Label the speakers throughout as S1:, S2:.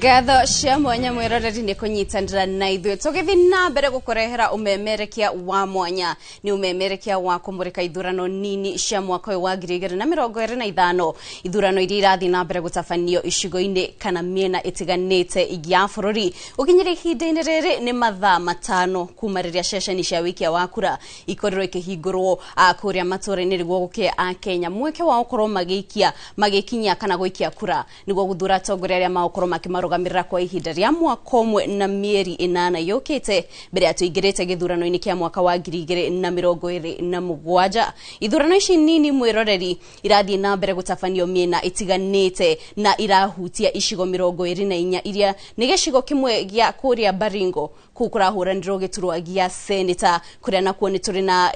S1: Ngatho cia mwanya mwiroreri nĩ kũnyitanĩra na ithuĩ tũgĩthiĩ na mbere gũkũrehera ũmemerekia wa mwanya. Nĩ ũmemerekia wa kũmũrĩka ithurano nini cia mwaka ũyũ wa 2025, ithurano iria irathiĩ na mbere gũtabanio icigo-inĩ kana mĩena ĩtiganĩte ya bũrũri. Gũkinyĩria ihinda-inĩ rĩrĩ nĩ mathaa 5 kuma rĩrĩa ceceni cia wĩikia wa kura ikorirwo ikĩhingũrwo kũrĩa matũũra-inĩ nĩguo gũkĩhe Akenya mweke wa gũkorwo magĩikia, magĩkinyia kana gũikia kura nĩguo gũthura atongoria arĩa magũkorwo makĩmarũgamĩrĩra kwa ihinda rĩa mwaka ũmwe na mĩeri 8 yũkĩte mbere ya tũingĩrĩte gĩthurano-inĩ kĩa mwaka wa 2027. Ithurano ici nini mwĩroreri irathiĩ na mbere gũtabanio mĩena ĩtiganĩte na irahutia icigo 24 iria nĩ gĩcigo kĩmwe gĩa kũrĩa Baringo kũu kũrahũranĩrwo gĩturwa gĩa seneta, kũrĩa nakuo nĩ tũrĩ na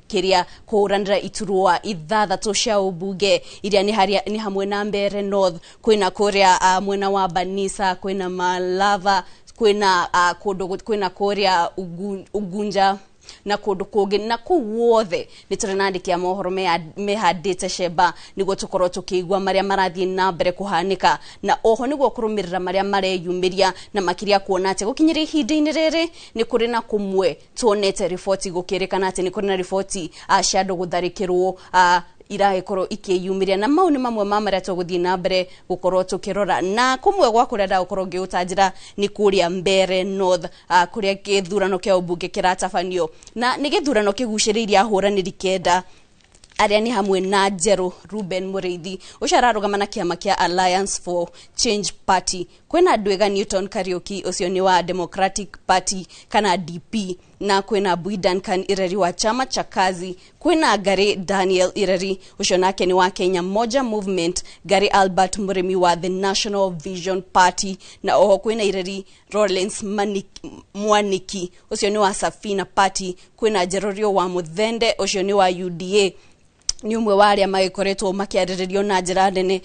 S1: kĩrĩa kũhũranĩra iturwa 6 cia ũmbunge iria nĩ hamwe na Mbeere North, kwĩna kũrĩa mwena wa Banisa, kwĩna Malava, kwĩna kũndũ kwĩna kũrĩa Ugunja na kũndũ kũngĩ, na kũu guothe nĩ tũrĩ na andĩki a mohoro mehandĩte cemba nĩguo tũkorwo tũkĩigua marĩa marathiĩ na mbere kũhanĩka, na oho nĩguo kũrũmĩrĩra marĩa mareyumĩria, na makĩria kuona atĩ gũkinyĩria ihinda-inĩ rĩrĩ nĩ kũrĩ na kũmwe tuonete riboti gũkĩrĩkana atĩ nĩ kũrĩ na riboti cia andũ gũtharĩkĩrwo iragĩkorwo ikĩyumĩria, na mau nĩ mamwe ma marĩa tũgũthiĩ na mbere gũkorwo tũkĩrora. Na kũmwe gwa kũrĩa ndagũkorwo ngĩũtanjĩra nĩ kũrĩa Mbeere North, kũrĩa gĩthurano kĩa ũmbunge kĩratabanio, na nĩ gĩthurano kĩgucĩrĩirie ahũranĩri 9 arĩa nĩ hamwe na Njerũ Ruben Mũrĩithi ũcio ararũgama na kĩama kĩa Alliance for Change Party, kwĩna Ndwĩga Newton Kariuki ũcio nĩ wa Democratic Party kana DP, na kwĩna Mbui Duncan Ireri wa Chama cha Kazi, kwĩna Gary Daniel Ireri ũcio nake nĩ wa Kenya Moja Movement, Gary Albert Mũrĩmi wa The National Vision Party, na oho kwĩna Ireri Lawrence Mwaniki ũcio nĩ wa Safina Party, kwĩna Njerorio wa Muthende ũcio nĩ wa UDA, nĩ ũmwe wa arĩa magĩkoretwo makĩarĩrĩrio na njĩra nene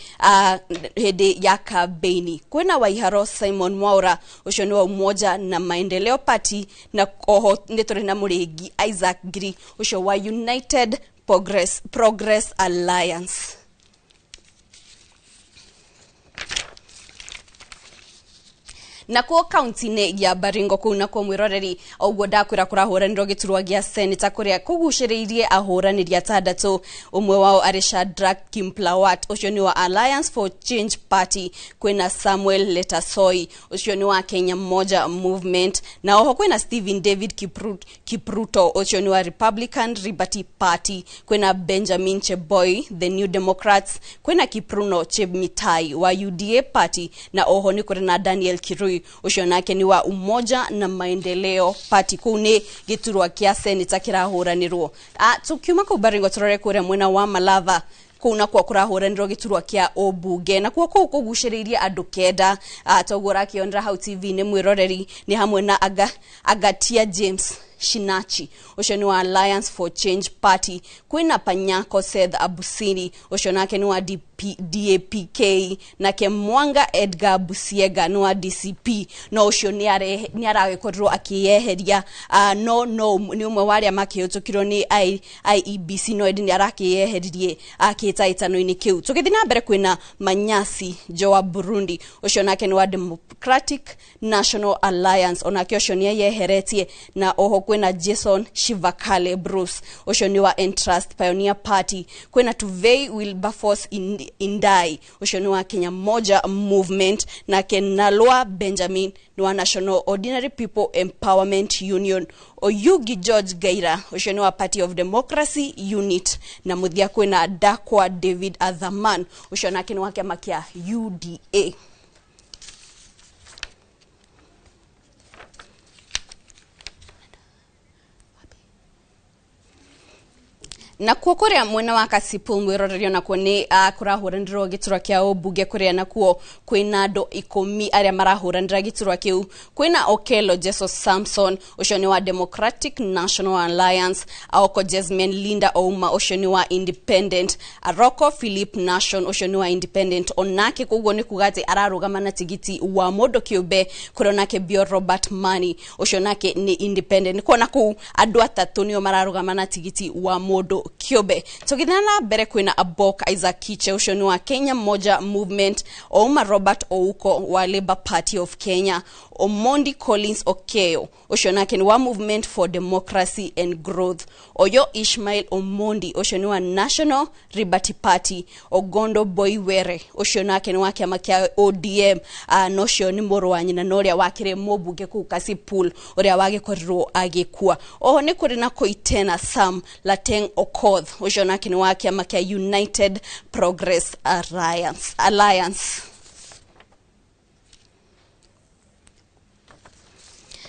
S1: hĩndĩ ya kambeini. Kwĩna Waiharo Simon Mwaura ũcio nĩ wa Umoja na Maendeleo Party, na oho nĩ tũrĩ na Mũrĩngi Isaac Ngiri ũcio wa United Progress Alliance. Nakuo kaunti-inĩ ya Baringo kũu nakuo mwĩroreri ũguo ndakwĩra kũrahũranĩrwo gĩturwa gĩa seneta kũrĩa kũgucĩrĩirie ahũranĩri 6, ũmwe wao arĩ Shadrack Kimplawat ũcio nĩ wa Alliance for Change Party, kwĩna Samuel Letasoi ũcio nĩ wa Kenya Moja Movement, na oho kwĩna Stephen David Kipruto ũcio nĩ wa Republican Liberty Party, kwĩna Benjamin Cheboy the New Democrats, kwĩna Kipruno Chemitai wa UDA Party, na oho nĩ kũrĩ na Daniel Kirui ũcio nake nĩ wa Umoja na Maendeleo Party. Kũu nĩ gĩturwa kĩa seneta kĩrahũranĩrwo. Tukiuma kũu Baringo tũrore kũrĩa mwena wa Malava kũu nakuo kũrahũranĩrwo gĩturwa kĩa ũmbunge, nakuo kũu kũgucĩrĩirie andũ 9, toguo ũrakĩonera hau TV-inĩ mwĩroreri nĩ hamwe na Agatia James Shinachi ũcio nĩ wa Alliance for Change Party, kwĩna Panyako Seth Abusini ũcio nake nĩ wa DAPK, nake Mwanga Edgar Busiega nĩ wa DCP, no ũcio nĩ aragĩkorirwo akĩyeheria, no nĩ ũmwe wa arĩa makĩhĩtũkirwo nĩ IEBC, no ĩndĩ nĩ arakĩyeheririe kĩhĩtahĩtano-inĩ kĩu. Tũgĩthiĩ na mbere kwĩna Manyasi Joa Burundi ũcio nake nĩ wa Democratic National Alliance, onake ũcio nĩ eyeheretie, na oho kwĩna Jason Shivakale Bruce ũcio nĩ wa Entrust Pioneer Party, kwĩna Tuvei Wilberforce Indai ũcio nĩ wa Kenya Moja Movement, nake Nalwa Benjamin nĩ wa National Ordinary People Empowerment Union, Oyugi George Gaira ũcio nĩ wa Party of Democracy Unit, na mũthia kwĩna Dakwa David Athaman ũcio nake nĩ wa kĩama kĩa UDA. Nakuo kũrĩa mwena wa Kasipul mwĩrorerio nakuo nĩ kũrahũranĩrwo gĩturwa kĩa ũmbunge kũrĩa nakuo kwĩna andũ 10 arĩa marahũranĩra gĩturwa kĩu. Kwĩna Okello Jesus Samson ũcio nĩ wa Democratic National Alliance, Aoko Jasmine Linda Ouma ũcio nĩ wa Independent, Aroko Philip Nation ũcio nĩ wa Independent onake, koguo nĩ kuga atĩ ararũgama na tigiti wa mũndũ kĩũmbe. Kũrĩa onake Bio Robert Mani ũcio nake nĩ Independent. Nĩ kuona kũu andũ 3 nĩo mararũgama na tigiti wa mũndũ mundu kiumbe. Tugithana na mbere kwina Abok Isaac Kiche ucio ni wa Kenya Moja Movement, Ouma Robert Ouko wa Labour Party of Kenya, Omondi Collins Okeo ucio nake ni wa Movement for Democracy and Growth, Oyo Ishmael Omondi ucio ni wa National Liberty Party, Ogondo Boiwere ucio nake ni wa kiama kia ODM, na ucio ni mũrũ wa nyina na ũrĩa wakĩrĩ mũmbunge kũu Kasipul ũrĩa wagĩkorirwo agĩkua. Oho nĩ kũrĩ na Koitena Sam Lateng Okoth ũcio nake nĩ wa kĩama kĩa United Progress Alliance.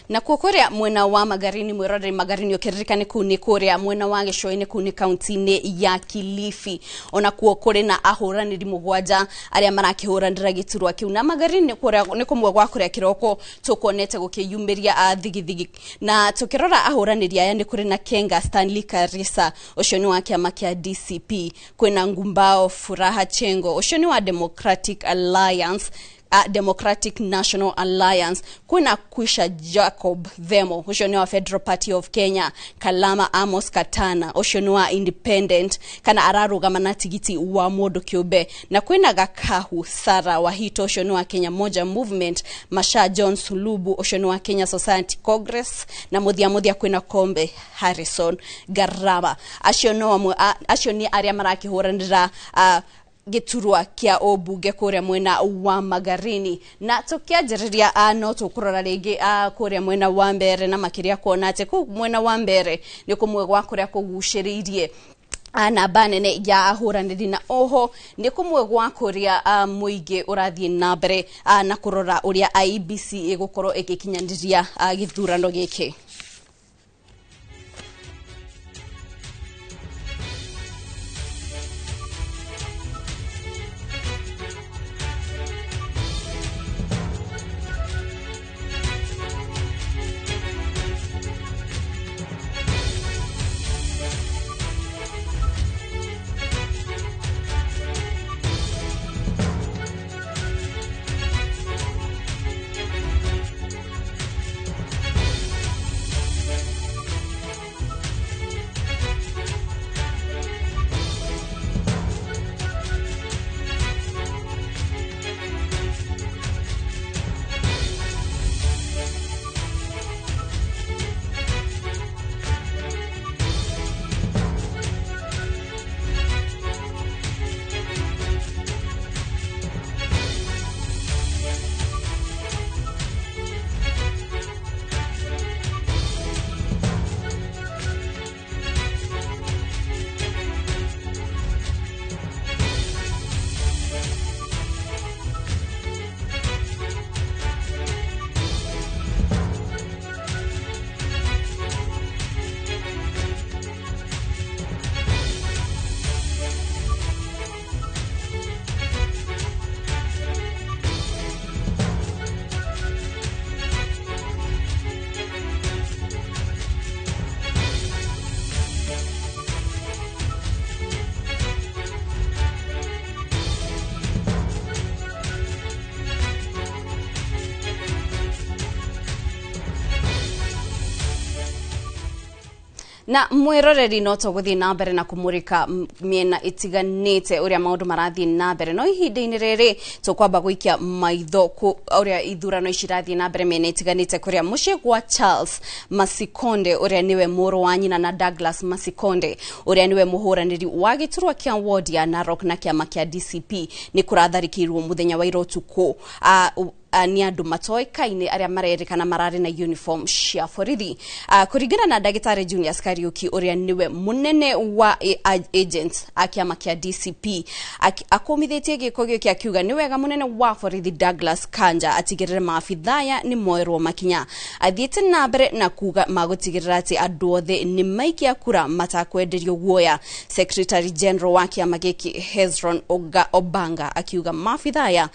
S1: Na kuo kuria mwena wa Magarini mwiroreri Magarini ukiririkane kuu ni kuria mwena wa Gĩcũa-inĩ kuu ni kaunti-inĩ ya Kilifi. Ona kuo kuri na ahũranĩri mũgwanja arĩa marakĩhũranĩra gĩturwa kĩu. Na Magarini nĩ kũmwe gwa kũrĩa kĩroko tũkuonete gũkĩyumĩria thigithigi. Na tũkĩrora ahũranĩri aya nĩ kũrĩ na Kenga Stanley Karisa ũcio nĩ wa kĩama kĩa DCP, kwĩna Ngumbao Furaha Chengo ũcio nĩ wa Democratic Alliance, Democratic National Alliance, kuna Kwisha Jacob Vemo ucio ni wa Federal Party of Kenya, Kalama Amos Katana ucio ni wa Independent kana ararugama na tigiti wa mundu kiumbe, na kwina Gakahu Sara Wahito ucio ni wa Kenya Moja Movement, Masha John Sulubu ucio ni wa Kenya Society Congress, na muthia muthia kwina Kombe Harrison Garama. Acio no acio ni aria marakihuranira giturwa kia obunge kuria mwena wa Magarini. Na tukianjĩrĩria no tũkũrora rĩngĩ kuria mwena wa Mbere na makĩria kuona atĩ kũu mwena wa Mbere nĩ kũmwe gwa kũrĩa kũgucĩrĩirie namba nene ya ahũranĩri, na oho nĩ kũmwe gwa kũrĩa mũingĩ ũrathiĩ na mbere na kũrora ũrĩa IEBC ĩgũkorwo ĩgĩkinyanĩria gĩthurano gĩkĩ. Na mwiroreri no tũgũthiĩ na mbere na kũmũrĩka mĩena ĩtiganĩte ũrĩa maũndũ marathiĩ na mbere, no ihinda-inĩ rĩrĩ tũkwamba gũikia maitho ũrĩa ithurano ici irathiĩ na mbere mĩena ĩtiganĩte, kũrĩa mũciĩ gwa Charles Masikonde ũrĩa nĩwe mũrũ wa nyina na Douglas Masikonde ũrĩa nĩwe mũhũranĩri wa gĩturwa kĩa ward ya Narok na kĩama kĩa DCP nĩ kũratharĩkĩirwo mũthenya wa ira ũtukũ ni andu matoĩkaine arĩa marerĩkana mararĩ na uniform cia borithi. Kũringana na ndagĩtarĩ Julius Kariuki ũrĩa nĩwe mũnene wa agents a kĩama kĩa DCP, akũmithĩtie gĩko gĩkĩ akiuga nĩ wega mũnene wa borithi Douglas Kanja atigĩrĩre maabithaya nĩ moerwo makinya. Athiĩte na mbere na kuga magũtigĩrĩra atĩ andũ othe nĩ maikia kura matakwenderio guoya. Secretary General wa kĩama gĩkĩ Hezron Obanga akiuga maabithaya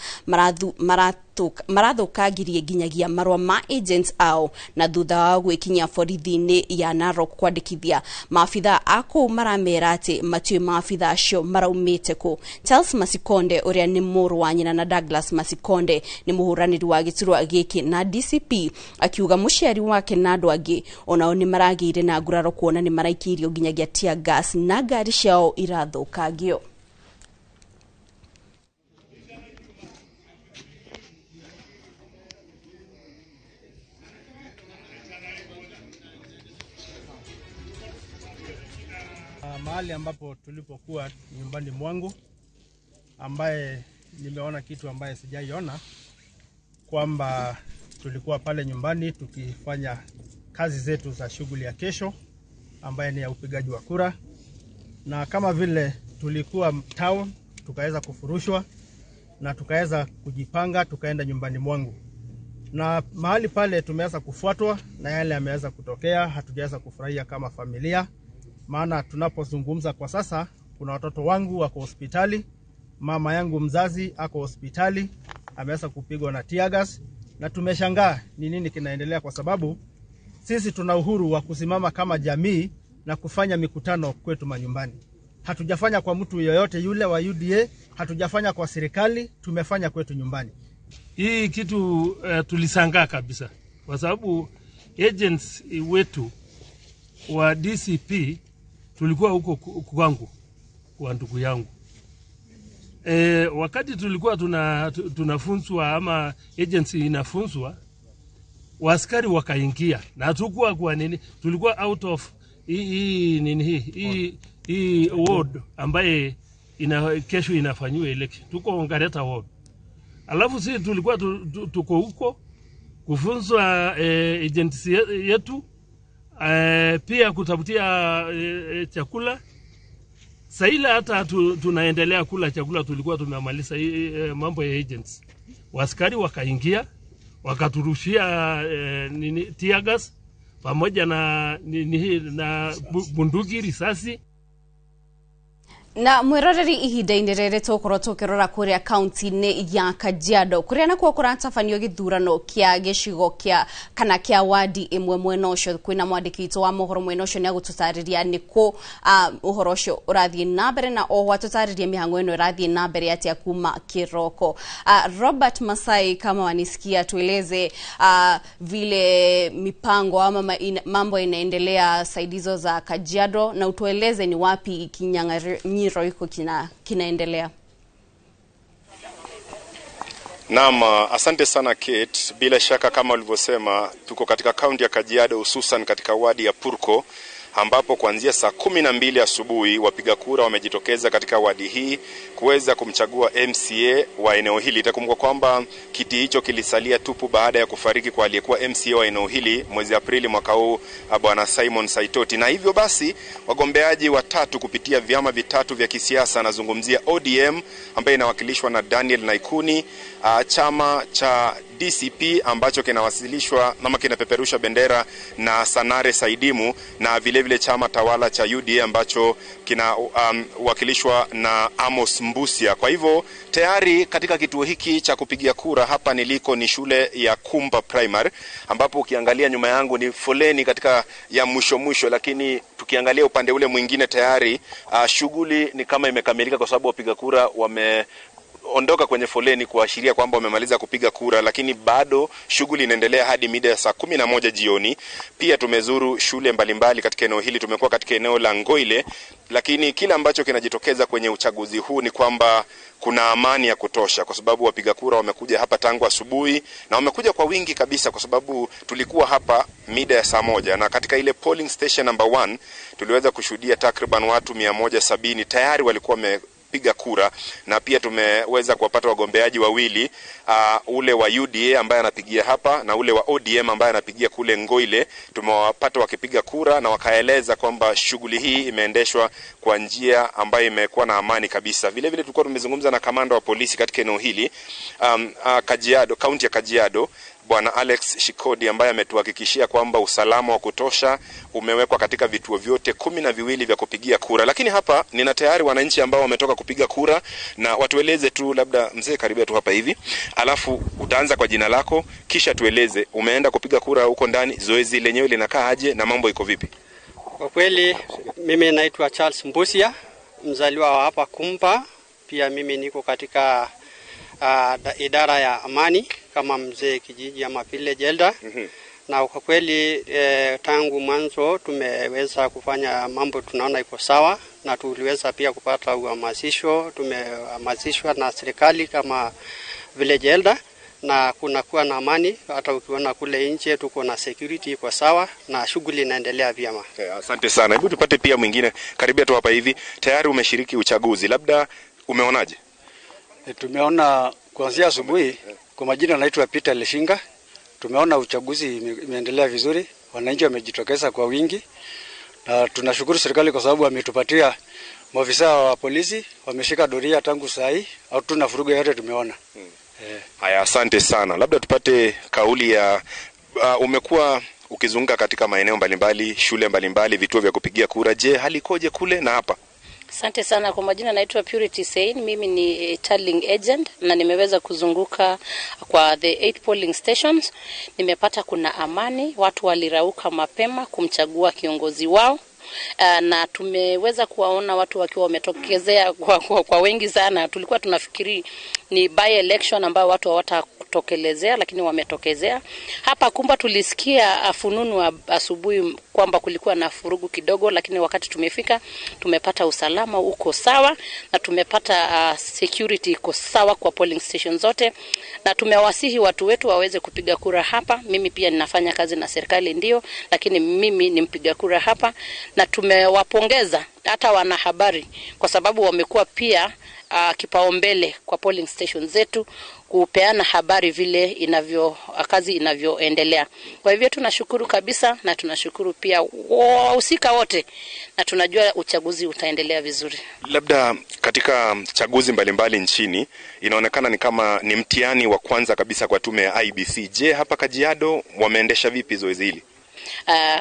S1: marathũkangirie nginyagia marũa ma agents ao na thutha wa gwĩkinyia borithi-inĩ ya Narok kwandĩkithia maabitha a kũu maramera atĩ matiũĩ maabitha acio maraumĩte kũ. Charles Masikonde ũrĩa nĩ mũrũ wa nyina na Douglas Masikonde nĩ mũhũranĩri wa gĩturwa gĩkĩ na DCP akiuga mũciari wake na andũ angĩ onao nĩ maragĩire na nguraro kuona nĩ maraikĩirio nginyagia tear gas na ngari ciao irathũkangio.
S2: Mahali ambapo tulipokuwa nyumbani mwangu, ambaye nimeona kitu ambaye sijaiona, kwamba tulikuwa pale nyumbani tukifanya kazi zetu za shughuli ya kesho ambaye ni ya upigaji wa kura, na kama vile tulikuwa town tukaweza kufurushwa na tukaweza kujipanga tukaenda nyumbani mwangu, na mahali pale tumeweza kufuatwa na yale yameweza kutokea. Hatujaweza kufurahia kama familia, maana tunapozungumza kwa sasa kuna watoto wangu wako hospitali, mama yangu mzazi ako hospitali, ameweza kupigwa na tear gas, na tumeshangaa ni nini kinaendelea, kwa sababu sisi tuna uhuru wa kusimama kama jamii na kufanya mikutano kwetu manyumbani. Hatujafanya kwa mtu yoyote yule wa UDA, hatujafanya kwa serikali, tumefanya kwetu nyumbani.
S3: Hii kitu tulisangaa kabisa, kwa sababu agents wetu wa DCP tulikuwa huko kwangu kwa ndugu yangu. Wakati tulikuwa tunafunzwa ama agency inafunzwa, waskari wakaingia na hatukuwa kwa nini, tulikuwa out of hii nini hii ward ambaye kesho inafanyiwa election, tuko Ongareta ward. Alafu sisi tulikuwa tuko huko kufunzwa agency yetu, pia kutafutia chakula. Saila hata tunaendelea kula chakula, tulikuwa tumemaliza mambo ya agents. Waskari wakaingia wakaturushia nini tear gas pamoja na nini na bunduki, risasi.
S1: Na mwiroreri ihinda-inĩ rĩrĩ tũkorwo tũkĩrora kũrĩa kaunti-inĩ ya Kajiado kũrĩa nakuo kũratabanio gĩthurano kĩa gĩcigo kĩa kana kĩa wadi ĩmwe mwena ũcio. Kwĩna mwandĩki witũ wa mohoro mwena ũcio nĩagũtũtarĩria nĩkũ ũhoro ũcio ũrathiĩ na mbere, na oho atũtarĩrie mĩhang'o ĩno ĩrathiĩ na mbere atĩa kuma kĩroko. Robert Masai, kama wanisikia, tueleze vile mipango ama mambo inaendelea saidizo za Kajiado, na utueleze ni wapi kinyang'anyiro iko kinaendelea.
S4: Naam, asante sana Kate. Bila shaka kama ulivyosema, tuko katika kaunti ya Kajiado, hususan katika wadi ya Purko, ambapo kuanzia saa 12 asubuhi wapiga kura wamejitokeza katika wadi hii kuweza kumchagua MCA wa eneo hili. Itakumbuka kwamba kiti hicho kilisalia tupu baada ya kufariki kwa aliyekuwa MCA wa eneo hili mwezi Aprili mwaka huu, Bwana Simon Saitoti. Na hivyo basi wagombeaji watatu kupitia vyama vitatu vya kisiasa, anazungumzia ODM ambaye inawakilishwa na Daniel Naikuni, chama cha DCP ambacho kinawasilishwa ama kinapeperusha bendera na Sanare Saidimu, na vile vile chama tawala cha UDA ambacho kinawakilishwa na Amos Mbusia. Kwa hivyo tayari katika kituo hiki cha kupigia kura hapa niliko ni shule ya Kumba Primary, ambapo ukiangalia nyuma yangu ni foleni katika ya mwisho mwisho, lakini tukiangalia upande ule mwingine tayari shughuli ni kama imekamilika, kwa sababu wapiga kura wame ondoka kwenye foleni kuashiria kwamba wamemaliza kupiga kura, lakini bado shughuli inaendelea hadi mida ya saa 11 jioni. Pia tumezuru shule mbalimbali katika eneo hili, tumekuwa katika eneo la Ngoile, lakini kila ambacho kinajitokeza kwenye uchaguzi huu ni kwamba kuna amani ya kutosha, kwa sababu wapiga kura wamekuja hapa tangu asubuhi na wamekuja kwa wingi kabisa, kwa sababu tulikuwa hapa mida ya saa 1 na katika ile polling station number 1 tuliweza kushuhudia takriban watu 170 tayari walikuwa piga kura, na pia tumeweza kuwapata wagombeaji wawili, ule wa UDA ambaye anapigia hapa na ule wa ODM ambaye anapigia kule Ngoile. Tumewapata wakipiga kura na wakaeleza kwamba shughuli hii imeendeshwa kwa njia ambayo imekuwa na amani kabisa. Vile vile tulikuwa tumezungumza na kamanda wa polisi katika eneo hili Kajiado, kaunti ya Kajiado, Bwana Alex Shikodi ambaye ametuhakikishia kwamba usalama wa kutosha umewekwa katika vituo vyote 12 vya kupigia kura. Lakini hapa nina tayari wananchi ambao wametoka kupiga kura, na watueleze tu, labda mzee, karibia tu hapa hivi, alafu utaanza kwa jina lako, kisha tueleze umeenda kupiga kura huko ndani, zoezi lenyewe linakaa aje na mambo iko vipi?
S5: Kwa kweli mimi naitwa Charles Mbusia, mzaliwa wa hapa Kumba. Pia mimi niko katika idara ya amani kama mzee kijiji ama village elder. Na kwa kweli tangu mwanzo tumeweza kufanya mambo tunaona iko sawa, na tuliweza pia kupata uhamasisho, tumehamasishwa na serikali kama village elder, na kuna kuwa na amani. Hata ukiona kule nje tuko na security iko sawa na shughuli inaendelea vyema.
S4: Okay, asante sana. Hebu tupate pia mwingine, karibia tu hapa hivi. Tayari umeshiriki uchaguzi, labda umeonaje?
S6: Tumeona kuanzia asubuhi. Kwa majina naitwa Peter Leshinga. Tumeona uchaguzi imeendelea vizuri, wananchi wamejitokeza kwa wingi, na tunashukuru serikali kwa sababu wametupatia maafisa wa polisi, wameshika doria tangu saa hii, hatuna furugu yote tumeona.
S4: Haya, asante sana. Labda tupate kauli ya umekuwa ukizunguka katika maeneo mbalimbali, shule mbalimbali, vituo vya kupigia kura. Je, hali ikoje kule na hapa?
S7: Asante sana. Kwa majina naitwa Purity Sein, mimi ni tallying agent na nimeweza kuzunguka kwa the 8 polling stations. Nimepata kuna amani, watu walirauka mapema kumchagua kiongozi wao. Na tumeweza kuwaona watu wakiwa wametokezea kwa wengi sana. Tulikuwa tunafikiri ni by election ambao watu hawatatokelezea, lakini wametokezea. Hapa Kumba tulisikia fununu asubuhi kwamba kulikuwa na furugu kidogo, lakini wakati tumefika tumepata usalama uko sawa na tumepata security iko sawa kwa polling station zote, na tumewasihi watu wetu waweze kupiga kura hapa. Mimi pia ninafanya kazi na serikali ndio, lakini mimi ni mpiga kura hapa, na tumewapongeza hata wanahabari kwa sababu wamekuwa pia kipaumbele kwa polling station zetu kupeana habari vile inavyo kazi inavyoendelea. Kwa hivyo tunashukuru kabisa, na tunashukuru pia wahusika wote, na tunajua uchaguzi utaendelea vizuri.
S4: Labda katika chaguzi mbalimbali nchini inaonekana ni kama ni mtihani wa kwanza kabisa kwa tume ya IEBC. Je, hapa Kajiado wameendesha vipi zoezi hili?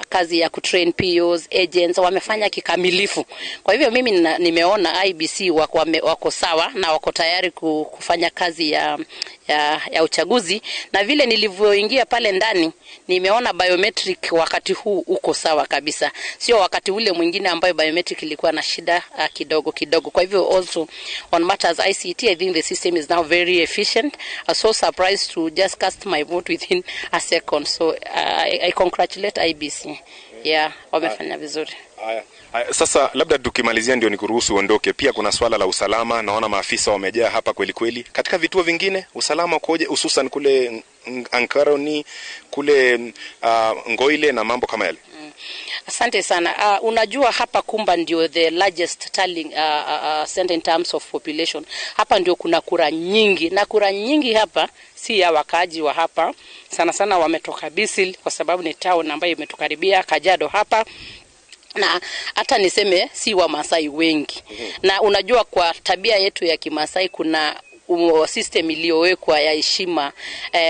S7: Kazi ya kutrain POs, agents wamefanya kikamilifu. Kwa hivyo mimi nimeona IEBC wako sawa na wako tayari kufanya kazi ya uchaguzi, na vile nilivyoingia pale ndani nimeona biometric wakati huu uko sawa kabisa, sio wakati ule mwingine ambayo biometric ilikuwa na shida kidogo kidogo. Kwa hivyo also on matters ICT, I think the system is now very efficient. I was so surprised to just cast my vote within a second. So I congratulate IEBC. Yeah, wamefanya vizuri.
S4: Haya. Sasa labda tukimalizia ndio nikuruhusu uondoke. Pia kuna swala la usalama, naona maafisa wamejaa hapa kweli kweli. Katika vituo vingine usalama ukoje, hususan kule Ankaroni, kule Ngoile na mambo kama yale?
S7: Asante sana. Unajua hapa Kumba ndio the largest tallying center in terms of population. Hapa ndio kuna kura nyingi, na kura nyingi hapa si ya wakaaji wa hapa. Sana sana wametoka Bisil kwa sababu ni town ambayo imetukaribia Kajiado hapa. Na hata niseme si wa Masai wengi. Na unajua kwa tabia yetu ya Kimasai kuna system iliyowekwa ya heshima,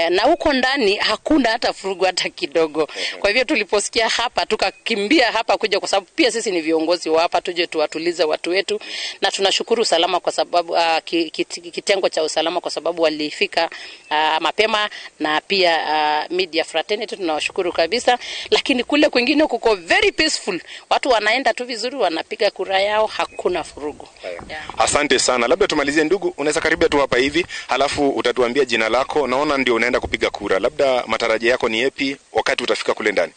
S7: na huko ndani hakuna hata furugu hata kidogo. Kwa hivyo tuliposikia hapa tukakimbia hapa kuja, kwa sababu pia sisi ni viongozi wa hapa, tuje tuwatulize watu wetu. Na tunashukuru usalama kwa sababu kitengo cha usalama kwa sababu walifika mapema, na pia media fraternity tunawashukuru kabisa. Lakini kule kwingine kuko very peaceful, watu wanaenda tu vizuri, wanapiga kura yao, hakuna furugu. Yeah.
S4: Asante sana. Labda tumalizie ndugu, unaweza karibia tu hapa hivi, halafu utatuambia jina lako. Naona ndio unaenda kupiga kura, labda matarajio yako ni yapi wakati utafika kule ndani?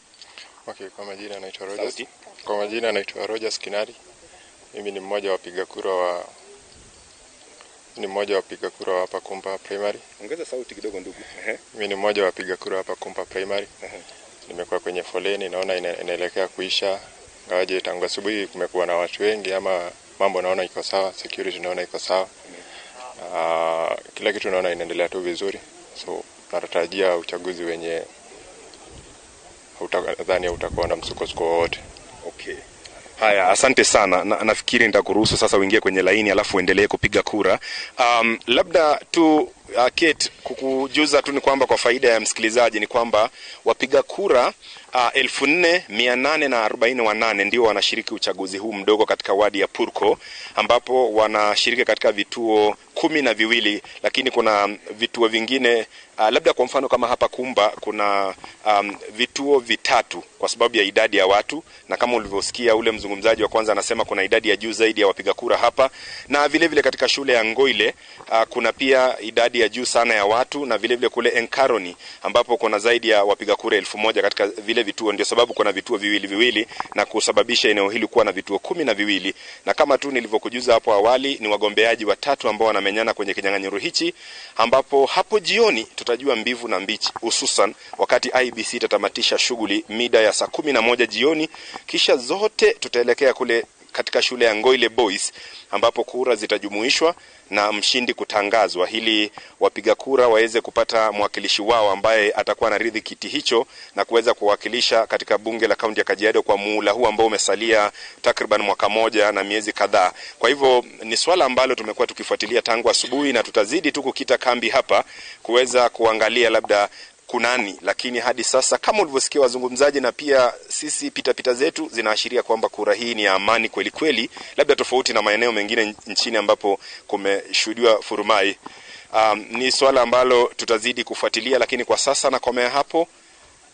S8: Okay, kwa majina naitwa Rogers. Kwa majina naitwa Rogers Kinari. Mimi ni mmoja wa wapiga kura wa hapa Kumba Primary.
S4: Ongeza sauti kidogo ndugu.
S8: Mimi ni mmoja wa wapiga kura hapa Kumba Primary. Nimekuwa kwenye foleni, naona inaelekea kuisha. Ingawaje tangu asubuhi kumekuwa na watu wengi, ama mambo naona iko sawa, security naona iko sawa. Kila kitu naona inaendelea tu vizuri. So natarajia uchaguzi wenye nadhani utakuwa na msukosuko wote.
S4: Okay. Haya, asante sana. Nafikiri nitakuruhusu sasa uingie kwenye laini alafu uendelee kupiga kura. Labda tu Kate, kukujuza tu ni kwamba kwa faida ya msikilizaji ni kwamba wapiga kura 4848 ndio wanashiriki uchaguzi huu mdogo katika wadi ya Purko, ambapo wanashiriki katika vituo 12, lakini kuna vituo vingine labda kwa mfano kama hapa Kumba kuna vituo 3 kwa sababu ya idadi ya watu, na kama ulivyosikia ule mzungumzaji wa kwanza anasema kuna idadi ya juu zaidi ya wapiga kura hapa, na vile vile katika shule ya Ngoile kuna pia idadi ya juu sana ya watu, na vile vile kule Enkaroni ambapo kuna zaidi ya wapiga kura 1000 katika vile vituo. Ndio sababu kuna vituo viwili na kusababisha eneo hili kuwa na vituo 12. Na kama tu nilivyokujuza hapo awali, ni wagombeaji watatu ambao wanamenyana kwenye kinyang'anyiro hichi, ambapo hapo jioni tutajua mbivu na mbichi, hususan wakati IEBC itatamatisha shughuli mida ya saa 11 jioni, kisha zote tutaelekea kule katika shule ya Ngoile Boys ambapo kura zitajumuishwa na mshindi kutangazwa, ili wapiga kura waweze kupata mwakilishi wao ambaye atakuwa anaridhi kiti hicho na kuweza kuwakilisha katika bunge la kaunti ya Kajiado kwa muhula huu ambao umesalia takriban mwaka moja na miezi kadhaa. Kwa hivyo ni swala ambalo tumekuwa tukifuatilia tangu asubuhi na tutazidi tu kukita kambi hapa kuweza kuangalia labda kunani, lakini hadi sasa kama ulivyosikia wazungumzaji na pia sisi pitapita zetu zinaashiria kwamba kura hii ni ya amani kweli kweli, labda tofauti na maeneo mengine nchini ambapo kumeshuhudiwa furumai. Ni swala ambalo tutazidi kufuatilia, lakini kwa sasa nakomea hapo.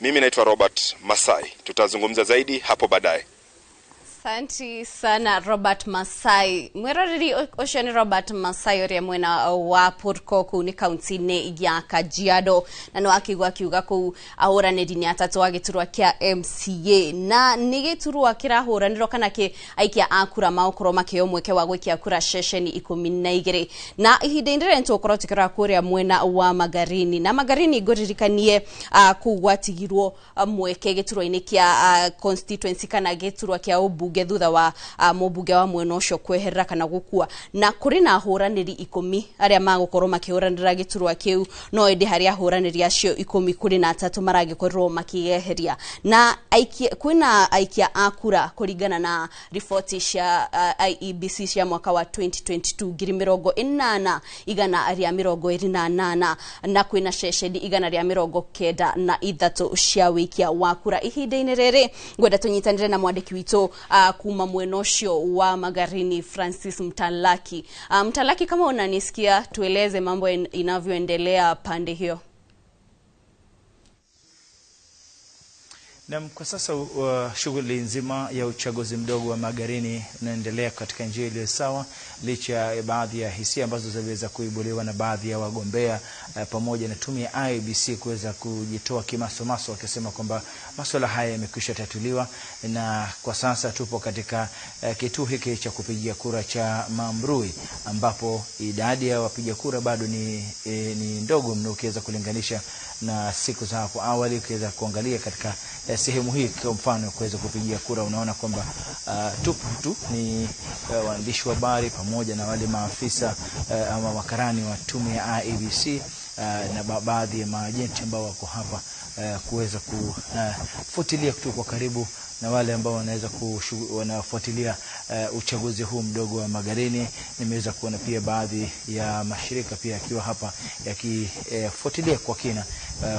S4: Mimi naitwa Robert Masai, tutazungumza zaidi hapo baadaye.
S1: Asante sana Robert Masai. Mwiroreri ucio ni Robert Masai uria mwena wa Purko kuu ni kaunti-inĩ ya Kajiado, na no akigwa akiuga kuu ahũranĩri nĩ atatũ a gĩturwa kĩa MCA, na nĩ gĩturwa kĩrahũranĩrwo kana kĩ aikia a kura magũkorwo makĩheo mweke wa gwĩkia kura ceceni 12. Na ihinda-inĩ rĩrĩ nĩtũgũkorwo tũkĩrora kũrĩa mwena wa Magarini, na Magarini ngũririkanie kuu gwatigirwo mweke gĩturwa-inĩ kĩa constituency kana gĩturwa kĩa ũmbunge thutha wa mũmbunge wa mwena ũcio kweherera kana gũkua, na kũrĩ na ahũranĩri 10 arĩa magũkorwo makĩhũranĩra gĩturwa kĩu, no ĩndĩ harĩ ahũranĩri acio 10 kũrĩ na 3 maragĩkorwo makĩeheria, na kwĩna aikia a kura kũringana na riboti cia IEBC cia mwaka wa 2022 80,128, na kwĩna ceceni 193 cia wĩikia wa kura. Ihinda-inĩ rĩrĩ ngwenda tũnyitanĩre na mwandĩki witũ kuma mwena ũcio wa Magarini, Francis Mtalaki. Mtalaki, kama unanisikia, tueleze mambo inavyoendelea pande hiyo.
S9: Na kwa sasa shughuli nzima ya uchaguzi mdogo wa Magarini unaendelea katika njia iliyo sawa, licha ya baadhi ya hisia ambazo ziliweza kuibuliwa na baadhi ya wagombea pamoja na tume ya IEBC kuweza kujitoa kimasomaso wakisema kwamba masuala haya yamekwisha tatuliwa, na kwa sasa tupo katika kituo hiki cha kupigia kura cha Mambrui ambapo idadi ya wapiga kura bado ni ndogo mno ukiweza kulinganisha na siku za hapo awali. Ukiweza kuangalia katika sehemu hii kwa mfano kuweza kupigia kura, unaona kwamba tupu tu ni waandishi wa habari pamoja na wale maafisa ama makarani wa tume ya IEBC na baadhi ya maajenti ambao wako hapa kuweza kufuatilia kutoka kwa karibu na wale ambao wanaweza wanafuatilia uchaguzi huu mdogo wa Magarini. Nimeweza kuona pia baadhi ya mashirika pia yakiwa hapa yakifuatilia kwa kina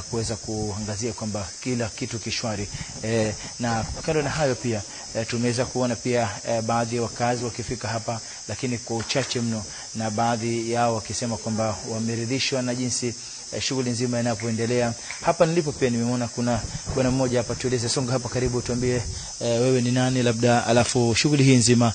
S9: kuweza kuangazia kwamba kila kitu kishwari. Na kando na hayo pia tumeweza kuona pia baadhi ya wakazi wakifika hapa, lakini kwa uchache mno, na baadhi yao wakisema kwamba wameridhishwa na jinsi shughuli nzima inapoendelea. Hapa nilipo pia nimeona kuna bwana mmoja hapa, tueleze, songa hapa karibu, tuambie wewe ni nani labda, alafu shughuli hii nzima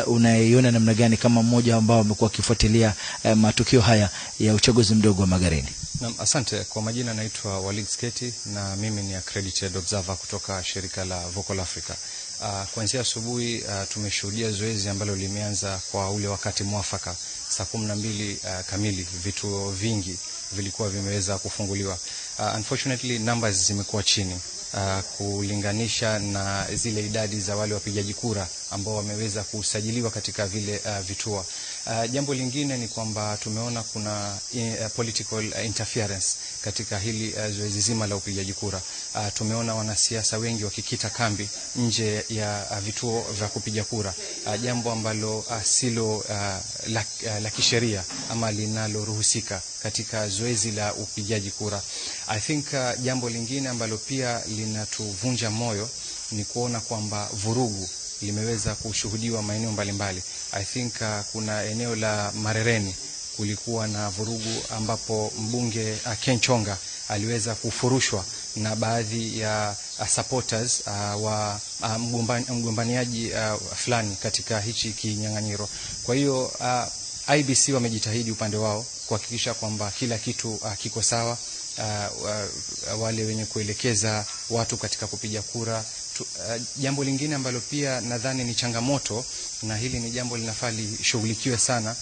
S9: unaiona namna gani kama mmoja ambao amekuwa akifuatilia matukio haya ya uchaguzi mdogo wa Magarini?
S10: Naam, asante. Kwa majina naitwa Walid Sketi na mimi ni accredited observer kutoka shirika la Vocal Africa. Kuanzia asubuhi tumeshuhudia zoezi ambalo limeanza kwa ule wakati mwafaka saa 12 kamili. Vituo vingi vilikuwa vimeweza kufunguliwa. Unfortunately numbers zimekuwa chini kulinganisha na zile idadi za wale wapigaji kura ambao wameweza kusajiliwa katika vile vituo. Jambo lingine ni kwamba tumeona kuna political interference katika hili zoezi zima la upigaji kura. Tumeona wanasiasa wengi wakikita kambi nje ya vituo vya kupiga kura, jambo ambalo silo la kisheria ama linaloruhusika katika zoezi la upigaji kura. I think jambo lingine ambalo pia linatuvunja moyo ni kuona kwamba vurugu limeweza kushuhudiwa maeneo mbalimbali. I think kuna eneo la Marereni kulikuwa na vurugu ambapo mbunge Ken Chonga aliweza kufurushwa na baadhi ya supporters wa mgombaniaji fulani katika hichi kinyang'anyiro. Kwa hiyo IEBC wamejitahidi upande wao kuhakikisha kwamba kila kitu kiko sawa. Wale wenye kuelekeza watu katika kupiga kura. Jambo lingine ambalo pia nadhani ni changamoto na hili ni jambo linafaa lishughulikiwe sana,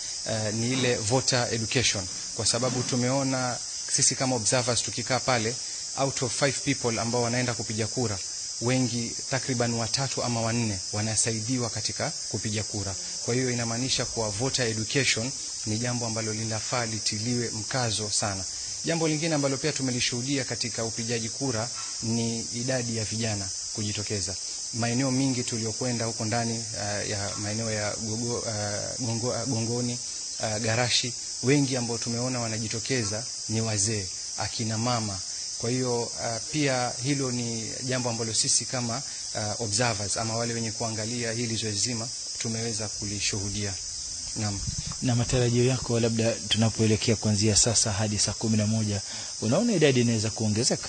S10: ni ile voter education, kwa sababu tumeona sisi kama observers tukikaa pale, out of 5 people ambao wanaenda kupiga kura, wengi takriban 3 ama 4 wanasaidiwa katika kupiga kura. Kwa hiyo inamaanisha kuwa voter education ni jambo ambalo linafaa litiliwe mkazo sana. Jambo lingine ambalo pia tumelishuhudia katika upigaji kura ni idadi ya vijana kujitokeza. Maeneo mingi tuliyokwenda huko ndani ya maeneo ya Gongoni, Garashi, wengi ambao tumeona wanajitokeza ni wazee, akina mama. Kwa hiyo pia hilo ni jambo ambalo sisi kama observers ama wale wenye kuangalia hili zoezi zima tumeweza kulishuhudia. Naam.
S9: Na matarajio yako labda tunapoelekea kuanzia sasa hadi saa 11, unaona idadi inaweza kuongezeka?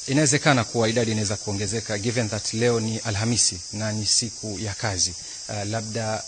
S10: Inawezekana kuwa idadi inaweza kuongezeka given that leo ni Alhamisi na ni siku ya kazi. Labda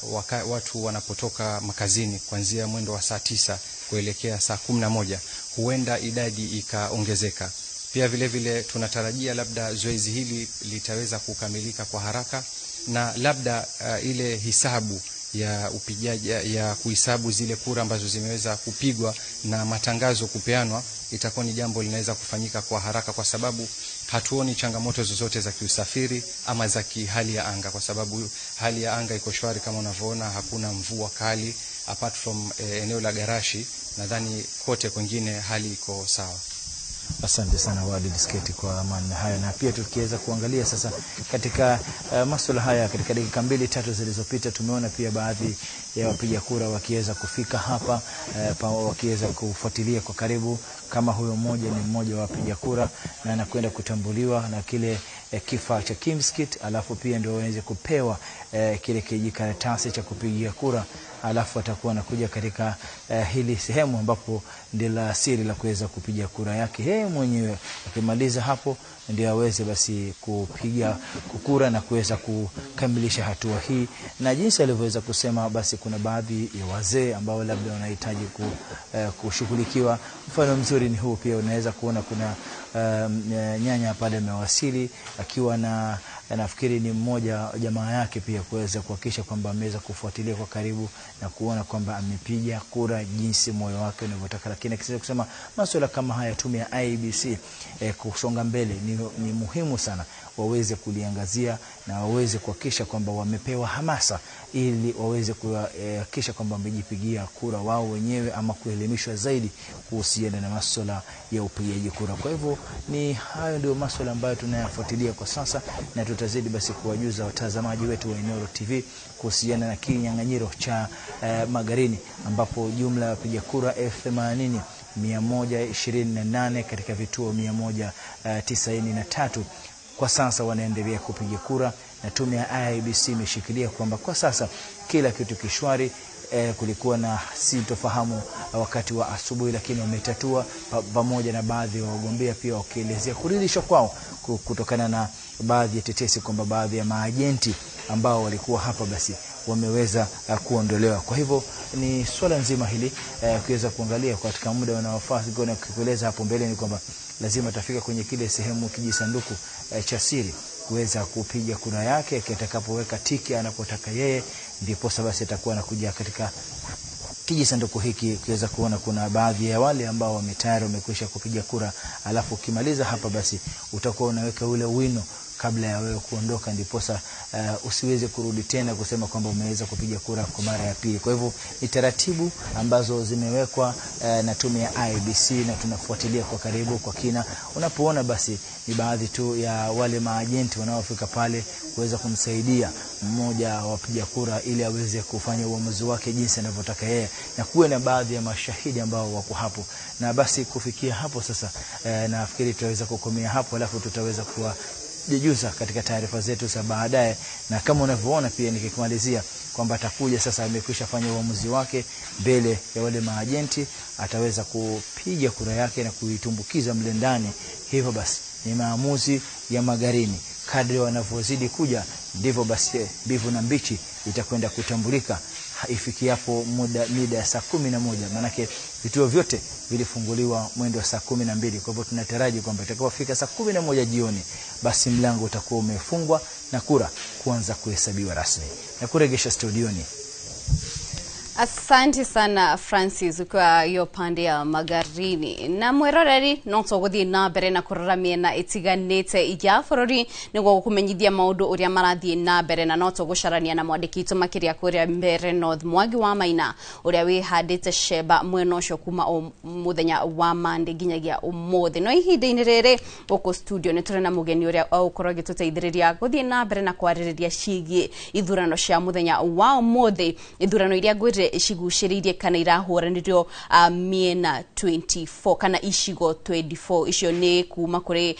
S10: watu wanapotoka makazini kuanzia mwendo wa saa 9 kuelekea saa 11, huenda idadi ikaongezeka. Pia vile vile tunatarajia labda zoezi hili litaweza kukamilika kwa haraka na labda ile hisabu ya upigaji, ya kuhesabu zile kura ambazo zimeweza kupigwa na matangazo kupeanwa, itakuwa ni jambo linaweza kufanyika kwa haraka, kwa sababu hatuoni changamoto zozote za kiusafiri ama za hali ya anga, kwa sababu hali ya anga iko shwari kama unavyoona, hakuna mvua kali apart from eneo la Garashi. Nadhani kote kwingine hali iko sawa.
S9: Asante sana Walid Sketi kwa maneno hayo. Na pia tukiweza kuangalia sasa katika masuala haya, katika dakika 2-3 zilizopita tumeona pia baadhi ya wapiga kura wakiweza kufika hapa, wakiweza kufuatilia kwa karibu. Kama huyo mmoja ni mmoja wa wapiga kura na anakwenda kutambuliwa na kile kifaa cha Kimskit, alafu pia ndio waweze kupewa kile kijikaratasi cha kupigia kura, alafu atakuwa anakuja katika hili sehemu ambapo ndio la siri la kuweza kupiga kura yake yeye mwenyewe. Akimaliza hapo ndio aweze basi kupiga kura na kuweza kukamilisha hatua hii. Na jinsi alivyoweza kusema, basi kuna baadhi ya wazee ambao labda wanahitaji kushughulikiwa. Mfano mzuri ni huu, pia unaweza kuona kuna nyanya pale amewasili akiwa na nafikiri ni mmoja jamaa yake, pia kuweza kuhakikisha kwamba ameweza kufuatilia kwa karibu na kuona kwamba amepiga kura jinsi moyo wake unavyotaka. Lakini akisema kusema masuala kama haya, tume ya IEBC kusonga mbele ni muhimu sana waweze kuliangazia na waweze kuhakikisha kwamba wamepewa hamasa ili waweze kuhakikisha kwamba wamejipigia kura wao wenyewe ama kuelimishwa zaidi kuhusiana na masuala ya upigaji kura. Kwa hivyo ni hayo ndio masuala ambayo tunayafuatilia kwa sasa, na tutazidi basi kuwajuza watazamaji wetu wa Inooro TV kuhusiana na kinyang'anyiro cha Magarini, ambapo jumla ya wapiga kura 80,128 katika vituo 193 kwa sasa wanaendelea kupiga kura, na tume ya IEBC imeshikilia kwamba kwa sasa kila kitu kishwari. Kulikuwa na sintofahamu wakati wa asubuhi, lakini wametatua pamoja na baadhi ya wagombea pia wakielezea kuridhishwa kwao kutokana na baadhi ya tetesi kwamba baadhi ya maajenti ambao walikuwa hapa basi wameweza kuondolewa. Kwa hivyo ni swala nzima hili kuweza kuangalia katika muda unaofaa. Na kueleza hapo mbele ni kwamba lazima atafika kwenye kile sehemu kijisanduku cha siri kuweza kupiga kura yake, atakapoweka tiki anapotaka yeye, ndipo basi atakuwa anakuja katika kijisanduku hiki kuweza kuona kuna baadhi ya wale ambao wametayari wamekwisha kupiga kura. Alafu ukimaliza hapa basi utakuwa unaweka ule wino kabla ya wewe kuondoka, ndiposa usiweze kurudi tena kusema kwamba umeweza kupiga kura kwa mara ya pili. Kwa hivyo ni taratibu ambazo zimewekwa na tume ya IEBC na tunafuatilia kwa karibu kwa kina. Unapoona basi ni baadhi tu ya wale maajenti wanaofika pale kuweza kumsaidia mmoja wa wapiga kura ili aweze kufanya uamuzi wake jinsi anavyotaka yeye, na kuwe na baadhi ya mashahidi ambao wako hapo. Na basi kufikia hapo sasa, nafikiri tutaweza kukomea hapo, alafu tutaweza kuwajuza katika taarifa zetu za baadaye. Na kama unavyoona pia nikikimalizia kwamba atakuja sasa, amekwisha fanya uamuzi wake mbele ya wale maajenti, ataweza kupiga kura yake na kuitumbukiza mle ndani. Hivyo basi ni maamuzi ya Magarini. Kadri wanavyozidi kuja ndivyo basi mbivu na mbichi itakwenda kutambulika ifikiapo muda ya saa 11, manake vituo vyote vilifunguliwa mwendo wa saa 12. Kwa hivyo tunataraji kwamba itakapofika saa 11 jioni basi mlango utakuwa umefungwa na kura kuanza kuhesabiwa rasmi. Na kuregesha studioni.
S1: Asante sana Francis ukiwa hiyo pande ya Magarini. Na mwiroreri no tũgũthiĩ na mbere na kũrora mĩena ĩtiganĩte ya bũrũri nĩguo gũkũmenyithia maũndũ ũrĩa marathiĩ na mbere, na no tũgũcarania na mwandĩki witũ makĩria kũrĩa Mbeere North Mwangi wa Maina ũrĩa wĩhandĩte cemba mwena ũcio kuma o mũthenya wa Monday nginyagia ũmũthĩ. No ihinda-inĩ rĩrĩ gũkũ studio nĩ tũrĩ na mũgeni ũrĩa ũgũkorwo agĩtũteithĩrĩria gũthiĩ na mbere na kwarĩrĩria ciĩgiĩ ithurano cia mũthenya wa ũmũthĩ, ithurano iria ngwĩrire cigucĩrĩirie kana irahũranĩrio mĩena 24 kana icigo 24. Icio nĩ kuma kũrĩ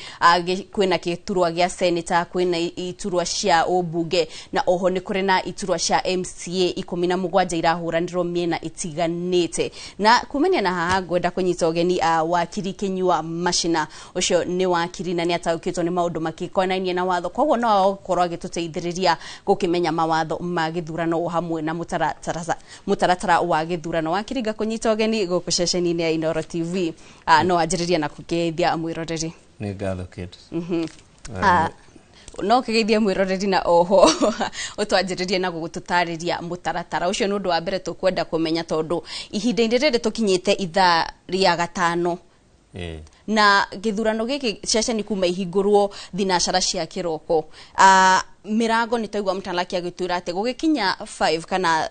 S1: kwĩna gĩturwa gĩa senator, kwĩna iturwa cia ũmbunge, na oho nĩ kũrĩ na iturwa cia MCA 17 irahũranĩrwo mĩena ĩtiganĩte. Na kumania na haha ngwenda kũnyita ũgeni wakiri Kinyua Machina. Ũcio nĩ wakiri na nĩ ataũkĩtwo nĩ maũndũ makĩkonainie na watho, koguo no akorwo agĩtũteithĩrĩria gũkĩmenya mawatho ma gĩthurano o hamwe na mũtaratara wa gĩthurano. Wakiri, ngakũnyita ũgeni gũkũ ceceni-inĩ ya Inooro TV. No wanjĩrĩria na kũgeithia mwĩroreri.
S11: Nĩ ngatho Kate.
S1: No kĩgeithie mwĩroreri na oho ũtwanjĩrĩrie na gũgũtũtarĩria mũtaratara ũcio. Nĩ ũndũ wa mbere tũkwenda kũmenya, tondũ ihinda-inĩ rĩrĩ tũkinyĩte ithaa rĩa gatano na gĩthurano gĩkĩ ceceni kuma ihingũrwo thinacara cia kĩroko, mĩrango nĩ twaigua mũtalaki agĩtwĩra atĩ gũgĩkinya 5 kana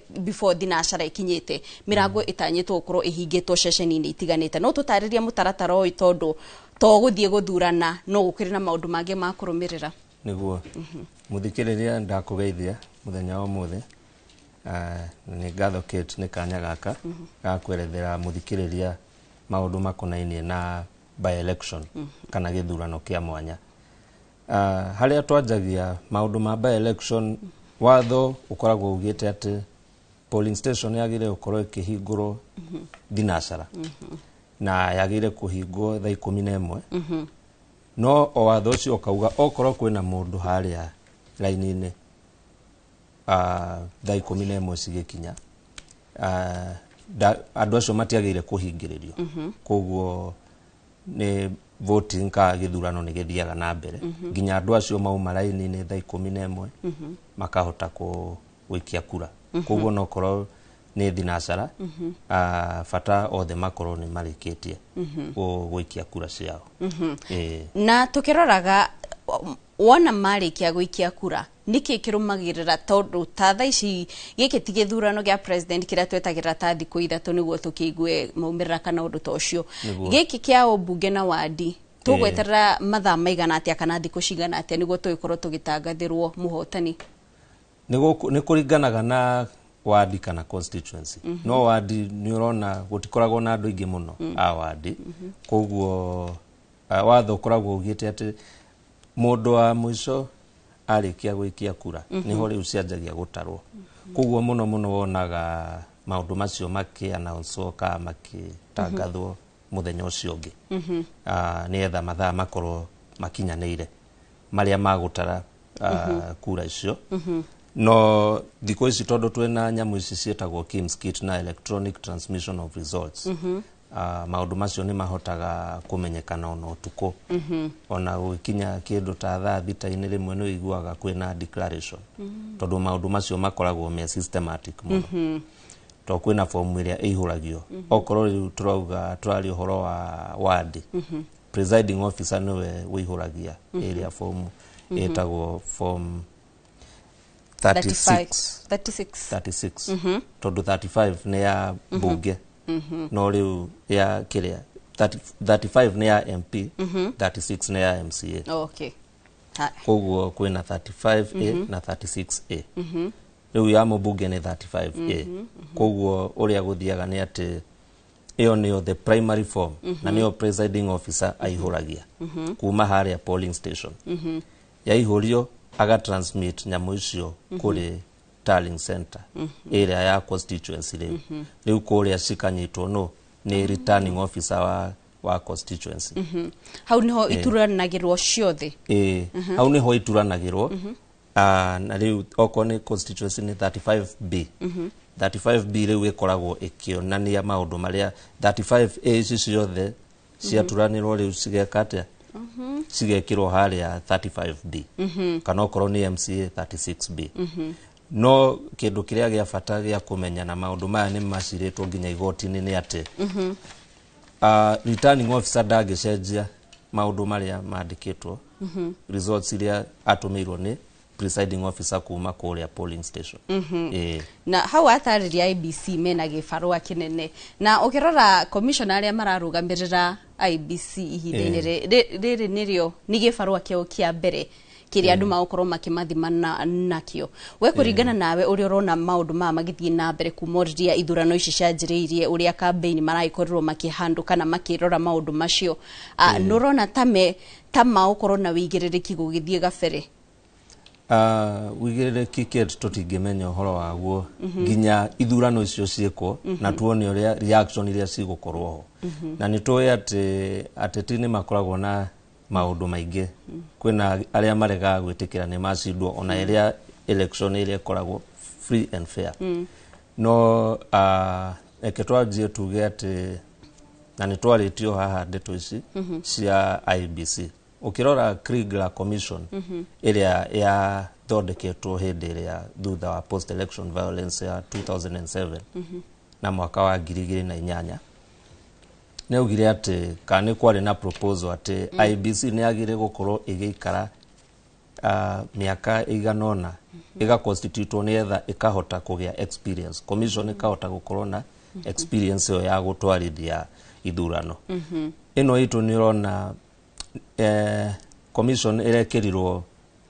S1: before thinacara ikinyĩte mĩrango ĩtanyĩtwo gũkorwo ĩhingĩtwo ceceni-inĩ itiganĩte. No tũtarĩrie mũtaratara ũyũ, tondũ to gũthiĩ gũthurana no gũkĩrĩ na maũndũ mangĩ ma kũrũmĩrĩra.
S11: Nĩguo mũthikĩrĩria, ndakũgeithia mũthenya wa ũmũthĩ. Nĩ ngatho Kate nĩ kanya gaka ga kwerethera mũthikĩrĩria maũndũ makonainie na by election kana gĩthurano kĩa mwanya. Harĩa twanjagia maũndũ ma by election, watho ũkoragwo ugĩte atĩ polling station yagĩrĩire gũkorwo ĩkĩhingũrwo thinacara na yagĩrĩire kũhingwo thaa 11. No o watho ũcio ũkauga okorwo kwĩna mũndũ harĩa raini-inĩ thaa 11 cigĩkinya, andũ acio matiagĩrĩire kũhingĩrĩrio. Koguo nĩ voting ka gĩthurano nĩ gĩthiaga na mbere nginya andũ acio mauma raini-inĩ thaa 11 makahota gũikia kura. Koguo no korwo nĩ thinacara, bata othe makorwo nĩ marĩkĩtie gũikia kura ciao.
S1: Na tũkĩroraga wona marĩkia gũikia kura nĩkĩ kĩrũmagĩrĩra, tondũ ta thaa ici gĩkĩ ti gĩthurano gĩa president kĩrĩa twetagĩrĩra ta thikũ 3 nĩguo tũkĩigue maumĩrĩra kana ũndũ ta ũcio. Gĩkĩ kĩa ũmbunge na wandi tũgweterera mathaa maigana atĩa kana thikũ cigana atĩa nĩguo tũgĩkorwo tũgĩtangathĩrwo mũhotani?
S11: Nĩ kũringanaga na wadi kana constituency. No wadi nĩ ũrona gũtikoragwo na andũ aingĩ mũno a wadi, koguo watho ũkoragwo ugĩte atĩ mũndũ wa mũico arĩkia gũikia kura nĩho rĩu cianjagia gũtarwo. Koguo mũno mũno wonaga maũndũ macio makĩ-announce kana makĩtangathwo mũthenya ũcio ũngĩ, nĩgetha mathaa makorwo makinyanĩire marĩa magũtara kura icio. No thikũ ici tondũ twĩna nyamũ ici ciĩtagwo KIEMS kit na electronic transmission of results, maũndũ macio nĩ mahotaga kũmenyekana ona ũtukũ. Ona gũgĩkinya kĩndũ ta thaa 6 rĩmwe nĩ ũiguaga kwĩna declaration, tondũ maũndũ macio makoragwo me systematic mũno, to kwĩna fomu ĩrĩa ĩihũragio. Okorwo rĩu tũrauga tũraria ũhoro wa wadi, Presiding officer nĩwe wĩihũragia ĩrĩa form ĩtagwo form 36.
S1: 36.
S11: 36, tondũ 35 nĩ ya mbunge, no rĩu ya kĩrĩa 30, 35 nĩ ya MP, 36 nĩ ya MCA.
S1: Okay. Ha.
S11: Koguo kwĩna 35A na 36A. Rĩu ya mũmbunge nĩ 35A. Koguo ũrĩa gũthiaga nĩ atĩ ĩyo nĩyo the primary form na nĩyo presiding officer aihũragia kuma harĩa polling station. Yaihũrio, aga transmit nyamũ icio kũrĩ tallying center ĩrĩa ya constituency. Rĩu kũrĩa cikanyitwo no nĩ returning officer wa constituency.
S1: Hau niho ituranagĩrwo ciothe?
S11: Ĩĩ, hau niho ituranagĩrwo. Ah, na rĩu okorwo nĩ constituency nĩ 35B, 35B rĩu ĩkoragwo ĩkĩonania maũndũ marĩa 35A ici ciothe ciaturanĩrwo. Rĩu cigeka atĩa? Cigekĩrwo harĩa 35B, kana okorwo nĩ MCA, 36B. No kĩndũ kĩrĩa gĩa bata gĩa kũmenya, na maũndũ maya nĩ macirĩtwo nginya igoti-inĩ, nĩ atĩ returning officer ndangĩcenjia maũndũ marĩa mandĩkĩtwo, results iria atũmĩirwo nĩ presiding officer kuma kũrĩa polling station. Ĩĩ.
S1: Na hau atarĩria IEBC mena gĩbarũa kĩnene, na ũkĩrora commissioner arĩa mararũgamĩrĩra IEBC ihinda-inĩ rĩrĩ, nĩrĩo nĩ gĩbarũa kĩao kĩa mbere kĩrĩa andũ magũkorwo makĩmathima nakĩo. We kũringana nawe, ũrĩa ũrona maũndũ maya magĩthiĩ na mbere kuma rĩrĩa ithurano ici cianjĩrĩirie, ũrĩa campaign maragĩkorirwo makĩhandũ kana makĩrora maũndũ macio, nĩ ũrona ta me ta magũkorwo na wĩigĩrĩrĩki gũgĩthiĩ gabere?
S11: Wĩigĩrĩrĩki, Kate, tũtingĩmenya ũhoro waguo nginya ithurano icio ciĩkwo na tuone ũrĩa reaction iria cigũkorwo ho. Na nĩ tũĩ atĩ ateti nĩ makoragwo na maũndũ maingĩ. Kwĩna arĩa maregaga gwĩtĩkĩra nĩ macindwo, ona ĩrĩa election ĩrĩa ĩkoragwo free and fair. No reke twanjie tuge atĩ, na nĩ twarĩtio haha ndeto ici cia IEBC, ũkĩrora Kriegler Commission ĩrĩa yathondeketwo hĩndĩ ĩrĩa thutha wa post election violence ya 2007 na mwaka wa 2008, nĩ augire atĩ kana nĩ kwarĩ na proposal atĩ IEBC nĩ yagĩrĩire gũkorwo ĩgĩikara mĩaka ĩigana ũna ĩgaconstitutwo nĩgetha ĩkahota kũgĩa experience, commission ĩkahota gũkorwo na experience ĩyo ya gũtwarithia ithurano. Ĩno itũ nĩ ũrona commission ĩrekĩrirwo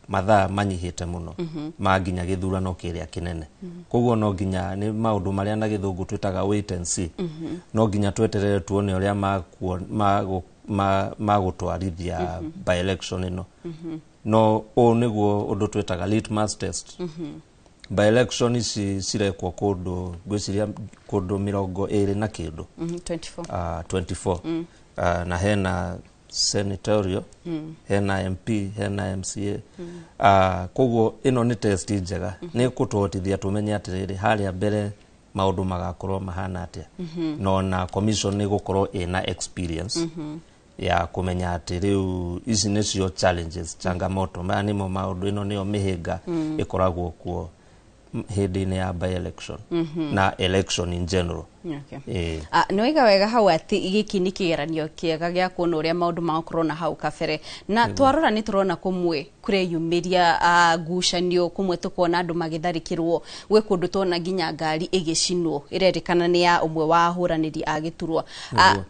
S11: mathaa manyihĩte mũno ma nginya gĩthurano kĩrĩa kĩnene. Koguo no nginya nĩ maũndũ marĩa na gĩthũngũ twĩtaga wait and see. No nginya tweterere tuone ũrĩa magũtwarithia by election ĩno. No ũũ nĩguo ũndũ twĩtaga litmus test. By election ici cirekwo kũndũ, ngwĩciria kũndũ 20 na kĩndũ.
S1: 24.
S11: 24. Na hena senatorial, hena MP, hena MCA. Koguo ĩno nĩ test njega, nĩ kũtũhotithia tũmenye atĩrĩrĩ, harĩa mbere maũndũ magakorwo mahana atĩa, no na commission nĩ gũkorwo ĩna experience ya kũmenya atĩ rĩu ici nĩcio challenges, changamoto, maya nĩmo maũndũ, ĩno nĩyo mĩhĩnga ĩkoragwo kuo hĩndĩ-inĩ ya by election na election in general.
S1: Okay.
S11: Ĩĩ.
S1: Ah, nĩ waiga wega hau atĩ gĩkĩ nĩ kĩgeranio kĩega gĩa kuona ũrĩa maũndũ magũkorwo na hau kabere. Na twarora nĩ tũrona kũmwe kũreyumĩria ngucanio, kũmwe tũkona andũ magĩtharĩkĩrwo, gwĩ kũndũ tuona nginya ngari ĩgĩcinwo ĩrerĩkana nĩ ya ũmwe wa ahũranĩri a gĩturwa.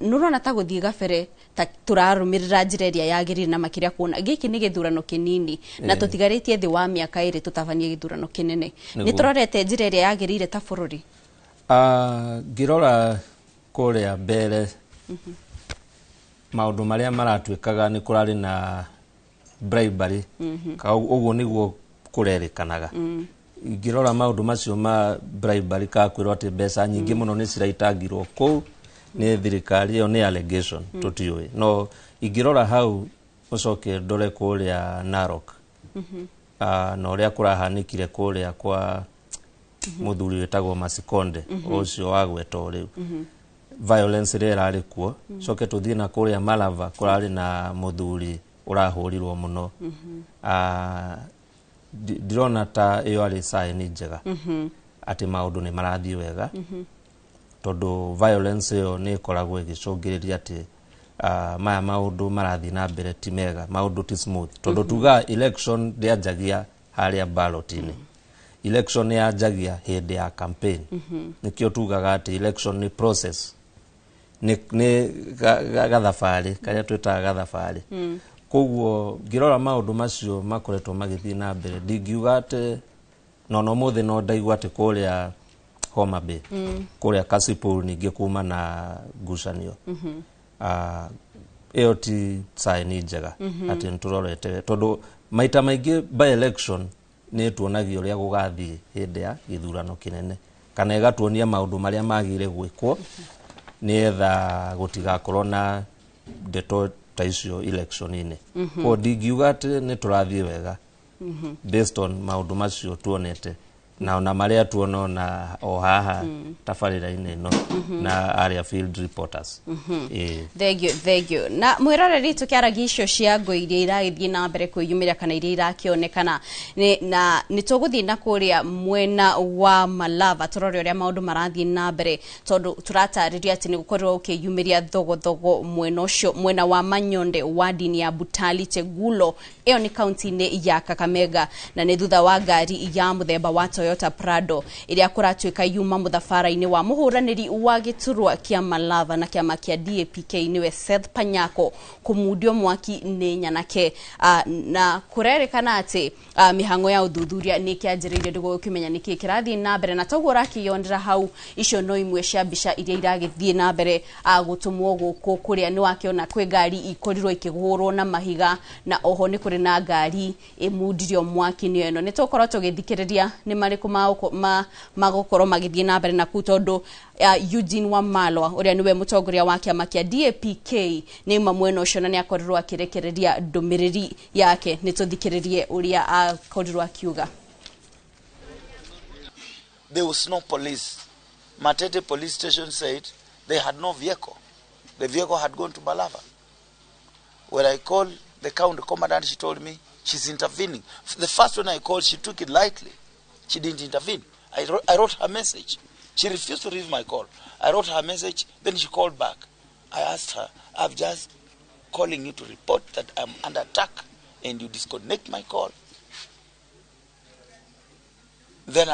S1: Nĩ ũrona ta gũthiĩ gabere ta tũrarũmĩrĩra njĩra ĩrĩa yagĩrĩire, na makĩria kuona gĩkĩ nĩ gĩthurano kĩnini na tũtigarĩtie thĩ wa mĩaka 2 tũtabanie gĩthurano kĩnene? Nĩ tũrorete njĩra ĩrĩa yagĩrĩire ta bũrũri?
S11: Ngĩrora kũrĩa mbere maũndũ marĩa maratuĩkaga, nĩ kũrarĩ na bribery. Ka ũguo nĩguo kũrerĩkanaga. Ingĩrora maũndũ macio ma bribery, ka kwĩrwo atĩ mbeca nyingĩ mũno nĩ ciraitangirwo kũu nĩ thirikari, ĩyo nĩ allegation, tũtiũĩ. No ingĩrora hau ũcoke ndore kũrĩa Narok na ũrĩa kũrahanĩkire kũrĩa kwa mũthuri wĩtagwo Masikonde ũcio wagwetwo rĩu, violence ĩrĩa ĩrarĩ kuo, coke tũthiĩ na kũrĩa Malava, kũrarĩ na mũthuri ũrahũrirwo mũno. Ndirona ta ĩyo arĩ sign njega atĩ maũndũ nĩ marathiĩ wega, tondũ violence ĩyo nĩ ĩkoragwo ĩgĩcũngĩrĩria atĩ Maya maundu marathi na mbere ti mega, maundu ti smooth tondu tuga election ndĩanjagia harĩa ballot-inĩ. Election yanjagia hĩndĩ ya campaign. Nĩkĩo tugaga atĩ election nĩ process, nĩ gathabarĩ karĩa twĩtaga gathabarĩ. Koguo ngĩrora maũndũ macio makoretwo magĩthiĩ na mbere, ndingiuga atĩ no mũthĩ no ndaigua atĩ kũrĩa Homa Bay, kũrĩa Kasipul ningĩ kuma na ngucanio. Ĩyo ti sign njega atĩ nĩtũrorete, tondũ maita maingĩ by election nĩ tuonagia ũrĩa gũgathiĩ hĩndĩ ya gĩthurano kĩnene, kana ĩgatuonia maũndũ marĩa magĩrĩire gwĩkwo nĩgetha gũtigakorwo na ndeto ta icio election-inĩ. Koguo ndingiuga atĩ nĩ tũrathiĩ wega based on maũndũ macio tuonete na ona marĩa tuona ona o haha tabarĩra-inĩ ĩno na arĩa field reporters.
S1: Thank you, thank you. Na mwĩroreri, tũkĩaragia icio cia ngũ iria iragĩthiĩ na mbere kwĩyumĩria kana iria irakĩonekana na nĩ tũgũthiĩ na kũrĩa mwena wa Malava tũrore ũrĩa maũndũ marathiĩ na mbere, tondũ tũratarĩria atĩ nĩ gũkorirwo gũkĩyumĩria thogothogo mwena ũcio, mwena wa Manyonde, wadi ya Butali Chegulo, ĩyo nĩ kaunti-inĩ ya Kakamega, na nĩ thutha wa ngari ya mũthemba wa Toyota Prado ĩrĩa kũratuĩka yuma mũthabara-inĩ wa mũhũranĩri wa gĩturwa kĩa Malava na kĩama kĩa DAPK nĩwe Seth Panyako kũmundio mwaki nĩ nyanake. Na kũrerĩkana atĩ mĩhang'o ya ũthuthuria nĩ ĩkĩanjĩrĩirie nĩguo gũkĩmenya nĩkĩĩ kĩrathiĩ na mbere, na toguo ũrakĩyonera hau, icio no imwe cia mbica iria iragĩthiĩ na mbere gũtũmwo gũkũ, kũrĩa nĩ wakĩona kwĩ ngari ikorirwo ikĩhũrwo na mahiga, na oho nĩ kũrĩ na ngari ĩmundirio mwaki nĩyo ĩno. Nĩ tũgũkorwo tũgĩthikĩrĩria nĩ marĩkũ magũkorwo magĩthiĩ na mbere na kũu, tondũ Eugene Wamalwa ũrĩa nĩwe mũtongoria wa kĩama kĩa DAPK nĩ uma mwena ũcio na nĩ akorirwo akĩrekereria ndũmĩrĩri yake. Nĩ tũthikĩrĩrie ũrĩa akorirwo akiuga.
S12: There was no police. Matete police station said they had no vehicle. The vehicle had gone to Malava. When I called the county commandant, she told me she's intervening. The first one I called, she took it lightly. She didn't intervene. I wrote her message. She refused to receive my call. I wrote her message, then she called back. I asked her, I'm just calling you to report that I'm under attack and you disconnect my call. Then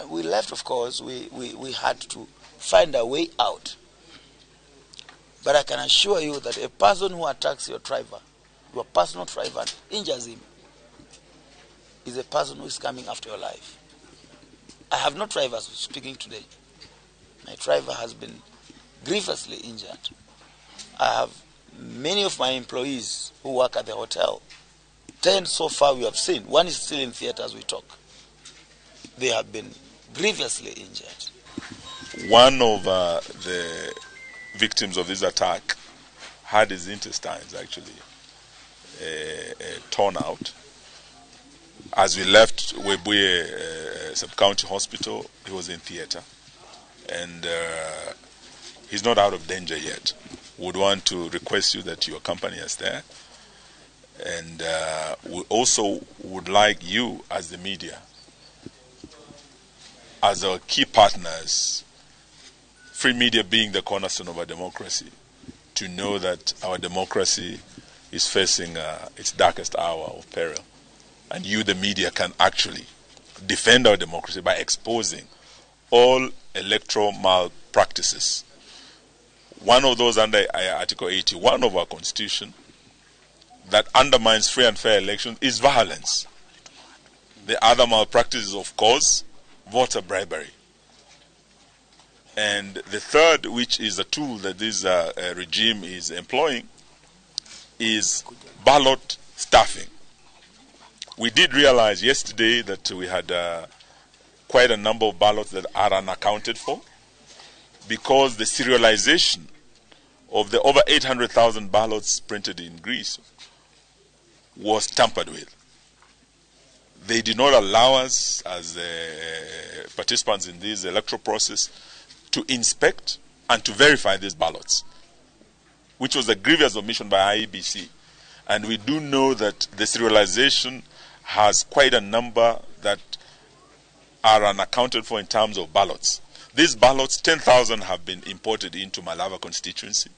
S12: we left, of course. We had to find a way out. But I can assure you that a person who attacks your driver, your personal driver, injures him, is a person who is coming after your life. I have no drivers speaking today. My driver has been grievously injured. I have many of my employees who work at the hotel. 10 so far we have seen. One is still in theater as we talk. They have been grievously injured.
S13: One of the victims of this attack had his intestines actually torn out. As we left Webuye Sub-County Hospital, he was in theater, and he's not out of danger yet. Would want to request you that you accompany us there, and we also would like you as the media, as our key partners, free media being the cornerstone of our democracy, to know that our democracy is facing its darkest hour of peril. And you, the media, can actually defend our democracy by exposing all electoral malpractices. One of those under Article 81 of our Constitution that undermines free and fair elections is violence. The other malpractice is, of course, voter bribery. And the third, which is a tool that this regime is employing, is ballot stuffing. We did realize yesterday that we had quite a number of ballots that are unaccounted for, because the serialization of the over 800,000 ballots printed in Greece was tampered with. They did not allow us, as participants in this electoral process, to inspect and to verify these ballots, which was a grievous omission by IEBC. And we do know that the serialization has quite a number that are unaccounted for in terms of ballots. These ballots, 10,000 have been imported into Malava constituency.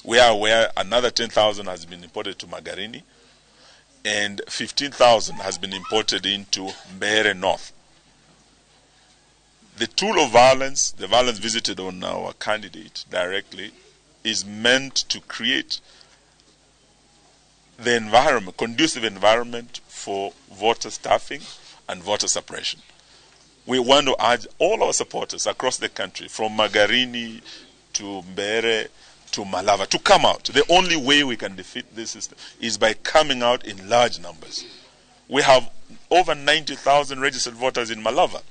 S13: We are aware another 10,000 has been imported to Magarini and 15,000 has been imported into Mbeere North. The tool of violence, the violence visited on our candidate directly, is meant to create the environment, conducive environment for voter staffing and voter suppression. We want to urge all our supporters across the country, from Magarini to Mbeere to Malava, to come out. The only way we can defeat this system is by coming out in large numbers. We have over 90,000 registered voters in Malava.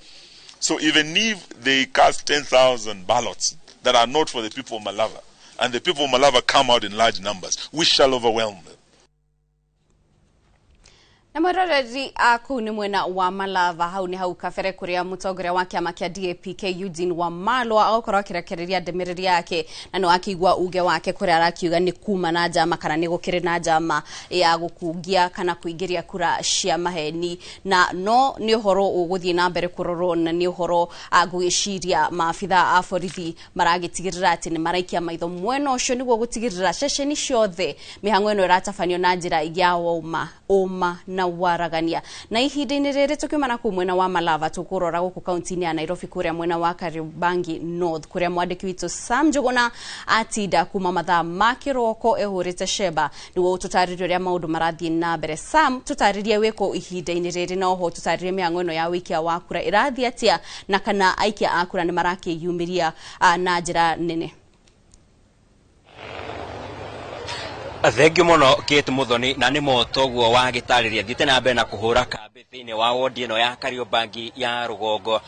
S13: So even if they cast 10,000 ballots that are not for the people of Malava, and the people of Malava come out in large numbers, we shall overwhelm them.
S1: Na mwiroreri aku ni mwena wa Malava hau ni hau kabere kuria mutongoria wa kiama kia DAPK Eugene Wamalwa agokorwo akirekereria ndũmĩrĩri yake na no akigua uge wake kuria arakiuga ni kuma na njama kana ni gukiri na njama ya gukungia kana kuingiria kura cia maheni na no ni uhoro uguthie na mbere kurorwo na ni uhoro ngwiciria maabitha a borithi maragitigirira ati ni maraikia maitho mwena ucio niguo gutigirira ceceni ciothe mihango ino iratabanio na njira ya uma na waragania. Na ihinda-inĩ rĩrĩ tũkiuma kuu mwena wa Malava tũkũrora gũkũ kaunti-inĩ ya Nairobi kũrĩa mwena wa Kariobangi North kũrĩa mwandĩki witũ Sam Njuguna atinda kuma mathaa ma kĩroko ehũrĩte cemba nĩguo tũtarĩrie ũrĩa maũndũ marathiĩ na mbere. Sam, tũtarĩrie wĩkũ ihinda-inĩ rĩrĩ na oho tũtarĩrie mĩhang'o ĩno ya wĩikia wa kura ĩrathiĩ atĩa na kana aikia a kura nĩ marakĩyumĩria na njĩra nene.
S14: Thengio muno Kate Muthoni, na nĩ motoguo wa gĩtarĩria thiĩte na mbere na kũhũra kambĩ thĩinĩ wa wodi ĩno ya Kariobangi ya rũgongo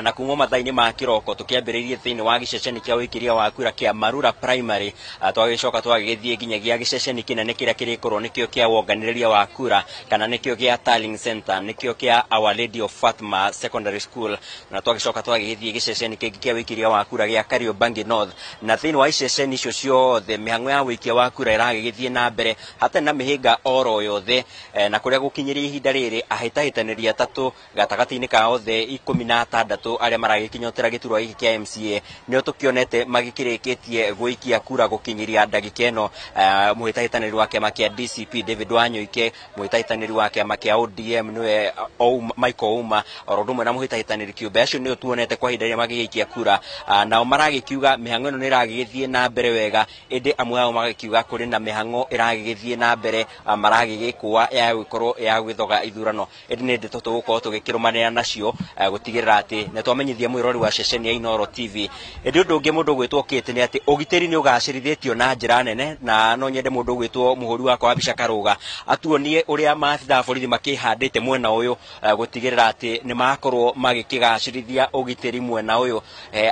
S14: na kuma mathaa-inĩ ma kĩroko tũkĩambĩrĩirie thĩinĩ wa gĩceceni kĩa ũikĩria wa kura kĩa Marura Primary, twagĩcoka twagĩgĩthiĩ nginyagia gĩceceni kĩnene kĩrĩa kĩrĩkorwo nĩkĩo kĩa wonganĩrĩria wa kura kana nĩkĩo gĩa Tallying Center, nĩkĩo kĩa Our Lady of Fatima Secondary School, na twagĩcoka twagĩgĩthiĩ gĩceceni kĩngĩ kĩa ũikĩria wa kura gĩa Kariobangi North. Na thĩinĩ wa iceceni icio ciothe mĩhang'o ya ũikia wa kura ĩragĩgĩthiĩ na mbere hatarĩ na mĩhĩnga oro yothe, na kũrĩa gũkinyĩria ihinda rĩrĩ ahĩtahĩtanĩri atatũ gatagatĩ-inĩ ka othe 16 arĩa maragĩkinyotera gĩturwa gĩkĩ kĩa MCA nĩo tũkĩonete magĩkĩrĩkĩtie gũikia kura gũkinyĩria ndagĩka ĩno. Mũhĩtahĩtanĩri wa kĩama kĩa DCP David Wanyoike, mũhĩtahĩtanĩri wa kĩama kĩa ODM nĩwe Michael Ouma, oro ũndũ ũmwe na mũhĩtahĩtanĩri kĩũmbe, acio nĩo tuonete kwa ihinda rĩrĩa magĩgĩikia kura, nao maragĩkiuga mĩhang'o ĩno nĩ ĩragĩgĩthiĩ na mbere wega, ĩndĩ amwe ao magĩkiuga kũrĩ na mĩhang'o ĩragĩgĩthiĩ na mbere maragĩgĩkũa ya gũkorwo ya gwĩthoga ithurano. Ĩndĩ nĩ ndeto tũgũkorwo tũgĩkĩrũmanĩra nacio gũtigĩrĩra atĩ nĩ twamenyithia mwĩrori wa ceceni ya Inooro TV. Ĩndĩ ũndũ ũngĩ mũndũ ũgwĩtwo Kate nĩ atĩ ũgitĩri nĩ ũgacĩrithĩtio na njĩra nene, na no nyende mũndũ ũgwĩtwo mũhũri wakwa wa mbica Karũga atuonie ũrĩa maabitha a borithi makĩhandĩte mwena ũyũ gũtigĩrĩra atĩ nĩ makorwo magĩkĩgacĩrithia ũgitĩri mwena ũyũ.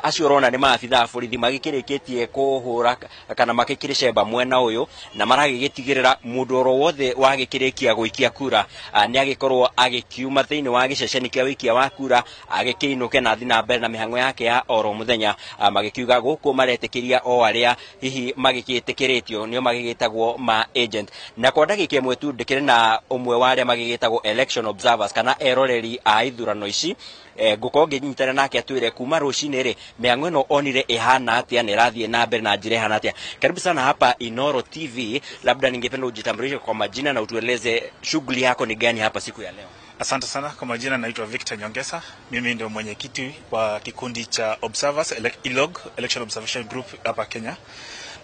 S14: Acio ũrona nĩ maabitha a borithi magĩkĩrĩkĩtie kũhũra kana magĩkĩrĩ cemba mwena ũyũ na maragĩgĩtigĩrĩra mũndũ oro wothe wagĩkĩrĩkia gũikia kura nĩ agĩkorwo agĩkiuma thĩinĩ wa gĩceceni kĩa ũikia wa kura agĩkĩinũke na thiĩ na mbere na mĩhang'o yake ya oro mũthenya, magĩkiuga gũkũ maretĩkĩria o arĩa hihi magĩkĩtĩkĩrĩtio nĩo magĩgĩtagwo ma agent. Na kwa ndagĩka ĩmwe tu ndĩkĩrĩ na ũmwe wa arĩa magĩgĩtagwo election observers kana eroreri a ithurano ici, ngũkorwo ngĩnyitana nake atwĩre kuma rũcinĩ rĩ mĩhang'o ĩno onire ĩhana atĩa na ĩrathiĩ na mbere na njĩra ĩhana atĩa. Karibu sana hapa Inooro TV, labda ningependa ujitambulishe kwa majina na utueleze shughuli yako ni gani hapa siku ya leo.
S15: Asante sana. Kwa majina naitwa Victor Nyongesa. Mimi ndio mwenyekiti wa kikundi cha Observers, ELOG, Election Observation Group hapa Kenya.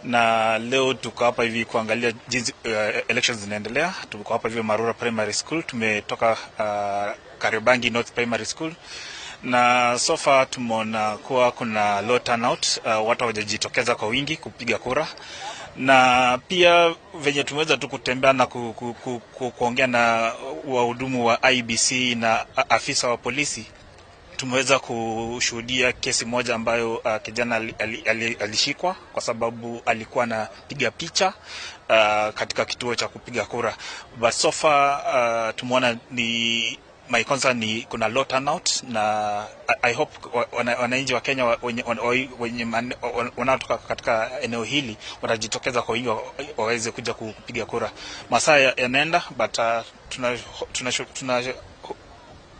S15: Na leo tuko hapa hivi kuangalia jinsi elections zinaendelea. Tuko hapa hivi Marura Primary School, tumetoka Kariobangi North Primary School. Na so far tumeona kuwa kuna low turnout, watu hawajajitokeza kwa wingi kupiga kura. Na pia venye tumeweza tu kutembea na kuongea na wahudumu wa IBC na afisa wa polisi, tumeweza kushuhudia kesi moja ambayo kijana alishikwa kwa sababu alikuwa anapiga picha katika kituo cha kupiga kura. But so far tumeona ni my concern ni kuna low turnout, na I hope wananchi wa Kenya wenye wanaotoka katika eneo hili watajitokeza kwa wingi waweze kuja kupiga kura. Masaa yanaenda, but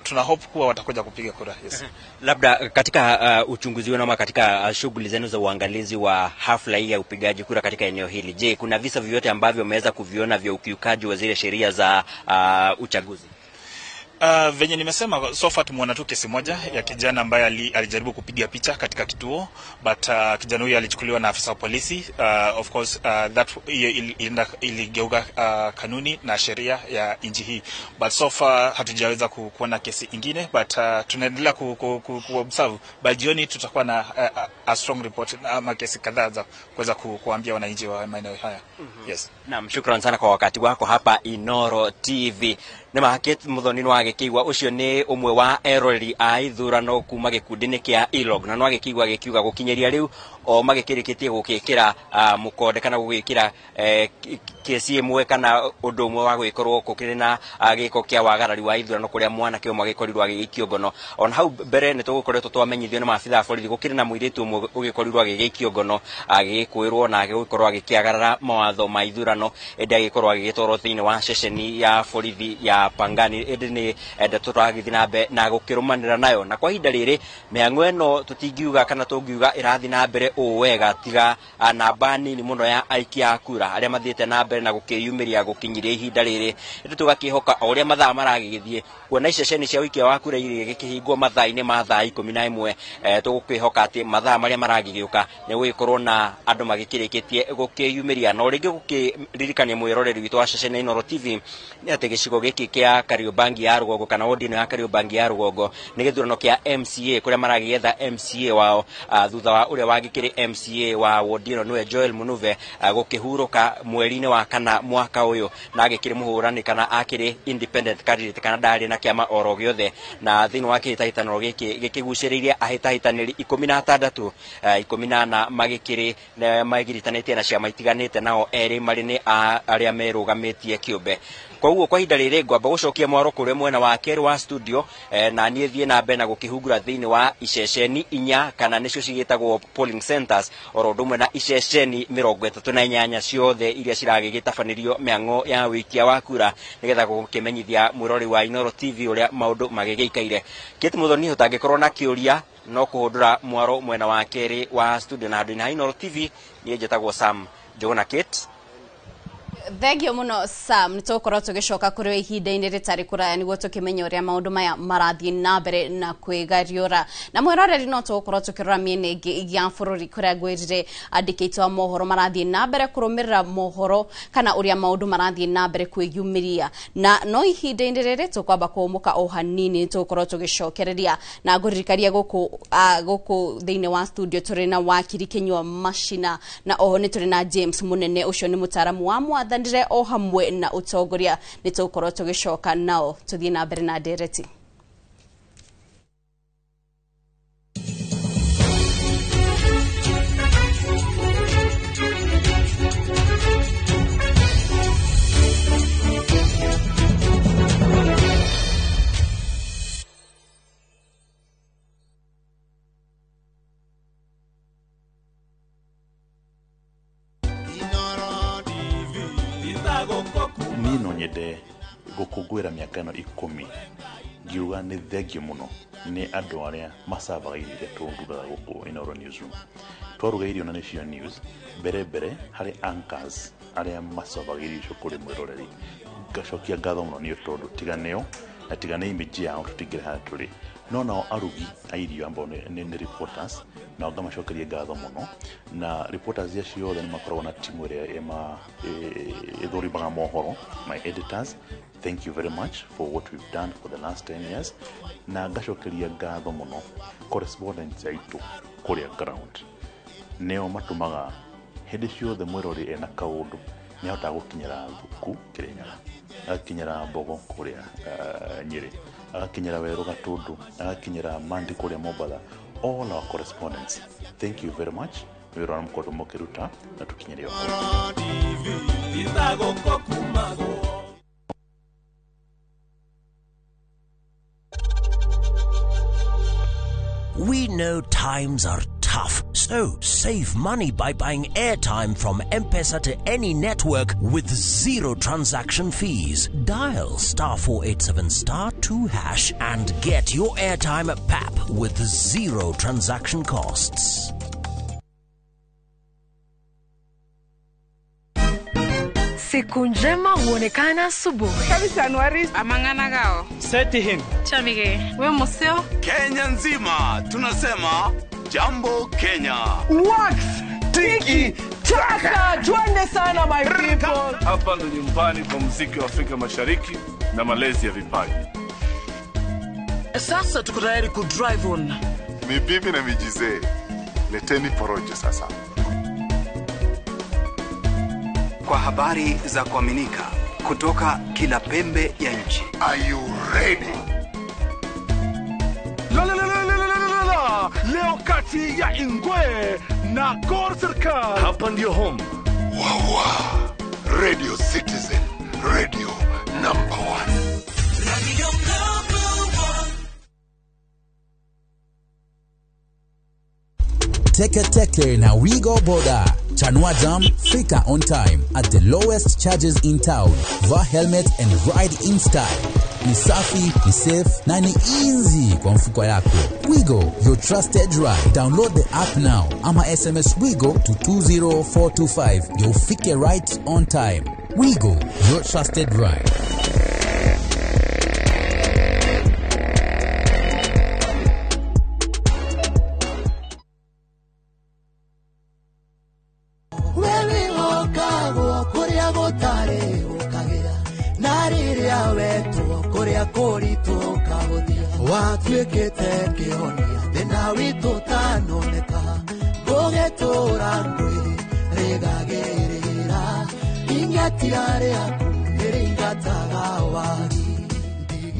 S15: Tuna hope kuwa watakuja kupiga kura. Yes.
S14: Labda katika uchunguzi wenu ama katika shughuli zenu za uangalizi wa hafla hii ya upigaji kura katika eneo hili, je, kuna visa vyovyote ambavyo mmeweza kuviona vya ukiukaji wa zile sheria za uchaguzi?
S15: Venye nimesema, so far tumeona tu kesi moja ya kijana ambaye alijaribu kupiga picha katika kituo, but kijana huyo alichukuliwa na afisa wa polisi. Of course, that hiyo iligeuka kanuni na sheria ya nchi hii, but so far hatujaweza kuona kesi ingine, but tunaendelea ku observe. By jioni tutakuwa na a strong report ama kesi kadhaa za kuweza kuambia wananchi wa maeneo haya. Yes.
S14: Naam, shukran sana kwa wakati wako hapa Inoro TV. Nĩ ma Kate Muthoni nĩ wagĩkĩigua ũcio nĩ ũmwe wa eroreri a ithurano kuma gĩkundi-inĩ kĩa ILOG, na no agĩkĩigua agĩkiuga gũkinyĩria rĩu o magĩkĩrĩkĩtie gũgĩkĩra mũkonde kana gũgĩkĩra kesi ĩmwe kana ũndũ ũmwe wa gũgĩkorwo gũkĩrĩ na gĩko kĩa wagarari wa ithurano kũrĩa mwanake ũmwe agĩkorirwo agĩgĩikio ngono. Ona hau mbere nĩ tũgũkoretwo twamenyithio nĩ maabithaa a borithi gũkĩrĩ na mũirĩtu ũmwe ũgĩkorirwo agĩgĩikio ngono, agĩgĩkwĩrwo na agĩgĩkorwo agĩkĩagarara mawatho ma ithurano, ĩndĩ agĩkorwo agĩgĩtwarwo thĩinĩ wa ceceni ya borithi ya Pangani. Ĩndĩ nĩ ndeto tũragĩthiĩ na mbere na gũkĩrũmanĩra nayo, na kwa ihinda rĩrĩ mĩhang'o ĩno tũtingiuga kana tũngiuga ĩrathiĩ na mbere ũũ wega, tiga namba nini mũno ya aikia a kura arĩa mathiĩte na mbere na gũkĩyumĩria gũkinyĩria ihinda rĩrĩ. Ĩndĩ tũgakĩhoka o ũrĩa mathaa maragĩgĩthiĩ, kuona iceceni cia ũikia wa kura igĩkĩhingwo mathaa-inĩ ma thaa 11, tũgũkĩhoka atĩ mathaa marĩa maragĩgĩũka nĩ gũgĩkorwo na andũ magĩkĩrĩkĩtie gũkĩyumĩria. Na o rĩngĩ gũkĩririkania mwĩroreri witũ wa ceceni ya Inoro TV nĩ atĩ gĩcigo gĩkĩ kĩa Kariobangi ya rũgongo kana wodi ĩno ya Kariobangi ya rũgongo nĩ gĩthurano kĩa MCA kũrĩa maragĩetha MCA wao, thutha wa ũrĩa wagĩkĩrĩ MCA wa wodi ĩno nĩwe Joel Munuve gũkĩhurũka mweri-inĩ wa kana mwaka ũyũ, na agĩkĩrĩ mũhũrani kana akĩrĩ independent candidate kana ndarĩ na kĩama oro gĩothe. Na thĩinĩ wa kĩhĩtahĩtanĩro gĩkĩ gĩkĩgucĩrĩirie ahĩtahĩtanĩri 16, 14 magĩkĩrĩ magiritanĩtie na ciama itiganĩte, nao erĩ marĩ nĩ arĩa merũgamĩtie kĩũmbe. Koguo kwa ihinda rĩrĩ ngwamba gũcokia mwaro kũrĩ mwena wa kerĩ wa studio, na niĩ thiĩ na mbere na gũkĩhungura thĩinĩ wa iceceni 4 kana nĩcio cigĩtagwo polling centers, oro ũndũ ũmwe na iceceni 38 ciothe iria ciragĩgĩtabanĩrio mĩhang'o ya wĩikia wa kura, nĩgetha gũkĩmenyithia mwĩrori wa Inoro TV ũrĩa maũndũ magĩgĩikaire. Kate Muthoni, ũtangĩkorwo na kĩũria no kũhũndũra mwaro mwena wa kerĩ wa studio, na handũ-inĩ ha Inoro TV niĩ njĩtagwo Sam Njũgũna. Kate.
S1: Thank you muno Sam, nĩ tũgũkorwo tũgĩcoka kũrĩ we ihinda-inĩ rĩtarĩ kũraya nĩguo tũkĩmenye ũrĩa maũndũ maya marathiĩ na mbere na kwĩgariũra. Na mwĩroreri no tũgũkorwo tũkĩrora mĩena ĩngĩ ya bũrũri kũrĩa ngwĩrire andĩki aitũ a mohoro marathiĩ na mbere kũrũmĩrĩra mohoro kana ũrĩa maũndũ marathiĩ na mbere kwĩyumĩria. Na no ihinda-inĩ rĩrĩ tũkwamba kũũmũka o hanini, tũgũkorwo tũgĩcokereria na ngũririkania gũkũ gũkũ thĩinĩ wa studio tũrĩ na wakiri Kinyua Machina, na oho nĩ tũrĩ na James Munene, ũcio nĩ mũtaaramu wa mwathanĩre o hamwe na ũtongoria. Nĩ tũgũkorwo tũgĩcoka nao tũthiĩ na mbere na ndereti.
S16: Niĩ no nyende gũkũngũĩra mĩaka ĩno 10 ngiuga nĩ thengio mũno nĩ andũ arĩa macavaga irio iria tũrugaga gũkũ Inoro Newsroom. Twaruga irio na nĩcio news mbere mbere harĩ anchors arĩa macavaga irio icio kũrĩ mwĩroreri. Ngacokia ngatho mũno nĩ tondũ tiga nĩo na tiga nĩ image yao tũtingĩrĩ harĩa tũrĩ. No nao arugi a irio ambao nĩ reporters, nao ngamacokeria ngatho mũno. Na reporters acio othe nĩ makoragwo na timu ĩrĩa ĩthũrimaga mohoro, my editors, thank you very much for what we've done for the last 10 years. Na ngacokeria ngatho mũno correspondents aitũ kũrĩa ground, nĩo matũmaga hĩndĩ ciothe mwĩrori ena kaũndũ nĩ ahotaga gũkinyĩra Thuku Kĩrĩnyaga, agakinyĩra Mbogo kũrĩa Nyĩrĩ, agakinyĩra Werũ Gatũndũ, agakinyĩra Mandi kũrĩa Mombatha. All our correspondents, thank you very much nĩ wĩra ũrĩa mũkoretwo mũkĩruta na tũkinyĩre o hau.
S17: We know times are tough. tough. So save money by buying airtime from M-Pesa to any network with zero transaction fees. Dial star 487 star 2 hash and get your airtime at PAP with zero transaction costs.
S18: Siku njema huonekana asubuhi.
S19: Kabisa Anuari amangana gao.
S20: Seti him.
S19: Chamige. We museo.
S21: Kenya nzima tunasema Jambo Kenya.
S22: Wax tiki taka. Twende sana my people.
S23: Hapa ndo nyumbani kwa muziki wa Afrika Mashariki na malezi ya vipaji.
S24: Sasa tuko tayari ku drive on.
S25: Mibibi na mijizee. Leteni porojo sasa.
S26: Kwa habari za kuaminika kutoka kila pembe ya nchi.
S25: Are you ready?
S23: La la la la la la la. Leo kati ya Ingwe na Gor Serikal. Hapa ndio home.
S25: Wawa. Radio Citizen, radio number 1.
S27: Radio number 1.
S28: Teke Teke na Wigo Boda. Chanua Jam, fika on time at the lowest charges in town. Vaa helmet and ride in style. Ni safi, ni safe na ni easy kwa mfuko yako. Wigo, your trusted ride. Download the app now ama SMS Wigo to 20425. You'll fike right on time. Wigo, your trusted ride.
S29: Watuĩkĩte kĩhonia thĩna witũ ũtanoneka ngũgĩtũra ngwĩrĩgagĩrĩra ing'atia rĩaku nĩrĩingataga wagi.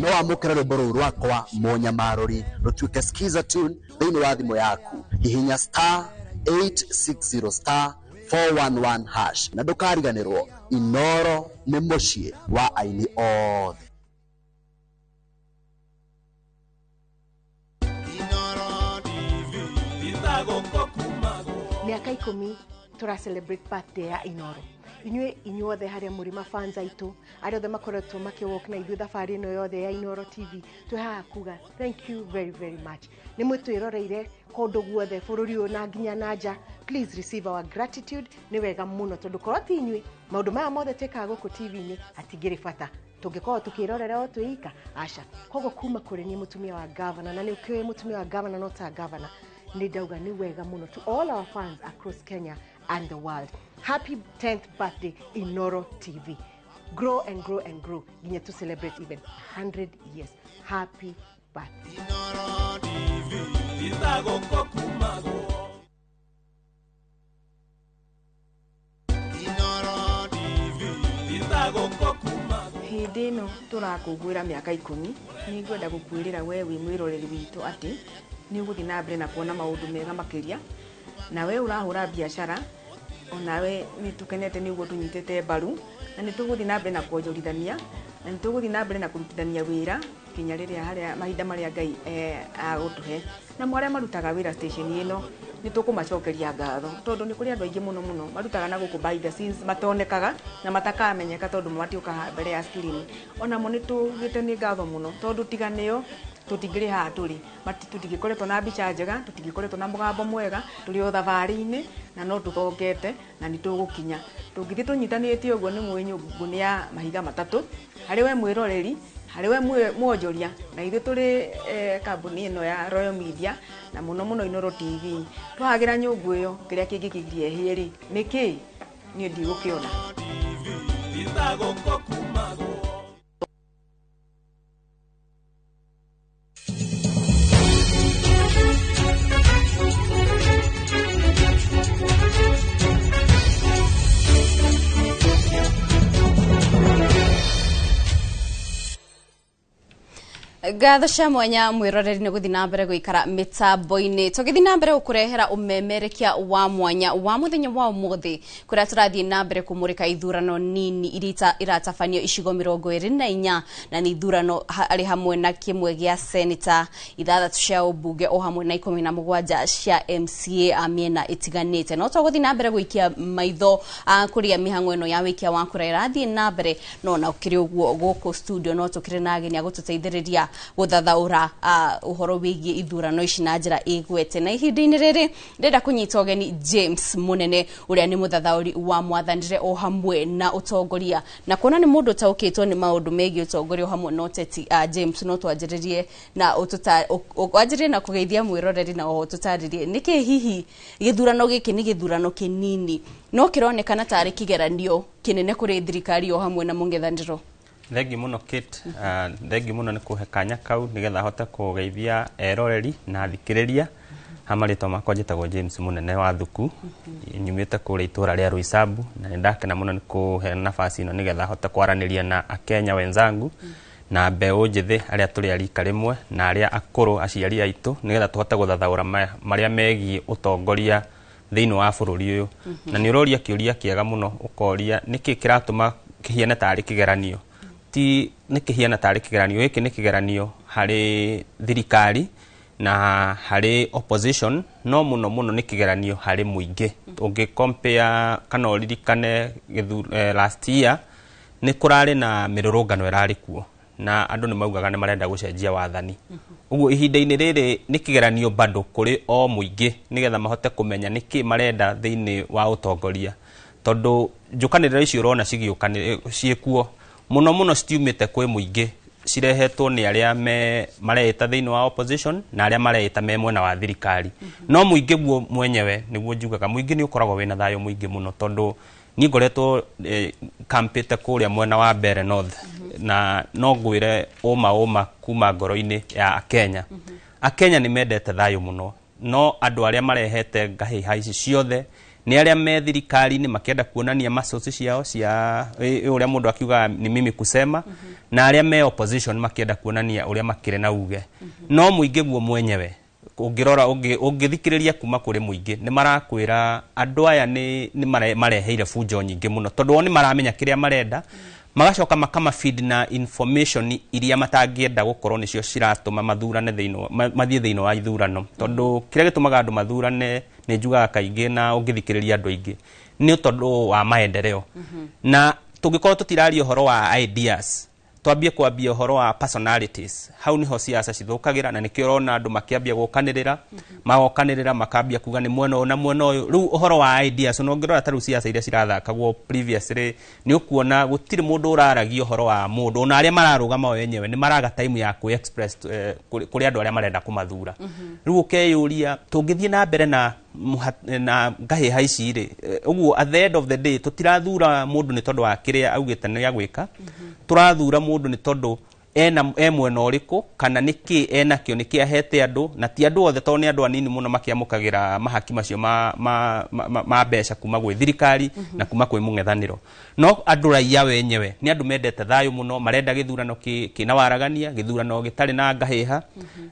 S30: No amũkĩre rwĩmbo rũu rwakwa Mũnyamarũri rũtuĩke skiza tune thĩinĩ wa thimũ yaku. Hihinya star 860 star 411 hash na ndũkariganĩrwo Inoro nĩ mũciĩ wa aini othe.
S31: Miaka 10 tura celebrate birthday ya Inoro. Inyuĩ inyuothe harĩa mũrĩ mafans aitũ, arĩa othe makoretwo makĩwalk na ithuĩ thabarĩ ĩno yothe ya Inoro TV, twĩ haha kuga thank you very very much. Nĩ mwĩtwĩroreire kũndũ guothe bũrũri ũyũ na nginya na nja. Please receive our gratitude. Nĩ wega mũno tondũ korwo ti inyuĩ maũndũ maya mothe twĩkaga gũkũ TV-inĩ hatingĩrĩ bata tũngĩkorwo tũkĩrorera o twĩika aca. Koguo kuma kũrĩ niĩ mũtumia wa gavana, na nĩ ũkĩũĩ mũtumia wa gavana no ta gavana, nĩ ndauga nĩ wega mũno to all our fans across Kenya and the world. Happy 10th birthday Inoro TV. Grow and grow and grow nginya to celebrate even 100 years. Happy birthday
S27: Inoro TV. Inoro TV.
S32: Hĩndĩ ĩno tũrakũngũĩra mĩaka 10 nĩ ngwenda gũkwĩrĩra we wĩ mwĩroreri witũ atĩ nĩ ũgũthiĩ na mbere na kuona maũndũ mega makĩria, na we ũrahũra biacara onawe nĩ tũkenete nĩ ũguo tũnyitĩte mbaru, na nĩ tũgũthiĩ na mbere na kuonjorithania, na nĩ tũgũthiĩ na mbere na kũrutithania wĩra nginya rĩrĩa harĩa mahinda marĩa Ngai agũtũhe. Na arĩa marutaga wĩra station ĩno nĩ tũkũmacokeria ngatho tondũ nĩ kũrĩ andũ aingĩ mũno mũno marutaga na gũkũ behind the scenes matonekaga na matakamenyeka tondũ matiũkaga mbere ya screen. Onamo nĩ tugĩte nĩ ngatho mũno tondũ tiga nĩo tũtingĩrĩ haha tũrĩ, tũtingĩkoretwo na mbica njega, tũtingĩkoretwo na mũgambo mwega, tũrĩ o thabarĩ-inĩ na no tũthongete na nĩ tũgũkinya. Tũngĩthiĩ tũnyitanĩte ũguo nĩ mũĩ nyũngũ nĩ ya mahiga matatũ, harĩ we mwĩroreri, harĩ we mwonjoria, na ithuĩ tũrĩ kambuni ĩno ya Royal Media na mũno mũno Inoro TV. Twahagĩra nyũngũ ĩyo kĩrĩa kĩngĩkĩgiria ĩhĩe rĩ nĩ kĩĩ? Niĩ ndigũkĩona.
S1: Ngatho cia mwanya mwiroreri nĩ gũthiĩ na mbere gũikara mĩtambo-inĩ. Tũgĩthiĩ na mbere gũkũrehera ũmemerekia wa mwanya wa mũthenya wa ũmũthĩ, kũrĩa tũrathiĩ na mbere kũmũrĩka ithurano nini iria iratabanio icigo 24, na nĩ ithurano arĩ hamwe na kĩmwe gĩa seneta, 6 cia ũmbunge o hamwe na 17 cia MCA a mĩena ĩtiganĩte. No tũgũthiĩ na mbere gũikia maitho kũrĩa mĩhang'o ĩno ya wĩikia wa kura ĩrathiĩ na mbere, no na ũkĩrĩ ũguo gũkũ studio no tũkĩrĩ na ageni a gũtũteithĩrĩria gũthathaũra ũhoro wĩgiĩ ithurano ici na njĩra ĩgwete. Na ihinda-inĩ rĩrĩ ndĩrenda kũnyita ũgeni James Mũnene, ũrĩa nĩ mũthathaũri wa mwathanĩre o hamwe na ũtongoria, na kuona nĩ mũndũ ũtaũkĩtwo nĩ maũndũ megiĩ ũtongoria o hamwe na ũteti. James, no twanjĩrĩrie na wanjĩrĩrie na kũgeithia mwĩroreri na oho tũtarĩrie nĩkĩ hihi gĩthurano gĩkĩ nĩ gĩthurano kĩnini no kĩronekana tarĩ kĩgeranio kĩnene kũrĩ thirikari o hamwe na mũng'ethanĩro.
S2: Thengi mũno Kate, thengi mũno nĩ kũhe kanya kau nĩgetha hote kũgeithia eroreri na athikĩrĩria. Ha marĩtwa makwa njĩtagwo James Mũnene wa Thuku, nyumĩte kũrĩa itũra rĩa Roysambu, na nĩndakena mũno nĩ kũhe nafasi ĩno nĩgetha hote kwaranĩria na akenya wenzangu na mbeũ njĩthĩ arĩa tũrĩ a rika rĩmwe na arĩa akũrũ aciari aitũ, nĩgetha tũhote gũthathaũra marĩa megiĩ ũtongoria thĩinĩ wa bũrũri ũyũ. Na nĩ ũroria kĩũria kĩega mũno, ũkoria nĩkĩ kĩratũma kĩhiane tarĩ kĩgeranio. Ti nĩ kĩhiana tarĩ kĩgeranio, gĩkĩ nĩ kĩgeranio harĩ thirikari na harĩ opposition, no mũno mũno nĩ kĩgeranio harĩ mũingĩ. Ũngĩ compare kana ũririkane last year nĩ kũrarĩ na mĩrũrũngano ĩrarĩ kuo na andũ nĩ maugaga nĩ marenda gũcenjia wathani. Ũguo ihinda-inĩ rĩrĩ nĩ kĩgeranio bado kũrĩ o mũingĩ nĩgetha mahote kũmenya nĩkĩ marenda thĩinĩ wa ũtongoria, tondũ njũkanĩrĩro icio ũrona cigĩũkanĩrĩra ciĩkuo mũno mũno citiumĩte kwĩ mũingĩ, cirehetwo nĩ arĩa mareĩta thĩinĩ wa opposition na arĩa mareĩta me mwena wa thirikari. No mũingĩ guo mwenyewe nĩguo njugaga mũingĩ nĩ ũkoragwo wĩna thayũ mũingĩ mũno, tondũ niĩ ngoretwo kampĩte kũrĩa mwena wa Mbeere North, na no ngwĩre ũma kuma ngoro-inĩ ya Akenya. Akenya nĩ mendete thayũ mũno, no andũ arĩa marehete ngahĩha ici ciothe nĩ arĩa me thirikari-inĩ makĩenda kuonania macoci ciao cia ũrĩa mũndũ akiugaga ni mimi kusema, na arĩa me opposition makĩenda kuonania ũrĩa makĩrĩ na uge. No mũingĩ guo mwenyewe ũngĩrora ũngĩthikĩrĩria kuma kũrĩ mũingĩ nĩ marakwĩra andũ aya nĩ mareheire bunjo nyingĩ mũno, tondũ o nĩ maramenya kĩrĩa marenda, magacoka makama feed na information iria matangĩenda gũkorwo nĩcio ciratũma mathurane thĩinĩ mathiĩ thĩinĩ wa ithurano, tondũ kĩrĩa gĩtũmaga andũ mathurane nĩ njugaga kaingĩ na ũngĩthikĩrĩria andũ aingĩ nĩ tondũ wa maendeleo. Na tũngĩkorwo tũtiraria ũhoro wa ideas, twambie kwambia ũhoro wa personalities, hau niho siasa cithũkagĩra, na nĩkĩo ũrona andũ makĩambia gũkanĩrĩra, magokanĩrĩra makambia kuga nĩ mwena ũyũ na mwena ũyũ. Rĩu ũhoro wa ideas, ona ũngĩrora ta rĩu siasa iria cirathakagwo previously, nĩ ũkuona gũtirĩ mũndũ ũraragia ũhoro wa mũndũ, ona arĩa mararũgama o enyewe nĩ maraga time ya kwĩ express kũrĩ andũ arĩa marenda kũmathura. Rĩu ũkeyũria tũngĩthiĩ na mbere na ngahĩha ici rĩ, ũguo at the end of the day tũtirathura mũndũ nĩ tondũ wa kĩrĩa augĩte nĩ agwĩka, tũrathura mũndũ nĩ tondũ e mwena ũrĩkũ kana nĩkĩ enakĩo, nĩkĩ ahete andũ, na ti andũ othe tondũ nĩ andũ anini mũno makĩamũkagĩra mahaki macio ma mbeca kuma gwĩ thirikari na kuma kwĩ mũng'ethanĩro. No andũ raia wenyewe nĩ andũ mendete thayũ mũno, marenda gĩthurano kĩna waragania, gĩthurano gĩtarĩ na ngahĩha,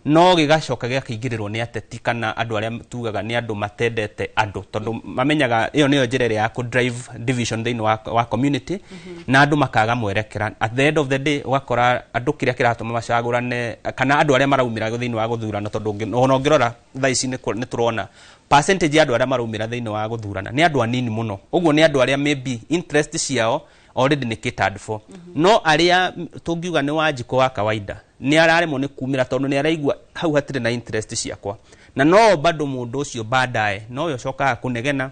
S2: no gĩgacoka gĩgakĩingĩrĩrwo nĩ ateti kana andũ arĩa tugaga nĩ andũ matendete andũ, tondũ mamenyaga ĩyo nĩyo njĩra ĩrĩa ya kũ drive division thĩinĩ wa community, na andũ makaga mwerekera. At the end of the day ũgakora andũ kĩrĩa kĩratũma macagũrane kana andũ arĩa maraumĩra thĩinĩ wa gũthurana, tondũ ona ũngĩrora thaa ici nĩ tũrona percentage ya andũ arĩa maraumĩra thĩinĩ wa gũthurana nĩ andũ anini mũno. Ũguo nĩ andũ arĩa maybe interest ciao already nĩ catered for. No arĩa tũngiuga nĩ Wanjikũ wa kawaida nĩ araremwo nĩ kumĩra tondũ nĩ araigua hau hatirĩ na interest ciakwa, na no bado mũndũ ũcio baadaye no we ũcokaga kũnegena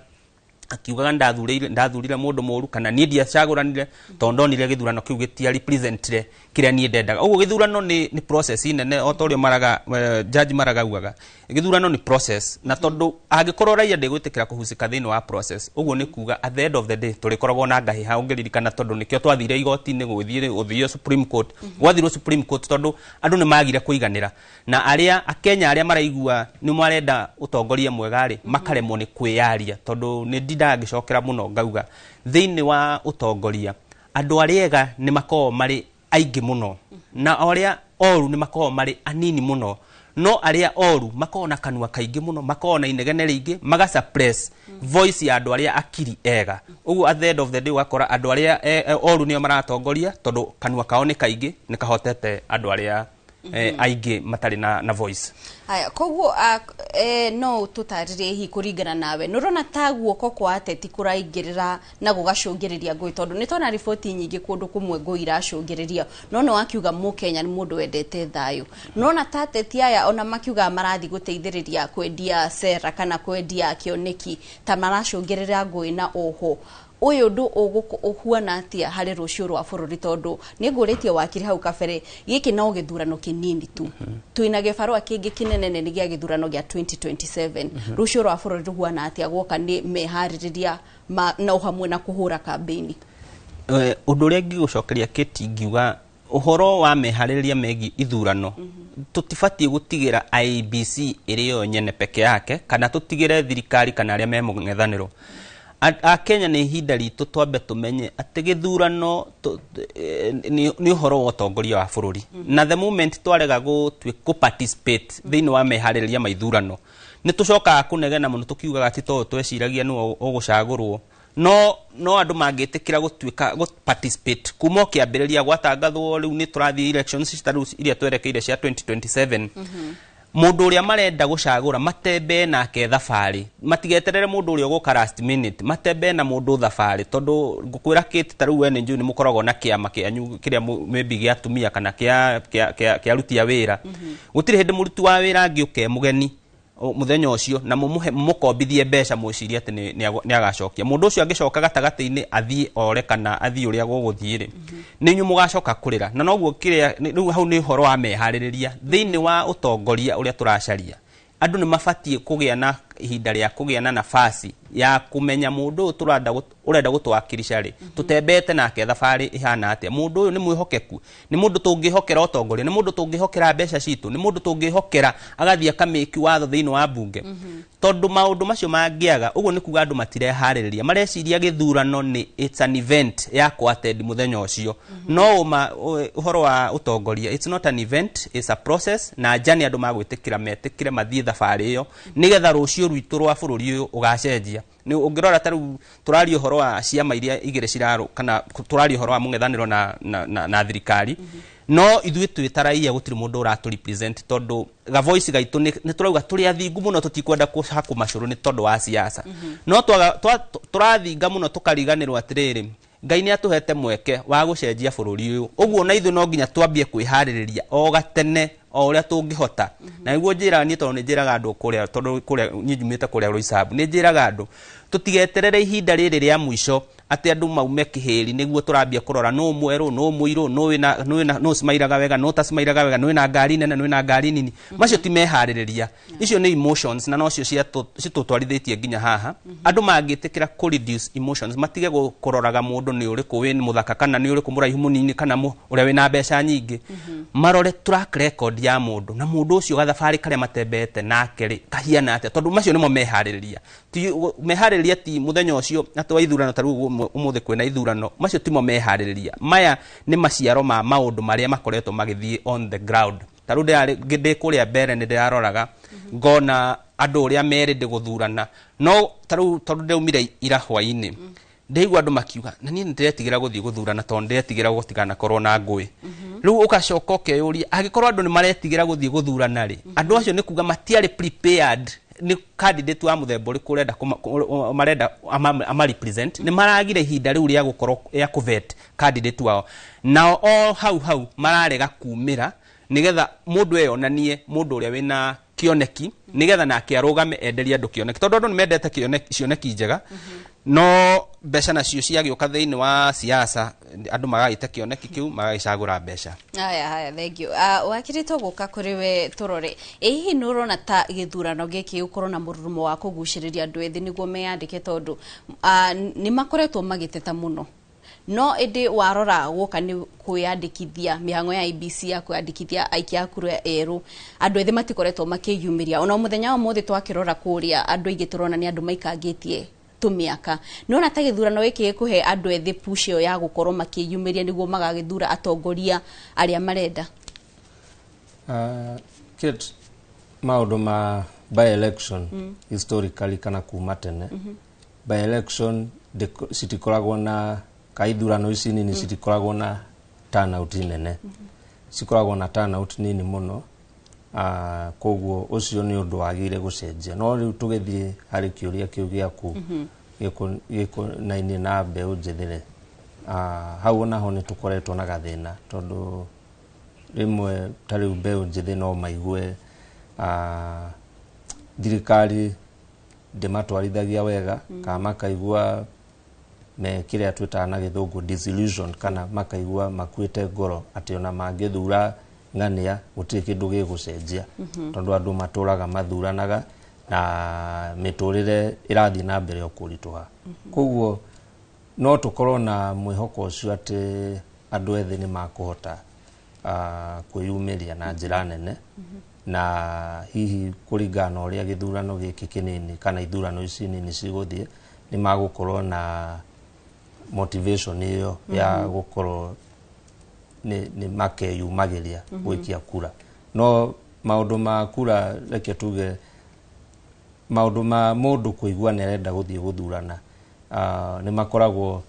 S2: akiugaga ndathurire mũndũ mũru kana niĩ ndiacagũranire tondũ ndonire gĩthurano kĩu gĩtia representire kĩrĩa niĩ ndendaga. Ũguo gĩthurano nĩ process nene, o ta ũrĩa Maraga Judge Maraga augaga gĩthurano nĩ process, na tondũ angĩkorwo raia ndĩgwĩtĩkĩra kũhucĩka thĩinĩ wa process, ũguo nĩ kuga at the end of the day tũrĩkoragwo na ngahĩha. Ũngĩririkana tondũ nĩkĩo twathire igoti-inĩ gũthio Supreme Court, gwathirwo Supreme Court tondũ andũ nĩ magire kũiganĩra, na arĩa akenya arĩa maraigua nĩ marenda ũtongoria mwega rĩ makaremwo nĩ kwĩyaria, tondũ nĩ ndindaga ngĩcokera mũno ngauga thĩinĩ wa ũtongoria andũ arĩa ega nĩ makoragwo marĩ aingĩ mũno na arĩa oru nĩ makoragwo marĩ anini mũno, no arĩa oru makoragwo na kanua kaingĩ mũno, makoragwo na inegene rĩingĩ, maga suppress voice ya andũ arĩa akiri ega. Ũguo at the end of the day ũgakora andũ arĩa oru nĩo maratongoria, tondũ kanua kao nĩ kaingĩ, nĩ kahotete andũ arĩa aingĩ matarĩ na voice.
S1: Aya, koguo no tũtarĩrie hihi kũringana nawe, nĩ ũrona ta guoko kwa ateti kũraingĩrĩra na gũgacũngĩrĩria ngũĩ? Tondũ nĩ twana riboti nyingĩ kũndũ kũmwe ngũĩ iracũngĩrĩria, no nĩ wakiuga mũkenya nĩ mũndũ wendete thayũ. Nĩ ta ateti aya ona makiuga marathiĩ gũteithĩrĩria kwendia cera kana kwendia kĩoneki ta maracũngĩrĩra ngũĩ, na oho ũyũ ũndũ ũhuana atĩa harĩ rũciũ rwa bũrũri? Tondũ nĩ ngũrĩtie wakiri hau kabere, gĩkĩ no gĩthurano kĩnini tu, twĩna gĩbarũa kĩngĩ kĩnene nĩ gĩa gĩthurano gĩa 2027. Rũciũ rwa bũrũri rũhuana atĩa guoka nĩ meharĩrĩria na hamwe na kũhũra kambĩini?
S2: Ũndũ ũrĩa ngĩgũcokeria Kate, ngiuga ũhoro wa meharĩrĩria megiĩ ithurano, tũtibatiĩ gũtigĩra IEBC ĩrĩ yo nyene peke yake, kana tũtigĩre thirikari kana arĩa me mũng'ethanĩro. Akenya, nĩ ihinda ritũ twambe tũmenye atĩ gĩthurano nĩ ũhoro wa ũtongoria wa bũrũri, na the moment twarega gũtuĩ participate thĩinĩ wa meharĩrĩria ma ithurano, nĩ tũcokaga kũnegena mũno tũkiugaga ti tondũ tweciragia nĩwe ũgũcagũrwo. No andũ mangĩtĩkĩra gũtuĩka gũ participate kuma o kĩambĩrĩria gwatangathwo rĩu nĩ tũrathiĩ elections ta rĩu iria twerekeire cia 2027, mũndũ ũrĩa marenda gũcagũra matembee nake thabarĩ, matigeterere mũndũ ũrĩa ũgũka last minute, matembee na mũndũ thabarĩ. Tondũ ngũkwĩra Kate, ta rĩu we nĩ njũĩ nĩ mũkoragwo na kĩama kĩanyu kĩrĩa maybe gĩa atumia kana kĩa aruti a wĩra. Gũtirĩ hĩndĩ mũruti wa wĩra angĩũka e mũgeni mũthenya ũcio na mũmũhe mũkombithie mbeca mwĩcirie atĩ nĩ agacokia. Mũndũ ũcio angĩcoka gatagatĩ-inĩ athiĩ ore kana athiĩ ũrĩa gũgũthiĩ rĩ, nĩ inyuĩ mũgacoka kũrĩra. Na noguo kĩrĩa rĩu hau nĩ ũhoro wa meharĩrĩria thĩinĩ wa ũtongoria ũrĩa tũracaria. Andũ nĩ mabatiĩ kũgĩa na ihinda rĩa kũgĩa na nafasi ya kũmenya mũndũ ũyũ tũrenda ũrenda gũtwakirisha rĩ, tũtembeete nake thabarĩ ĩhana atĩa, mũndũ ũyũ nĩ mwĩhokeku, nĩ mũndũ tũngĩhokera ũtongoria, nĩ mũndũ tũngĩhokera mbeca citũ, nĩ mũndũ tũngĩhokera agathiĩ akamĩki watho thĩinĩ wa mbunge. Tondũ maũndũ macio mangĩaga ũguo, nĩ kuga andũ matireharĩrĩria, mareciria gĩthurano nĩ it's an event ya kũ-attend mũthenya ũcio. No ũma ũhoro wa ũtongoria, it's not an event, it's a process. Na nja nĩ andũ magwĩtĩkĩra metĩkĩre mathiĩ thabarĩ ĩyo nĩgetha rũciũ rwitũ rwa bũrũri ũyũ ũgacenjia. Nĩ ũngĩrora ta rĩu tũraria ũhoro wa ciama iria igĩrĩ cirarũ, kana tũraria ũhoro wa mũng'ethanĩro na thirikari, no ithuĩ twĩ ta raia gũtirĩ mũndũ ũratũ represent, tondũ ga voice gaitũ nĩ tũrauga tũrĩ athingu mũno, tũtikwenda kũhakwo macũrũ nĩ tondũ wa siasa. No tũrathinga mũno tũkariganĩrwo atĩrĩrĩ, Ngai nĩ atũhete mweke wa gũcenjia bũrũri ũyũ. Ũguo na ithuĩ no nginya twambie kwĩharĩrĩria o gatene o ũrĩa tũngĩhota. Na nĩguo njĩraga niĩ, tondũ nĩ njĩraga andũ kũrĩa, tondũ kũrĩa niĩ njumĩte kũrĩa Roysambu, nĩ njĩraga andũ tũtigeterere ihinda rĩrĩ rĩa mũico atĩ andũ maume kĩhĩri nĩguo tũrambia kũrora nũ mwerũ, nũ mũirũ, nũ wĩna nũ cimairaga wega, nũ tacimairaga wega, nũ wĩna ngari nene, nũ wĩna ngari nini. Macio ti meharĩrĩria, icio nĩ emotions, na nocio citũtwarithĩtie nginya haha. Andũ mangĩtĩkĩra kũ reduce emotions, matige kũroraga mũndũ nĩ ũrĩkũ wĩ mũthaka kana nĩ ũrĩkũ mũraihu mũnini kana ũrĩa wĩna mbeca nyingĩ, marore track record ya mũndũ na mũndũ ũcio gathabarĩ karĩa matembeete nake rĩ kahiana atĩa, tondũ macio nĩmo meharĩrĩria. Ti meharĩrĩria ti mũthenya ũcio atĩ wa ithurano, ta rĩu ũmũthĩ kwĩna ithurano, macio timo meharĩrĩria. Maya nĩ maciaro ma maũndũ marĩa makoretwo magĩthiĩ on the ground. Ta rĩu ndĩ kũrĩa mbere nĩ ndĩraroraga ngona andũ ũrĩa merĩndĩ gũthurana, no ta rĩu tondũ ndĩraumire ira hwainĩ, ndĩigua andũ makiuga na niĩ nĩndĩretigĩra gũthiĩ gũthurana tondũ ndĩretigĩra gũtiganakorwo na ngũĩ. Rĩu ũgacoka ũkeyũria, angĩkorwo andũ nĩ maretigĩra gũthiĩ gũthurana rĩ, andũ acio nĩ kuga matiarĩ prepared nĩ candidate wa mũthemba ũrĩkũ ũrenda marenda ama represent. Nĩ maragire ihinda rĩu rĩa gũkorwo rĩa kũvet candidate wao, nao o hau hau mararega kumĩra nĩgetha mũndũ eyonanie mũndũ ũrĩa wĩna kĩoneki, nĩgetha nake arũgame enderie andũ kĩoneki, tondũ andũ nĩ mendete cioneki njega, no mbeca nacio ciagĩũka thĩinĩ wa siasa, andũ magagĩte kĩoneki kĩu magagĩcagũra mbeca.
S1: Haya haya, thank you. Wakiri, tũgũka kũrĩ we tũrore, ĩ hihi nĩ ũrona ta gĩthurano gĩkĩ gũkorwo na mũrurumo wa kũgucĩrĩria andũ ethĩ nĩguo meyandĩke? Tondũ nĩ makoretwo magĩteta mũno, no ĩndĩ warora guoka nĩ kwĩyandĩkithia mĩhang'o ya IEBC ya kwĩyandĩkithia aikia a kura erũ, andũ ethĩ matikoretwo makĩyumĩria. Ona mũthenya wa ũmũthĩ twakĩrora kũrĩa, andũ aingĩ tũrona nĩ andũ maikangĩtie. Tũmĩaka nĩwona ta gĩthurano gĩkĩ gĩkũhe andũ ethĩ push ĩyo ya gũkorwo makĩyumĩria nĩguo magagĩthura atongoria arĩa marenda?
S3: Kate, maũndũ ma by election historically kana kuma tene, by election citikoragwo na ka ithurano ici nini citikoragwo na turnout nene, cikoragwo na turnout nini mũno. Koguo ũcio nĩ ũndũ wagĩrĩire gũcenjia. No rĩu tũgĩthiĩ harĩ kĩũria kĩu gĩaku gĩkonainie na mbeũ njĩthĩ rĩ, hau onaho nĩ tũkoretwo na gathĩna, tondũ rĩmwe ta rĩu mbeũ njĩthĩ no maigue thirikari ndĩmatwarithagia wega, kana makaigua me kĩrĩa twĩtaga na gĩthũngũ disillusion, kana makaigua makuĩte ngoro atĩ ona mangĩthura ng'ania gũtirĩ kĩndũ gĩgũcenjia, tondũ andũ matũraga mathuranaga na mĩtũrĩre ĩrathiĩ na mbere o kũritũha. Koguo no tũkorwo na mwĩhoko ũcio atĩ andũ ethĩ nĩ makũhota kwĩyumĩria na njĩra nene, na hihi kũringana na ũrĩa gĩthurano gĩkĩ kĩnini kana ithurano ici nini cigũthiĩ, nĩ magũkorwo na motivation ĩyo ya gũkorwo nĩ makeyumagĩria gũikia kura. No maũndũ ma kura, reke tuge maũndũ ma mũndũ kũigua nĩ arenda gũthiĩ gũthurana, nĩ makoragwo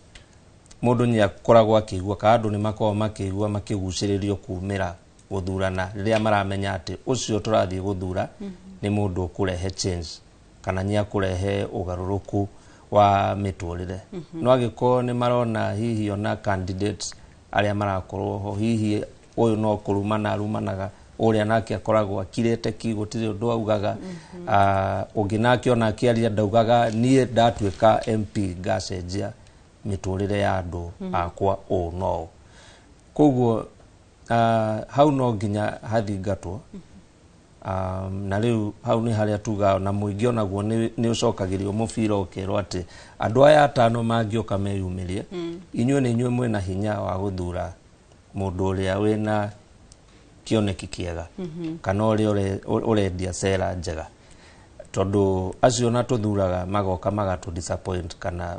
S3: mũndũ nĩ akoragwo akĩigua kana andũ nĩ makoragwo makĩigua makĩgucĩrĩrio kumĩra gũthurana rĩrĩa maramenya atĩ ũcio tũrathiĩ gũthura nĩ mũndũ ũkũrehe change kana nĩ akũrehe ũgarũrũku wa mĩtũrĩre. No angĩkorwo nĩ marona hihi ona candidates arĩa marakorwo ho, hihi ũyũ no kũrumana arumanaga, ũrĩa nake akoragwo akirĩte ki gũtirĩ ũndũ augaga, ũngĩ nake ona akĩaria ndaugaga niĩ ndatuĩka MP ngacenjia mĩtũrĩre ya andũ akwa ũũ no ũũ. Koguo hau no nginya hathingatwo. Na rĩu hau nĩ harĩa tugaga na mũingĩ onaguo nĩ ũcokagĩrio mũbira ũkerwo atĩ andũ aya atano mangĩũka meyumĩrie, inyuĩ nĩ inyuĩ mwĩna hinya wa gũthura mũndũ ũrĩa wĩna kĩoneki kĩega kana ũrĩa ũrendia cera njega, tondũ acio na tũthuraga magoka magatũ disappoint kana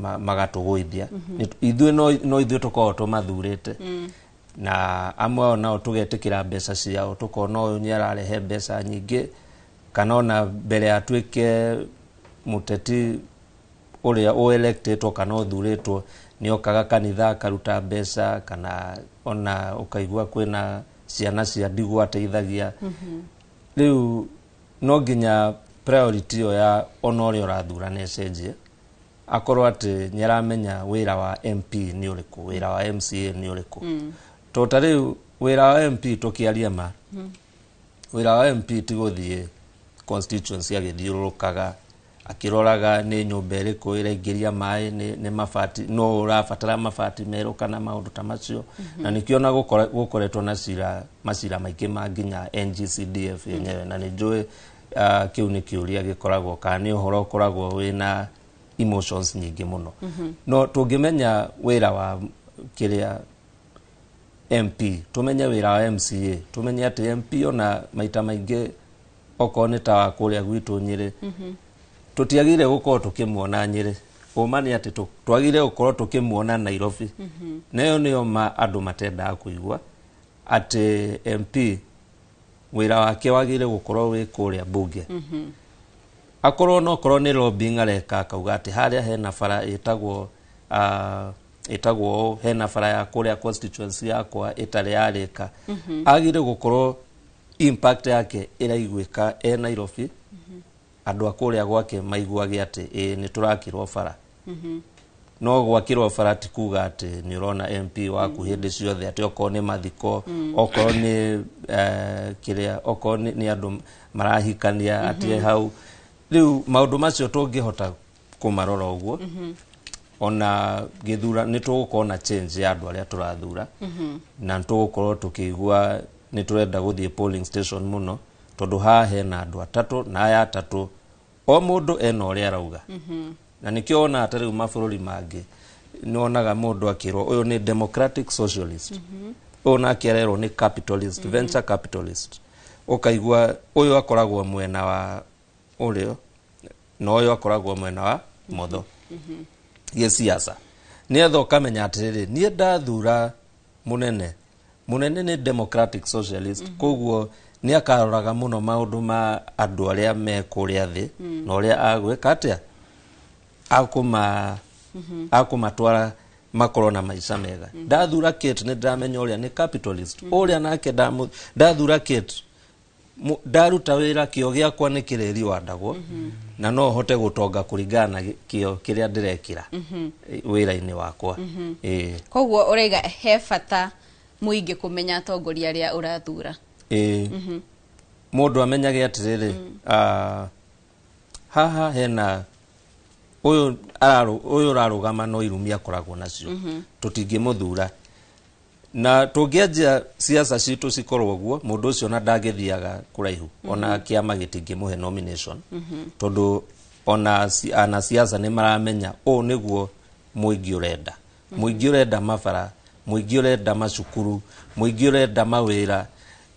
S3: magatũgũithia. Ithuĩ no ithuĩ tũkoragwo tũmathurĩte, na amwe ao nao tũgetĩkĩra mbeca ciao, tũkona ũyũ nĩ ararehe mbeca nyingĩ, kana ona mbere atuĩke mũteti ũrĩa ũelectĩtwo kana ũthurĩtwo nĩ okaga kanitha akaruta mbeca, kana ona ũkaigua kwĩna ciana cia ndigwa ateithagia. Rĩu no nginya priority ĩyo ya ona ũrĩa ũrathura ĩcenjie, akorwo atĩ nĩ aramenya wĩra wa MP nĩ ũrĩkũ, wĩra wa MCA nĩ ũrĩkũ. To ta rĩu wĩra wa MP tũkĩaria ma, wĩra wa MP ti gũthiĩ constituency agĩthiũrũrũkaga akĩroraga nĩ nyũmba ĩrĩkũ ĩraingĩria maĩ, nĩ mabati, no ũrabatara mabati merũ kana maũndũ ta macio. Na nĩkĩo na gũkoretwo na macira maingĩ ma nginya NGCDF yenyewe, na nĩ njũĩ kĩu nĩ kĩũria gĩkoragwo kana nĩ ũhoro ũkoragwo wĩna emotions nyingĩ mũno. No tũngĩmenya wĩra wa kĩrĩa MP, tumenye wĩra wa MCA, tumenye atĩ MP ona maita maingĩ okorwo nĩ ta wa kũrĩa gwitũ Nyĩrĩ, tũtiagĩrĩire gũkorwo tũkĩmuona Nyĩrĩ. Ũma nĩ atĩ twagĩrĩire gũkorwo tũkĩmuona Nairobi. Na ĩyo nĩyo ma andũ matendaga kũigua atĩ MP wĩra wake wagĩrĩire gũkorwo wĩ kũrĩa bunge. Akorwo no korwo nĩ lobbying areka, akauga atĩ harĩa hena bara ĩtagwo ĩtagwo hena bara ya kũrĩa constituency yakwa ĩtarĩ yarĩka, agĩrĩire gũkorwo impact yake ĩraiguĩka e Nairobi, andũ a kũrĩa gwake maiguage atĩ ĩĩ nĩ tũrakĩrwo bara. No gwakĩrwo bara ti kuga atĩ nĩ ũrona MP waku hĩndĩ ciothe, atĩ okorwo nĩ mathiko, okorwo nĩ kĩrĩa, okorwo nĩ andũ marahikania atĩ hau. Rĩu maũndũ macio tũngĩhota kũmarora ũguo, ona gĩthura nĩ tũgũkorwo na change ya andũ arĩa tũrathura, na nĩ tũgũkorwo tũkĩigua nĩ tũrenda gũthiĩ polling station mũno, tondũ haha hena andũ atatũ na aya atatũ o mũndũ ena ũrĩa arauga. Na nĩkĩo wonaga ta rĩu mabũrũri mangĩ nĩ wonaga mũndũ akĩrwo ũyũ nĩ democratic socialist, ũyũ nake arerwo nĩ capitalist, venture capitalist, ũkaigua ũyũ akoragwo mwena wa ũrĩo na ũyũ akoragwo mwena wa motho gĩciaca, nĩgetha ũkamenya atĩrĩrĩ, niĩ ndathura mũnene, mũnene nĩ democratic socialist, koguo nĩ akaroraga mũno maũndũ ma andũ arĩa me kũrĩa thĩ, na ũrĩa agwĩka atĩa akũmatwara makorwo na maica mega. Ndathura Kate, nĩ ndĩramenya ũrĩa nĩ capitalist, ũrĩa nake ndathura Kate, ndaruta wĩra, kĩo gĩakwa nĩ kĩrĩri wandagwo, na no hote gũtonga kũringana na kĩo kĩrĩa ndĩrekĩra wĩra-inĩ wakwa. Ĩĩ.
S1: Koguo ũraiga he bata mũingĩ kũmenya atongoria arĩa ũrathura.
S3: Ĩĩ. Mũndũ amenyage atĩrĩrĩ, haha hena ũyũ ũyũ ũrarũgama, no irumi akoragwo nacio, tũtingĩmũthura. Na tũngĩanjia siasa citũ cikorwo ũguo, mũndũ ũcio ona ndangĩthiaga kũraihu, ona kĩama gĩtingĩmũhe nomination, tondũ ona anasiasa nĩ maramenya ũũ nĩguo mũingĩ ũrenda. Mũingĩ ũrenda mabara, mũingĩ ũrenda macukuru, mũingĩ ũrenda mawĩra.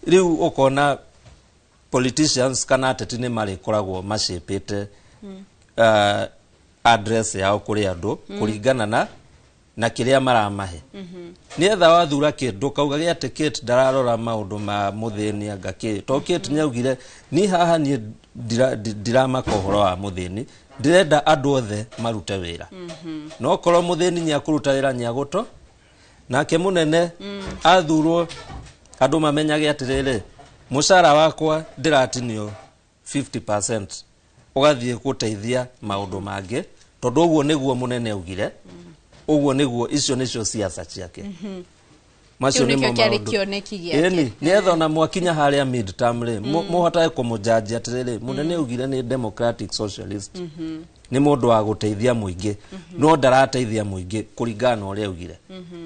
S3: Rĩu ũkona politicians kana ateti nĩ marĩkoragwo macĩpĩte address yao kũrĩ andũ kũringana na kĩrĩa maramahe, nĩetha wathura kĩndũ kaugage atĩ Kate ndararora maũndũ ma mũthĩni, anga kĩ to Kate nĩaugire ni haha niĩ ndiramaka ũhoro wa mũthĩni, ndĩrenda andũ othe marute wĩra. No korwo mũthĩni nĩakũruta wĩra, nĩagũto nake mũnene athurwo, andũ mamenyage atĩrĩrĩ, mũcara wakwa ndĩratinio 50% ũgathiĩ gũteithia maũndũ mangĩ, tondũ ũguo nĩguo mũnene augire, ũguo nĩguo, icio nĩcio siasa ciake. Macio
S1: Kĩu nĩkĩo
S3: nĩmo
S1: kĩarĩ
S3: maũndũ.
S1: kĩoneki gĩake.
S3: Ĩni nĩgetha ona mwakinya harĩa mid term rĩ, mũhotage kũmũjanji atĩrĩrĩ, mũnene augire nĩ democratic socialist, nĩ mũndũ wa gũteithia mũingĩ, no ndarateithia mũingĩ kũringana na ũrĩa augire.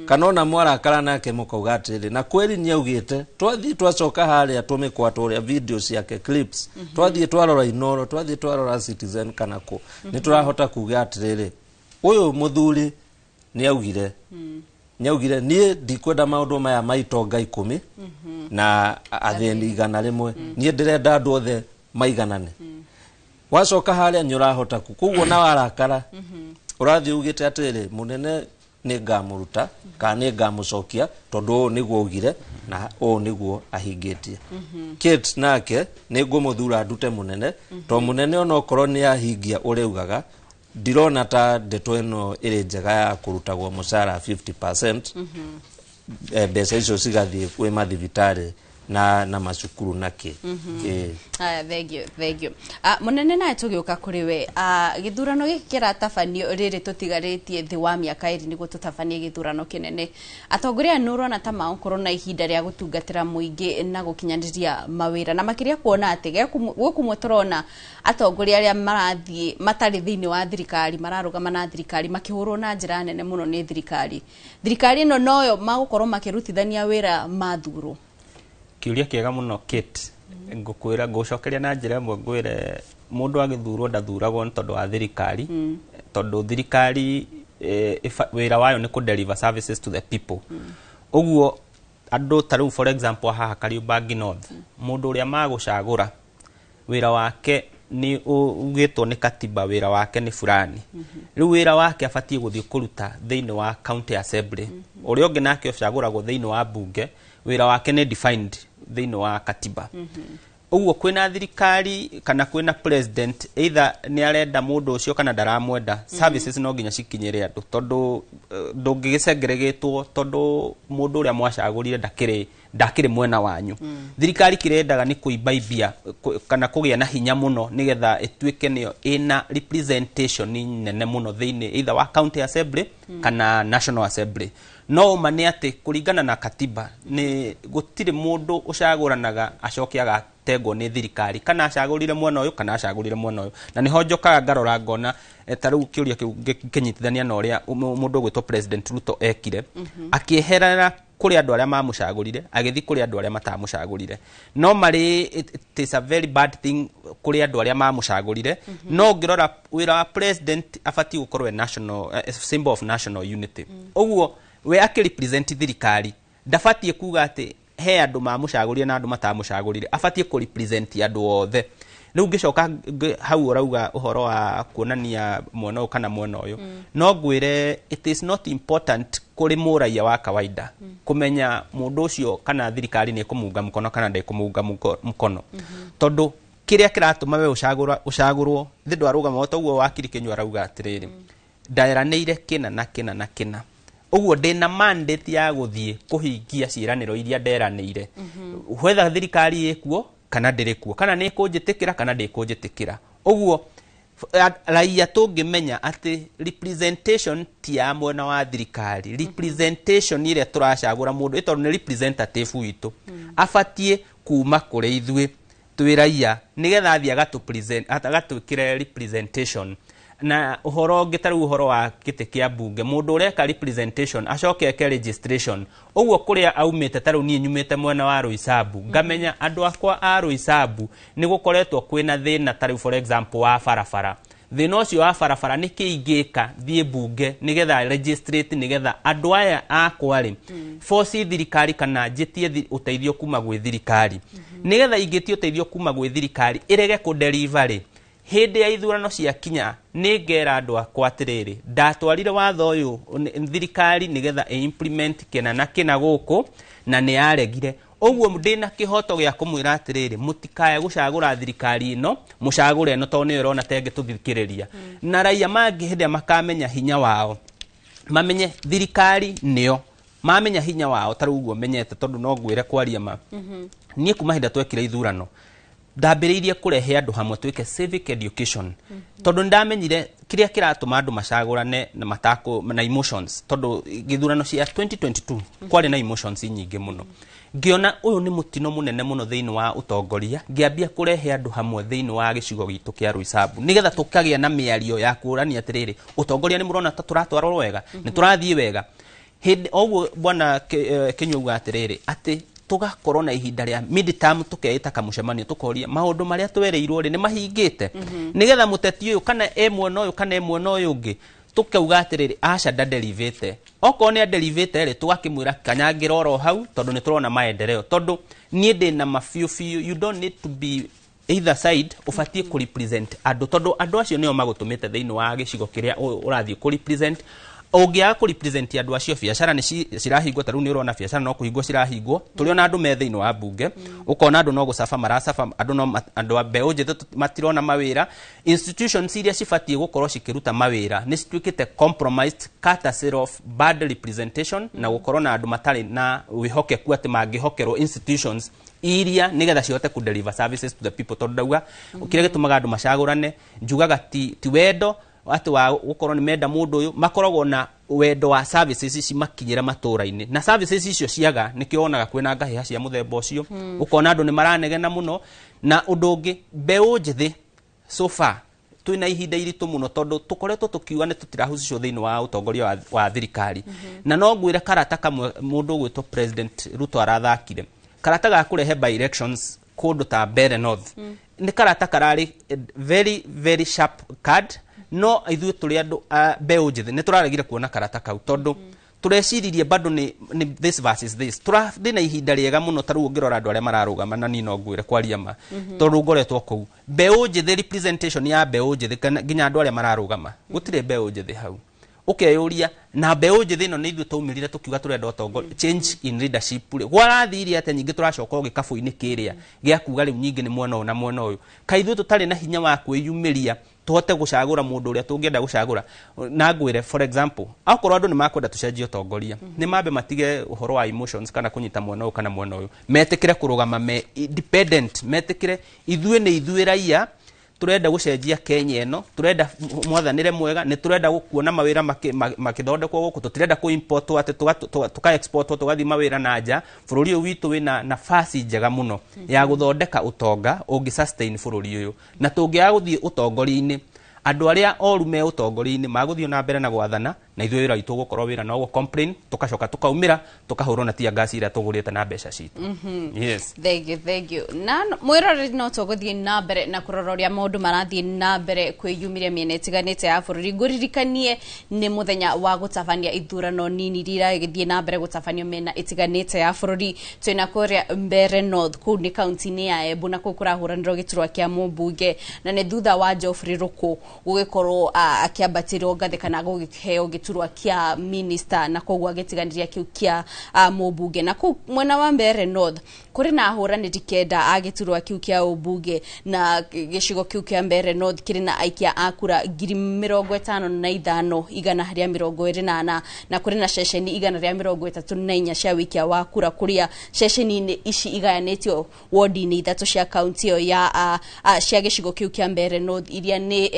S3: Kana ona mwarakara nake, mũkauga atĩrĩrĩ, na kweri nĩ augĩte, twathiĩ twacoka harĩa tũmĩkwa tũrĩa video ciake, clips, twathiĩ twarora Inoro, twathiĩ twarora Citizen kana kũ, nĩ tũrahota kuga atĩrĩrĩ, ũyũ mũthuri nĩ augire, nĩ augire niĩ ndikwenda maũndũ maya ma itonga 10 na athĩni 100, niĩ ndĩrenda andũ othe maiganane. Wacoka harĩa nĩ ũrahota ku koguo na warakara, ũrathiĩ ugĩte atĩrĩrĩ, mũnene nĩ ngamũruta kana nĩ ngamũcokia, tondũ ũũ nĩguo augire na ũũ nĩguo ahingĩtie. Kate nake nĩ ngũmũthura ndute mũnene, to mũnene onokorwo nĩ ahingia ũrĩa augaga, ndirona ta ndeto ĩno ĩrĩ njega ya kũrutagwo mũcara 50%, mbeca icio cigathiĩ kwĩ mathibitarĩ na macukuru na kĩ. Ĩĩ.
S1: Aya, thank you, thank you. Mũnene, nawe tũgĩũka kũrĩ we, gĩthurano gĩkĩ kĩratabanio rĩrĩ, tũtigarĩtie thĩ wa mĩaka 2 nĩguo tũtabanie gĩthurano kĩnene. Atongoria aya nĩ ũrona ta magũkorwo na ihinda rĩa gũtungatĩra mũingĩ na gũkinyanĩria mawĩra, na makĩria kuona atĩ gwĩ kumwe tũrona atongoria arĩa marathiĩ matarĩ thĩinĩ wa thirikari mararũgama na thirikari makĩhũrwo na njĩra nene mũno nĩ thirikari? Thirikari ĩno noyo magũkorwo makĩrutithania wĩra mathurwo?
S2: Kĩũria kĩega mũno, Kate. Ngũkwĩra, ngũcokeria na njĩra ĩmwe, ngwĩre mũndũ agĩthurwo ndathuragwo nĩ tondũ wa thirikari, tondũ thirikari wĩra wayo nĩ kũ deliver services to the people. Ũguo andũ ta rĩu, for example, haha Kariobangi North, mũndũ ũrĩa magũcagũra, wĩra wake nĩ ugĩtwo nĩ katiba, wĩra wake nĩ fulani. Rĩu wĩra wake abatiĩ gũthiĩ kũruta thĩinĩ wa county assembly. Ũrĩa ũngĩ nake ũcagũragwo thĩinĩ wa bunge, wĩra wake nĩ defined thĩinĩ wa katiba. Ũguo kwĩna thirikari kana kwĩna president, either nĩ arenda mũndũ ũcio kana ndaramwenda, services no nginya cikinyĩre andũ, tondũ ndũngĩgĩcengeregetwo tondũ mũndũ ũrĩa mwacagũrire ndakĩrĩ mwena wanyu. Thirikari kĩrĩa yendaga nĩ kũimbaibia kana kũgĩa na hinya mũno, nĩgetha ĩtuĩke nĩyo ĩna representation nene mũno thĩinĩ either wa county assembly kana national assembly. No ũma nĩ atĩ kũringana na katiba, nĩ gũtirĩ mũndũ ũcagũranaga acoke agatengwo nĩ thirikari, kana acagũrire mwena ũyũ kana acagũrire mwena ũyũ. Na nĩho njokaga ngarora ngona ta rĩu kĩũria kĩu ngĩkĩnyitithania na ũrĩa mũndũ ũgwĩtwo President Ruto ekire, akĩeherera kũrĩ andũ arĩa mamũcagũrire, agĩthiĩ kũrĩ andũ arĩa matamũcagũrire. No marĩ it is a very bad thing kũrĩ andũ arĩa mamũcagũrire. No ũngĩrora wĩra wa president, abatiĩ gũkorwo e national, symbol of national unity. Ũguo we akĩrepresent thirikari ndabatiĩ kuga atĩ he andũ mamũcagũrire na andũ matamũcagũrire, abatiĩ kũrepresent andũ othe. Rĩu ngĩcoka hau ũrauga ũhoro wa kuonania mwena ũyũ kana mwena ũyũ, no ngwĩre it is not important kũrĩ mũraia wa kawaida kũmenya mũndũ ũcio kana thirikari nĩ ĩkũmunga mũkono kana ndĩkũmunga mũkono, tondũ kĩrĩa kĩratũma we ũcagũrwo thĩ ndwarũgama toguo wakiri Kĩnyua arauga atĩrĩrĩ, ndaeranĩire kĩna na kĩna na kĩna, ũguo ndĩna mandate ya gũthiĩ kũhingia ciĩranĩro iria nderanĩire, whether thirikari ĩkuo kana ndĩrĩ kuo, kana nĩ ĩkũnjĩtĩkĩra kana ndĩkũnjĩtĩkĩra. Ũguo raia tũngĩmenya atĩ representation ti ya mwena wa thirikari, representation ĩrĩa tũracagũra mũndũ tondũ nĩ representative witũ, abatiĩ kuma kũrĩ ithuĩ twĩ raia nĩgetha athiĩ agatwĩkĩre representation. Na ũhoro ũngĩ ta rĩu ũhoro wa gĩtĩ kĩa mbunge, mũndũ ũreka representation acoke eke registration, ũguo kũrĩa aumĩte, ta rĩu niĩ nyumĩte mwena wa Roysambu, ngamenya andũ akwa a Roysambu nĩ gũkoretwo kwĩna thĩna, ta rĩu for example wa barabara, thĩna ũcio wa barabara nĩ kĩ ingĩka thiĩ mbunge nĩgetha registrate, nĩgetha andũ aya akwa rĩ force thirikari kana njĩtie ũteithio kuma gwĩ thirikari, nĩgetha ingĩtie ũteithio kuma gwĩ thirikari ĩrege kũ-deliver rĩ, hĩndĩ ya ithurano ciakinya nĩ ngera andũ akwa atĩrĩrĩ, ndatwarire watho ũyũ thirikari nĩgetha ĩ-implement kĩna na kĩna gũkũ na nĩ yaregire, ũguo ndĩna kĩhoto gĩa kũmwĩra atĩrĩrĩ, mũtikae gũcagũra thirikari ĩno, mũcagũre ĩno tondũ nĩyo ĩrona ta ĩngĩtũthikĩrĩria. Na raia mangĩ hĩndĩ ĩrĩa makamenya hinya wao, mamenye thirikari nĩyo, mamenya hinya wao ta rĩu ũguo menyete, tondũ no ngwĩre kwaria ma, niĩ kuma hĩndĩ ĩrĩa twekire ithurano ndambĩrĩirie kũrehe andũ hamwe twĩke civic education, tondũ nĩndamenyire kĩrĩa kĩratũma andũ macagũrane na matako na emotions, tondũ gĩthurano cia 2022 kwarĩ na emotions nyingĩ mũno. Ngĩona ũyũ nĩ mũtino mũnene mũno thĩinĩ wa ũtongoria, ngĩambia kũrehe andũ hamwe thĩinĩ wa gĩcigo gitũ kĩa Roysambu nĩgetha tũkagĩa na mĩario ya kũrania atĩrĩrĩ, ũtongoria nĩ mũrona ta tũratwarwo wega, nĩ tũrathiĩ wega. Hĩndĩ ũguo bwana Kĩnyua auga atĩrĩrĩ, atĩ tugakorwo na ihinda rĩa midterm tukeita kamũcemanio tukoria maũndũ marĩa twereirwo rĩ nĩ mahingĩte, nĩgetha mũteti ũyũ kana e mwena ũyũ kana e mwena ũyũ ũngĩ tukauga atĩrĩrĩ, aca ndaderivĩte, okorwo nĩ aderivĩte rĩ tũgakĩmwĩra kanyangĩra oro hau tondũ nĩ tũrona maendeleo, tondũ niĩ ndĩna ma biũ biũ, you don't need to be either side, ũbatiĩ kũ represent andũ tondũ andũ acio nĩo magũtũmĩte thĩinĩ wa gĩcigo kĩrĩa ũrathiĩ kũ represent. Ũngĩaga kũ represent andũ acio, biacara nĩ cirahingwo, ta rĩu nĩ ũrona biacara no kũhingwo cirahingwo, tũrĩona andũ me thĩinĩ wa mbunge, ũkona andũ no gũcaba maracaba, andũ no andũ a mbeũ njĩthĩ matirona mawĩra, institutions iria cibatiĩ gũkorwo cikĩruta mawĩra nĩ cituĩkĩte compromised courtesy of bad representation, na gũkorwo na andũ matarĩ na wĩhokeku atĩ mangĩhokerwo institutions iria nĩgetha cihote ku deliver services to the people. Tondũ ndauga kĩrĩa gĩtũmaga andũ macagũrane, njugaga ti wendo atĩ wa gũkorwo nĩ menda mũndũ ũyũ, makoragwo na wendo wa services ici makinyĩra matũra-inĩ, na services icio ciaga nĩkĩo wonaga kwĩna ngahĩha cia mũthemba ũcio, ũkona andũ nĩ maranegena mũno. Na ũndũ ũngĩ, mbeũ njĩthĩ so far twĩna ihinda iritũ mũno tondũ tũkoretwo tũkiuga nĩ tũtirahusicwo thĩinĩ wa ũtongoria wa thirikari, na no ngwĩre karata kamwe mũndũ ũgwĩtwo President Ruto arathakire, karata ga kũrehe by elections kũndũ ta Mbeere North, nĩ karata kararĩ very very sharp card, no ithuĩ tũrĩ andũ a mbeũ njĩthĩ nĩ tũraregire kuona karata kau tondũ tũreciririe bado nĩ this versus this. Tũrathiĩ na ihinda rĩega mũno, ta rĩu ũngĩrora andũ arĩa mararũgama, na niĩ no ngwĩre kwaria ma tondũ ngoretwo kũu, mbeũ njĩthĩ representation ya mbeũ njĩthĩ nginya andũ arĩa mararũgama, gũtirĩ mbeũ njĩthĩ hau. Ũkeyũria na mbeũ njĩthĩ ĩno nĩ ithuĩ twaumĩrire tũkiuga tũrenda ũtongoria, change in leadership rĩ, gwarathire atĩa nyingĩ tũracoka o gĩkabũ-inĩ kĩrĩa gĩa kuga rĩu nyingĩ nĩ mwena ũyũ na mwena ũyũ, kaĩ ithuĩ tũtarĩ na hinya wa kwĩyumĩria tũhote gũcagũra mũndũ ũrĩa tũngĩenda gũcagũra. Na ngwĩre for example, akorwo andũ nĩ makwenda tũcenjie ũtongoria, nĩ mambe matige ũhoro wa emotions kana kũnyita mwena ũyũ kana mwena ũyũ, metĩkĩre kũrũgama me independent, metĩkĩre ithuĩ nĩ ithuĩ raia turenda gucenjia Kenya ĩno, turenda mwathanĩre mwega, nĩ turenda kuona mawĩra makĩthondekwo gũkũ, tũtirenda kũ import atĩ tuka export tũgathiĩ mawĩra na nja. Bũrũri ũyũ witũ wĩna nafasi njega mũno ya gũthondeka ũtonga ũngĩ sustain bũrũri ũyũ, na tũngĩaga gũthiĩ ũtongoria-inĩ, andũ arĩa oru me ũtongoria-inĩ magũthiĩ na mbere na gwathana, Na ithuĩ wĩra witũ ũgũkorwo wĩra no gũ complain, tũgacoka tũkaumĩra, tũkahũrwo na tear gas iria tũgũrĩte na mbeca citũ. Yes.
S1: Thank you, thank you. Na mwĩroreri, no tũgũthiĩ na mbere na kũrora ũrĩa maũndũ marathiĩ na mbere kwĩyumĩria mĩena ĩtiganĩte ya bũrũri. Ngũririkanie nĩ mũthenya wa gũtabania ithurano nini iria iragĩthiĩ na mbere gũtabanio mĩena ĩtiganĩte ya bũrũri. Twĩna kũrĩa Mbeere North, kũu nĩ kaunti-inĩ ya Embu, na kũu kũrahũranĩrwo gĩturwa kĩa mũmbunge, na nĩ thutha wa Geoffrey Ruku gũgĩkorwo akĩambatĩrwo ngathĩ kana gũgĩkĩheo gĩturwa kĩa minister, na koguo agĩtiganĩria kĩu kĩa mũmbunge. Na kũu mwena wa Mbeere North kũrĩ na ahũranĩri 9 a gĩturwa kĩu kĩa ũmbunge, na gĩcigo kĩu kĩa Mbeere North kĩrĩ na aikia a kura 55,124, na kũrĩ na ceceni 134 cia wĩikia wa kura, kũrĩa ceceni-inĩ ici igayanĩtio wodi-inĩ 3 cia kaunti ĩyo ya cia gĩcigo kĩu kĩa Mbeere North, iria nĩ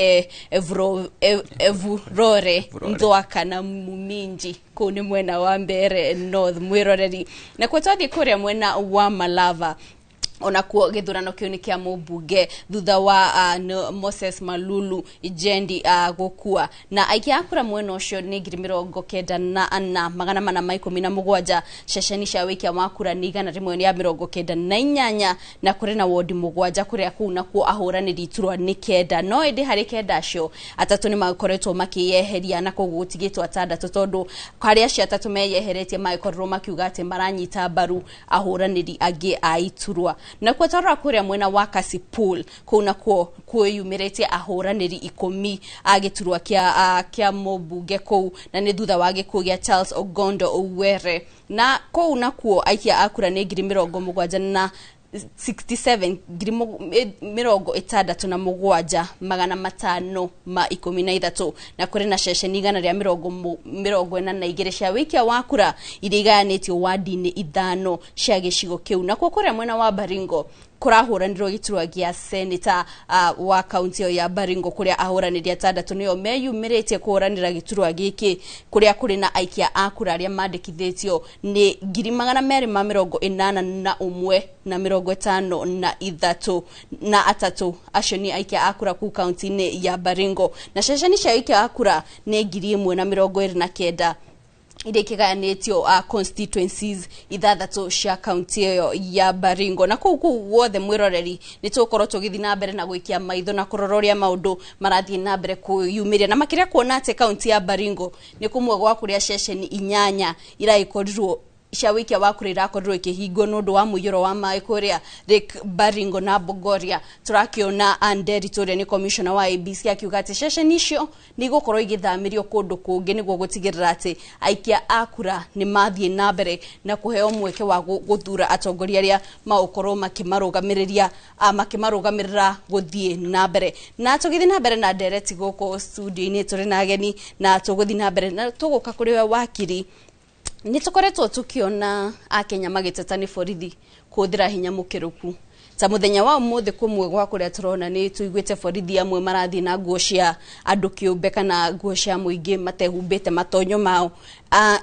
S1: Evurore, Nthwaka na Muminji. Kũu nĩ mwena wa Mbeere North, mwĩroreri. Na kuo twathiĩ kũrĩa mwena wa Malava, onakuo gĩthurano kĩu nĩ kĩa mũmbunge thutha wa Moses Malulu Jendi gũkua, na aikia a kura mwena ũcio nĩ 94,417. Ceceni cia wĩikia wa kura nĩ 198, na kũrĩ na wodi 7, kũrĩa kũu nakuo ahũranĩri iturwa nĩ 9, no ĩndĩ harĩ 9 acio 3 nĩ makoretwo makĩyeheria, na koguo gũtigĩtwo 6, tondũ harĩ acio 3 meyeheretie magĩkorirwo makiuga atĩ maranyita mbaru ahũranĩri angĩ a iturwa. Na kuo twarora kũrĩa mwena wa Kasipul, kũu nakuo kwĩyumĩrĩtie ahũranĩri 10 a gĩturwa kĩa mũmbunge kũu, na nĩ thutha wa gĩkuũ gĩa Charles Ogondo Owere. Na kũu nakuo aikia a kura nĩ 67 67,513, na kũrĩ na ceceni 142 cia wĩikia wa kura iria igayanĩtio wadi-inĩ 5 cia gĩcigo kĩu. Na kuo kũrĩa mwena wa Baringo kũrahũranĩrwo gĩturwa gĩa seneta wa kaunti ĩyo ya Baringo, kũrĩa ahũranĩri 6 nĩo meyumĩrĩtie kũhũranĩra gĩturwa gĩkĩ, kũrĩa kũrĩ na aikia a kura arĩa mandĩkithĩtio nĩ 281,053 na 3 acio nĩ aikia a kura kũu kaunti-inĩ ya Baringo. Na ceceni cia aikia a kura nĩ 1029 iria ikĩgayanĩtio constituencies 6 cia kaunti ĩyo ya Baringo. Na kũu guothe mwĩroreri nĩ tũgũkorwo tũgĩthiĩ na mbere na gwĩkia maitho na kũrora ũrĩa maũndũ marathiĩ na mbere kwĩyumĩria, na makĩria kuona atĩ kaunti ya Baringo nĩ kũmwe gwa kũrĩa ceceni 8 iragĩkorirwo cia wĩikia wa kura irakorirwo ikĩhingwo nĩ ũndũ wa mũiyũro wa maĩ kũrĩa Lake Baringo na Bogoria. Tũrakĩona Anderi ũrĩa nĩ commissioner wa ABC akiuga atĩ ceceni icio nĩ igũkorwo igĩthamĩrio kũndũ kũngĩ nĩguo gũtigĩrĩra atĩ aikia a kura nĩ mathiĩ na mbere na kũheo mweke wa gũthura atongoria arĩa magũkorwo makĩmarũgamĩrĩra gũthiĩ na mbere. Na tũgĩthiĩ na mbere na ndereti gũkũ studio-inĩ tũrĩ na ageni, na tũgũthiĩ na mbere na tũgũka kũrĩ we wakiri. Nĩ tũkoretwo tũkĩona akenya magĩteta nĩ borithi kũhũthĩra hinya mũkĩrũku, ta mũthenya wa ũmũthĩ kũmwe gwa kũrĩa tũrona nĩ tũiguĩte borithi amwe marathiĩ na nguo cia andũ kĩũmbe kana nguo cia mũingĩ matehumbĩte matonyo mao.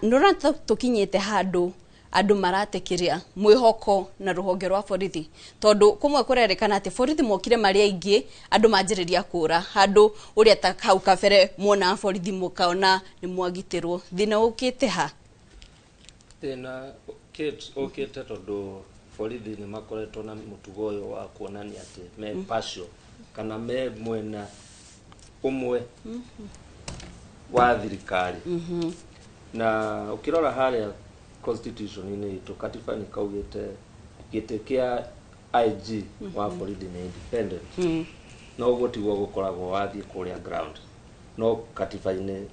S1: Nĩ ũrona tũkinyĩte handũ andũ maratekeria mwĩhoko na rũhonge rwa borithi, tondũ kũmwe kũrerĩkana atĩ borithi mokire marĩ aingĩ, andũ manjĩrĩria kũra handũ ũrĩa ta hau kabere muona borithi mũkaona nĩ mwagitĩrwo. Thĩna ũkĩte ha?
S3: Thĩna ũkĩte tondũ borithi nĩ makoretwo na mũtugo ũyũ wa kuonania atĩ me partial kana me mwena ũmwe wa thirikari. Na ũkĩrora harĩa constitution-inĩ itũ, katiba nĩ kaugĩte gĩtĩ kĩa IG wa borithi nĩ independent. No ũguo tiguo gũkoragwo wathiĩ kũrĩa ground, no katiba-inĩ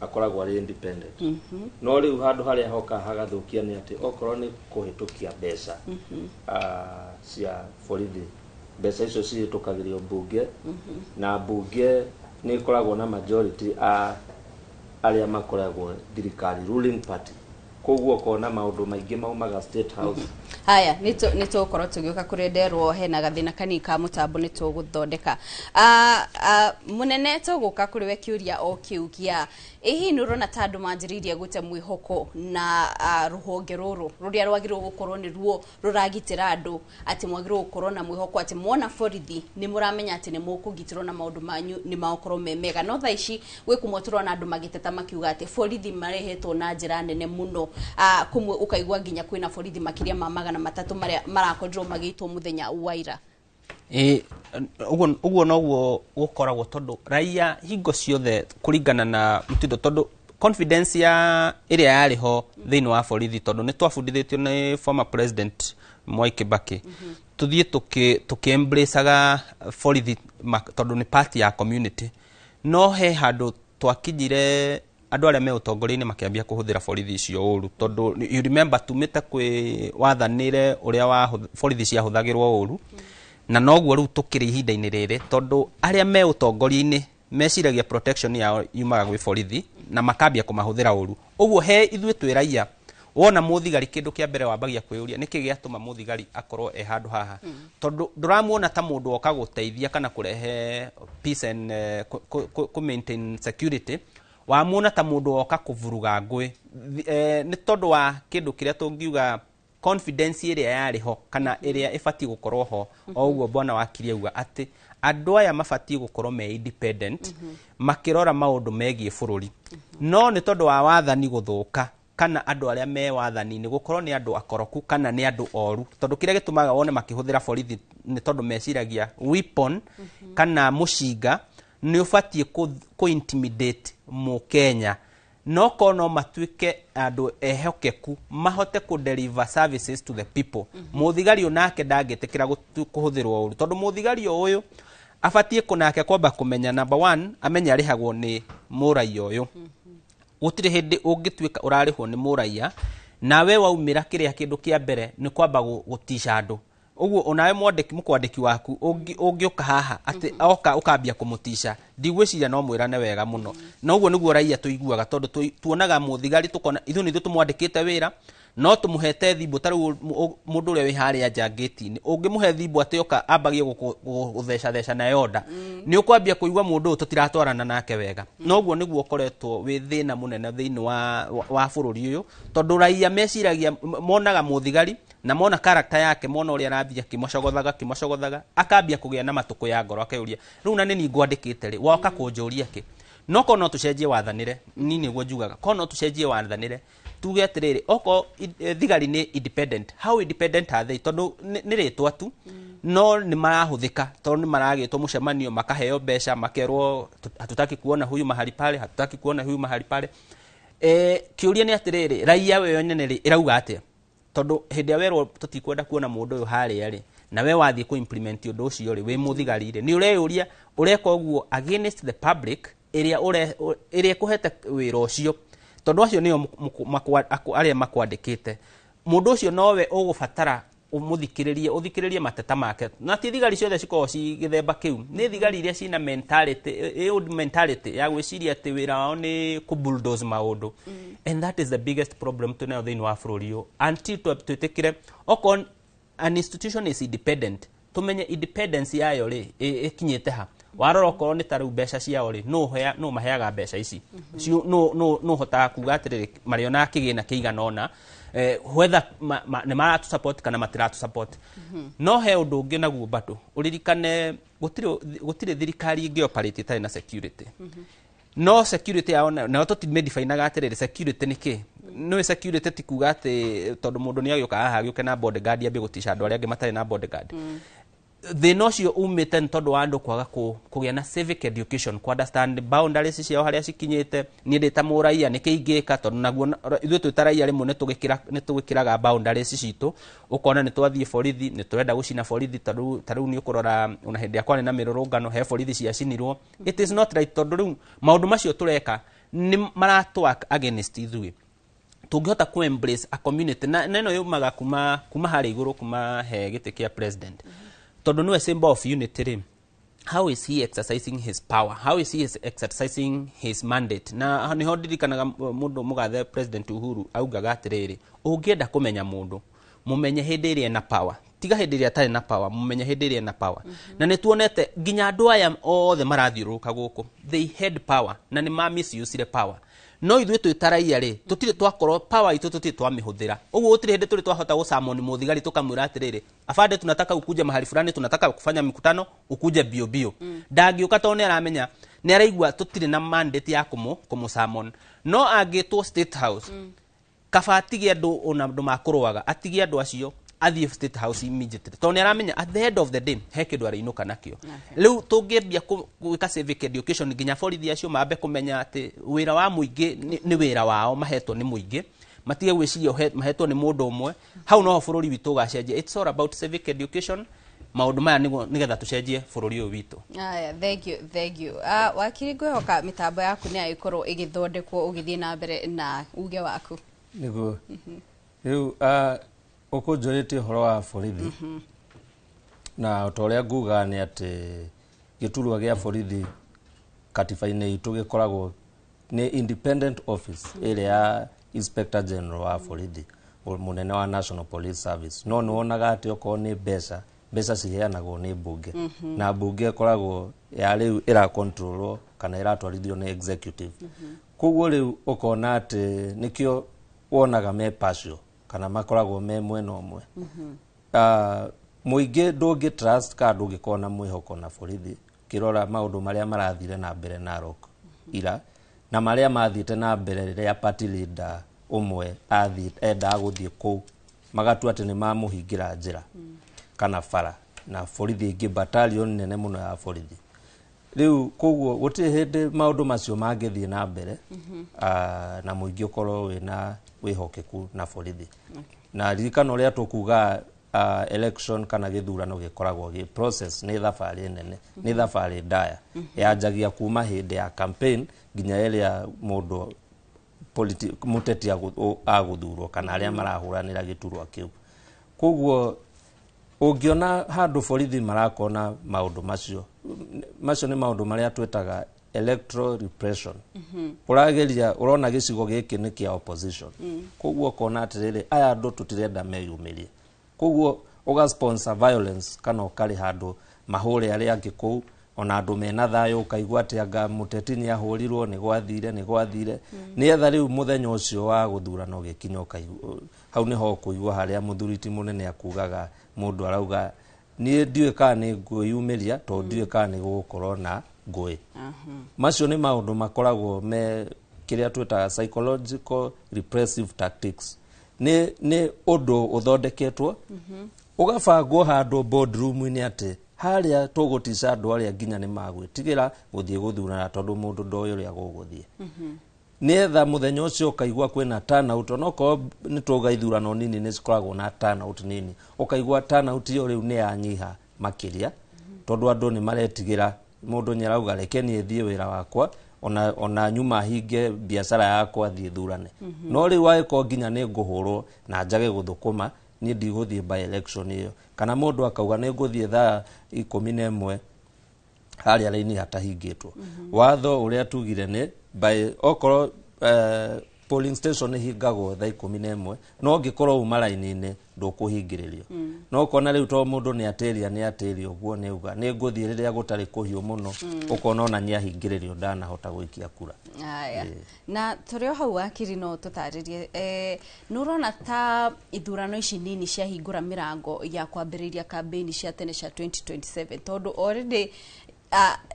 S3: akoragwo arĩ independent. No rĩu handũ harĩa hoka hagathũkia nĩ atĩ okorwo nĩ kũhĩtũkia mbeca cia borithi, mbeca icio cihĩtũkagĩrio mbunge, na mbunge nĩ ĩkoragwo na majority a arĩa makoragwo thirikari, ruling party. Koguo ũkona maũndũ maingĩ maumaga State House.
S1: Haya, nĩ tũgũkorwo tũgĩũka kũrĩa nderwo hena gathĩna kanini ka mũtambo nĩ tũgũthondeka. Mũnene, tũgũka kũrĩ we kĩũria o kĩu gĩa Ĩ hihi nĩ ũrona ta andũ manjĩrĩirie gũte mwĩhoko na rũhonge rũrũ rũrĩa rwagĩrĩirwo gũkorwo nĩ ruo rũragitĩra andũ, atĩ mwagĩrĩirwo gũkorwo na mwĩhoko atĩ mwona borithi nĩ mũramenya atĩ nĩ mũkũgitĩrwo na maũndũ manyu nĩ magũkorwo me mega? No thaa ici gwĩ kũmwe tũrona andũ magĩteta makiuga atĩ borithi marehetwo na njĩra nene mũno. Kũmwe ũkaigua nginya kwĩna borithi makĩria ma 300 marĩa marakorirwo magĩitwo mũthenya wa ira.
S2: Ĩ ũguo noguo gũkoragwo, tondũ raia hingo ciothe kũringana na mũtindo, tondũ confidence ya ĩrĩa yarĩ ho thĩinĩ wa borithi, tondũ nĩ twabundithĩtio nĩ former president Mwai Kibaki tũthiĩ tũkĩ embraceaga borithi tondũ nĩ part ya community. No he handũ twakinyire, andũ arĩa me ũtongoria-inĩ makĩambia kũhũthĩra borithi icio ũru, tondũ you remember tumĩte kwĩ wathanĩre ũrĩa wa borithi ciahũthagĩrwo ũru, na noguo rĩu tũkĩrĩ ihinda-inĩ rĩrĩ, tondũ arĩa me ũtongoria-inĩ meciragia protection yao yumaga gwĩ borithi na makambia kũmahũthĩra ũru. Ũguo he ithuĩ twĩ raia, wona mũthigari, kĩndũ kĩa mbere wambagia kwĩyũria nĩkĩ gĩatũma mũthigari akorwo e handũ haha, tondũ ndũramuona ta mũndũ woka gũteithia kana kũrehe peace and kũ maintain security. Wamuona ta mũndũ woka kũvuruga ngũĩ. Nĩ tondũ wa kĩndũ kĩrĩa tũngiuga confidence ĩrĩa yarĩ ho kana ĩrĩa ĩbatiĩ gũkorwo ho. O ũguo bwana wakiri auga atĩ andũ aya mabatiĩ gũkorwo me independent makĩrora maũndũ megiĩ bũrũri, no nĩ tondũ wa wathani gũthũka kana andũ arĩa me wathani-inĩ gũkorwo nĩ andũ akoroku kana nĩ andũ oru, tondũ kĩrĩa gĩtũmaga wone makĩhũthĩra borithi nĩ tondũ meciragia weapon kana mũcinga nĩ ũbatiĩ kũ intimidate mũkenya. No korwo no matuĩke andũ ehokeku mahote kũ deliver services to the people, mũthigari onake ndangĩtĩkĩra kũhũthĩrwo ũru, tondũ mũthigari o ũyũ abatiĩ kũnake kwamba kũmenya, number one, amenye arĩhagwo nĩ mũraiya ũyũ. Gũtirĩ hĩndĩ ũngĩtuĩka ũrarĩhwo nĩ mũraiya nawe waumĩra kĩrĩa kĩndũ kĩa mbere nĩ kwamba gũtica andũ. Ũguo onawe mwandĩki mũkwandĩki waku ũngĩũka haha atĩ oka ũkambia kũmũtica, ndigwĩciria no mwĩrane wega mũno. Na ũguo nĩguo raia tũiguaga, tondũ tuonaga mũthigari tũkona ithuĩ nĩ ithuĩ tũmwandĩkĩte wĩra, no tũmũhete thimbo. Ta rĩu mũndũ ũrĩa wĩ harĩa nja ngĩti-inĩ, ũngĩmũhe thimbo atĩ oka ambagie gũthecatheca nayo nda, nĩ ũkwambia kũigua mũndũ ũyũ tũtiratwarana nake wega. Na ũguo nĩguo ũkoretwo wĩ thĩna mũnene thĩinĩ wa bũrũri ũyũ, tondũ raia meciragia monaga mũthigari na mona character yake, mona ũrĩa arathiĩ akĩmacogothaga akĩmacogothaga, akambia kũgĩa na matũkũ ya ngoro, akeyũria rĩu na nĩ niĩ ngwandĩkĩte rĩ, woka kũnjũria kĩ? No korwo no tũcenjie wathanĩre, niĩ nĩguo njugaga, korwo no tũcenjie wathanĩre tuge atĩrĩrĩ, okorwo thigari nĩ independent, how independent are they? Tondũ nĩ rĩtwa tu, no nĩ marahũthĩka, tondũ nĩ maragĩtwo mũcemanio makaheo mbeca, makerwo hatutaki kuona huyu mahali pale, hatutaki kuona huyu mahali pale. Kĩũria nĩ atĩrĩrĩ, raia we nyene rĩ ĩrauga atĩa? Tondũ hĩndĩ ĩrĩa werwo tũtikwenda kuona mũndũ ũyũ harĩa rĩ, na we wathiĩ kũ implement ũndũ ũcio rĩ, wĩ mũthigari rĩ, nĩ ũreyũria ũreka ũguo against the public ĩrĩa ĩrĩa ĩkũhete wĩra ũcio, tondũ acio nĩo arĩa makwandĩkĩte. Mũndũ ũcio nowe ũgũbatara ũmũthikĩrĩrie, ũthikĩrĩrie mateta make. Na ti thigari ciothe cikoragwo ci gĩthemba kĩu, nĩ thigari iria cina mentality, old mentality ya gwĩciria atĩ wĩra wao nĩ kũ bulldoze maũndũ. And that is the biggest problem twĩnayo thĩinĩ wa bũrũri ũyũ, until twĩtĩkĩre okorwo an institution is independent, tumenye independence yayo rĩ ĩkinyĩte ha. Warora okorwo nĩ ta rĩu mbeca ciao rĩ, nũ maheaga mbeca ici? Nũ hotaga kuga atĩrĩrĩ marĩonaga kĩgĩna kĩigana ũna, whether nĩ maratũ support kana matiratũ support? No he ũndũ ũngĩ naguo bado ũririkane, gũtirĩ thirikari ĩngĩ operate ĩtarĩ na security. No security yao nayo tũtimĩdefinaga atĩrĩrĩ security nĩ kĩ. Nĩ security ti kuga atĩ tondũ mũndũ nĩ agĩũka haha agĩũke na bodyguard ambie gũtica andũ arĩa angĩ matarĩ na bodyguard. Thĩna ũcio umĩte nĩ tondũ wa andũ kwaga kũgĩa na civic education, ku understand boundaries ciao harĩa cikinyĩte. Niĩ ndĩ ta mũraia nĩkĩ ingĩka? Tondũ naguo ithuĩ twĩ ta raia rĩmwe nĩ tũgĩkĩraga boundaries citũ, ũkona nĩ twathiĩ borithi nĩ tũrenda gũcina borithi. Ta rĩu nĩ ũkũrora ona hĩndĩ ĩrĩa kwarĩ na mĩrũrũngano he borithi ciacinirwo. It is not right, tondũ rĩu maũndũ macio tũreka nĩ maratũ work against ithuĩ. Tũngĩhota ku embrace a community na ĩno yumaga kuma harĩa igũrũ, kuma he gĩtĩ kĩa president, tondũ nĩwe symbol of unity rĩ, how is he exercising his power? How is he exercising his mandate? Na niho ndirikanaga mũndũ mũgathe President Uhuru augaga atĩrĩrĩ, ũngĩenda kũmenya mũndũ, mũmenye hĩndĩ ĩrĩa ena power, tiga hĩndĩ ĩrĩa atarĩ na power, mũmenye hĩndĩ ĩrĩa ena power. Na nĩ tuonete nginya andũ aya othe marathiũrũrũka gũkũ, they had power na nĩ ma misusire power.
S4: No ithuĩ twĩ ta raia rĩ, tũtirĩ twakorwo power itũ, tũtirĩ twamĩhũthĩra. Ũguo gũtirĩ hĩndĩ tũrĩ twahota gũcamoni mũthigari tũkamwĩra atĩrĩrĩ, afande, tunataka ukuje mahali fulani, tunataka kufanya mikutano, ukuje bio bio. Ndangĩũka tondũ nĩ aramenya, nĩ araigua tũtirĩ na mandate ya kũmũ summon. No angĩtwo State House, kaba atige andũ ona andũ makũrũaga, atige andũ acio, athiĩ State House immediately, tondũ nĩ aramenya at the end of the day he kĩndũ arĩinũka nakĩo. Rĩu tũngĩambia gwĩka civic education nginya borithi acio mambe kũmenya atĩ wĩra wa mũingĩ nĩ wĩra wao mahetwo nĩ mũingĩ, matige gwĩciria mahetwo nĩ mũndũ ũmwe. Hau noho bũrũri witũ ũgacenjia. It's all about civic education, maũndũ maya, nĩguo nĩgetha tũcenjie bũrũri ũyũ witũ.
S1: Aya, thank you, thank you. Wakiri, ngwĩhoka mĩtambo yaku nĩ yagĩkorwo ĩgĩthondekwo ũgĩthiĩ na mbere na uge waku.
S3: Nĩguo rĩu ũkũnjũrĩtie ũhoro wa borithi, na ta ũrĩa nguga nĩ atĩ gĩturwa gĩa borithi katiba-inĩ itũ gĩkoragwo nĩ independent office ĩrĩa ya Inspector General wa borithi, mũnene wa National Police Service. No nĩ wonaga atĩ okorwo nĩ mbeca, mbeca ciheanagwo nĩ mbunge, na mbunge ĩkoragwo ya rĩu ĩrakontrolwo kana ĩratwarithio nĩ executive. Koguo rĩu ũkona atĩ nĩkĩo wonaga me partial kana makoragwo me mwena ũmwe. Mũingĩ ndũngĩ trust kana ndũngĩkorwo na mwĩhoko na borithi ũkĩrora maũndũ marĩa marathire na mbere Narok ira na marĩa mathiĩte na mbere rĩrĩa party leader ũmwe endaga gũthiĩ kũu, magatua atĩ nĩ mamũhingĩra njĩra kana bara na borithi ingĩ, battalion nene mũno ya borithi. Rĩu koguo gũtirĩ hĩndĩ maũndũ macio mangĩthiĩ na mbere na mũingĩ ũkorwo wĩna wĩhokeku na borithi. Na ririkana ũrĩa tũkuga, election kana gĩthurano gĩkoragwo gĩ process, nĩ thabarĩ nene, nĩ thabarĩ ndaya, yanjagia kuma hĩndĩ ya campaign nginya ĩrĩa mũndũ mũteti agũthurwo kana arĩa marahũranĩra gĩturwa kĩu. Koguo ũngĩona handũ borithi marakona maũndũ macio, macio nĩ maũndũ marĩa twĩtaga electoral repression. Ũrageria ũrona gĩcigo gĩkĩ nĩ kĩa opposition, koguo ũkona atĩrĩrĩ, aya andũ tũtirenda meyumĩrie, koguo ũga sponsor violence kana ũkarĩha andũ mahũre arĩa angĩ kũu, ona andũ mena thayũ, ũkaigua atĩ anga mũteti nĩ ahũrirwo, nĩ gwathire, nĩ gwathire, nĩgetha rĩu mũthenya ũcio wa gũthurana ũgĩkinya, ũkaigua hau nĩho ũkũigua harĩa mũthuri ti mũnene akugaga, mũndũ arauga niĩ ndiũĩ kana nĩ ngwĩyumĩria tondũ ndiũĩ kana nĩ gũgũkorwo na ngũĩ. Macio nĩ maũndũ makoragwo me kĩrĩa twĩtaga psychological repressive tactics. Nĩ ũndũ ũthondeketwo, ũgabangwo handũ boardroom-inĩ atĩ harĩa tũgũtica andũ arĩa nginya nĩ magwĩtigĩra gũthiĩ gũthurana tondũ mũndũ ndoĩ ũrĩa gũgũthiĩ, nĩetha mũthenya ũcio ũkaigua kwĩna turnout, onokorwo nĩ tuauga ithurano nini nĩ cikoragwo na turnout nini, ũkaigua turnout ĩyo rĩu nĩ yanyiha makĩria tondũ andũ nĩ maretigĩra. Mũndũ nĩ arauga reke niĩ thiĩ wĩra wakwa, ona nyuma hinge biacara yakwa thiĩ thurane. No rĩu angĩkorwo nginya nĩ ngũhũrwo na njage gũthũkũma, niĩ ndigũthiĩ by election ĩyo. Kana mũndũ akauga nĩ ngũthiĩ thaa 11 harĩa raini hatahingĩtwo. Watho ũrĩa tugire nĩ by okorwo polling station ĩhingagwo thaa 11, no ũngĩkorwo uma raini-inĩ ndũkũhingĩrĩrio. No ũkona rĩu to mũndũ nĩ atĩria, nĩ atĩria ũguo, nĩ uga nĩ ngũthiĩ rĩrĩa gũtarĩ kũhiũ mũno, ũkona ona nĩ ahingĩrĩrio, ndanahota gũikia kura.
S1: Aya. Na tũrĩ o hau, wakiri, no tũtarĩrie, nĩ ũrona ta ithurano ici nini ciahingũra mĩrango ya kwambĩrĩria kambĩini cia tene cia 2027, tondũ already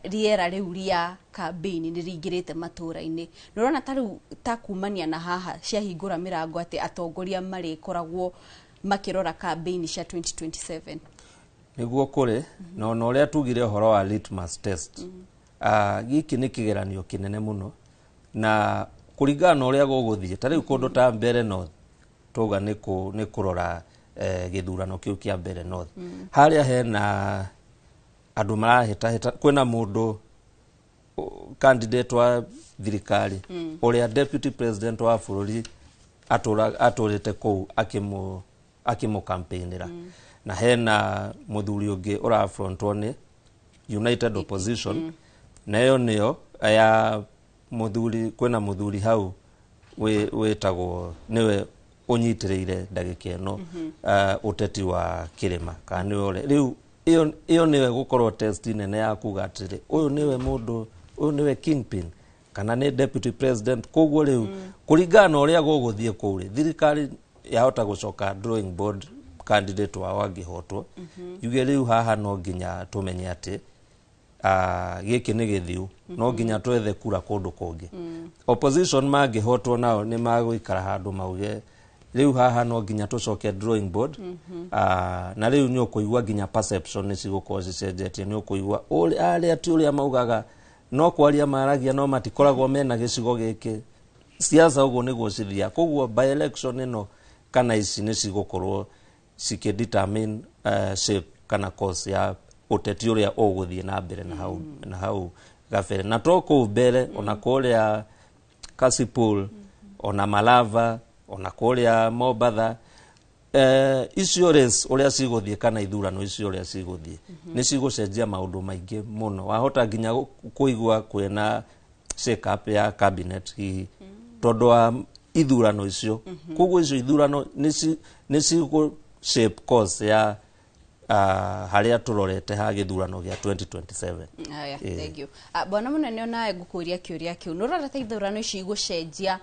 S1: rĩera rĩu rĩa kambĩini nĩ rĩingĩrĩte matũũra-inĩ? Nĩ ũrona ta rĩu ta kumania na haha ciahingũra mĩrango atĩ atongoria marĩkoragwo makĩrora kambĩini cia 2027?
S3: Nĩguo kũrĩ na ona ũrĩa tugire ũhoro wa litmus test, gĩkĩ nĩ kĩgeranio kĩnene mũno na kũringana na ũrĩa gũgũthiĩ. Ta rĩu kũndũ ta Mbere North, twauga nĩ kũrora gĩthurano kĩu kĩa Mbere North, harĩa hena andũ marahĩtahĩta, kwĩna mũndũ candidate wa thirikari ũrĩa deputy president wa bũrũri atũrĩte kũu akĩmũ-campaignĩra, na hena mũthuri ũngĩ ũrafrontwo nĩ United Opposition, na ĩyo nĩyo ya mũthuri, kwĩna mũthuri hau wĩtagwo nĩwe ũnyitĩrĩire ndagĩka ĩno ũteti wa kĩrĩma kana nĩwe ũrĩa rĩu ĩyo nĩwe gũkorwo test nene ya kuga atĩrĩ, ũyũ nĩwe mũndũ, ũyũ nĩwe kingpin. Kana nĩ deputy president. Koguo rĩu kũringana na ũrĩa gũgũthiĩ kũu rĩ, thirikari yahota gũcoka drawing board candidate wao angĩhotwo, yuge rĩu haha no nginya tũmenye atĩ gĩkĩ nĩ gĩthiu, no nginya twethe kura kũndũ kũngĩ. Opposition mangĩhotwo nao nĩ magũikara handũ mauge rĩu haha no nginya tũcoke drawing board. Na rĩu nĩ ũkũigua nginya perception nĩ cigũkorwo cicenjetie. Nĩ ũkũigua arĩa ti ũrĩa maugaga no kwaria maragia, no matikoragwo mena gĩcigo gĩkĩ. Siasa ũguo nĩguo cithiaga. Koguo by election ĩno kana ici nĩ cigũkorwo cikĩ determine shape kana course ya ũteti ũrĩa ũgũthiĩ na mbere na hau, na hau gabere, na to kũu mbere, ona kũrĩa Kasipul, ona Malava, ona kũrĩa Mombatha. Icio race ũrĩa cigũthiĩ kana ithurano icio ũrĩa cigũthiĩ nĩ cigũcenjia maũndũ maingĩ mũno. Wahota nginya kũigua kwĩna shake up ya cabinet hihi tondũ wa ithurano icio. Koguo icio ithurano nĩ cigũ shape course ya harĩa tũrorete ha gĩthurano gĩa 2027.
S1: Aya,
S3: Ĩĩ.
S1: thank you. Bwana Munene, onawe ngũkũria kĩũria kĩu. Nĩ ũrora ta ithurano ici igũcenjia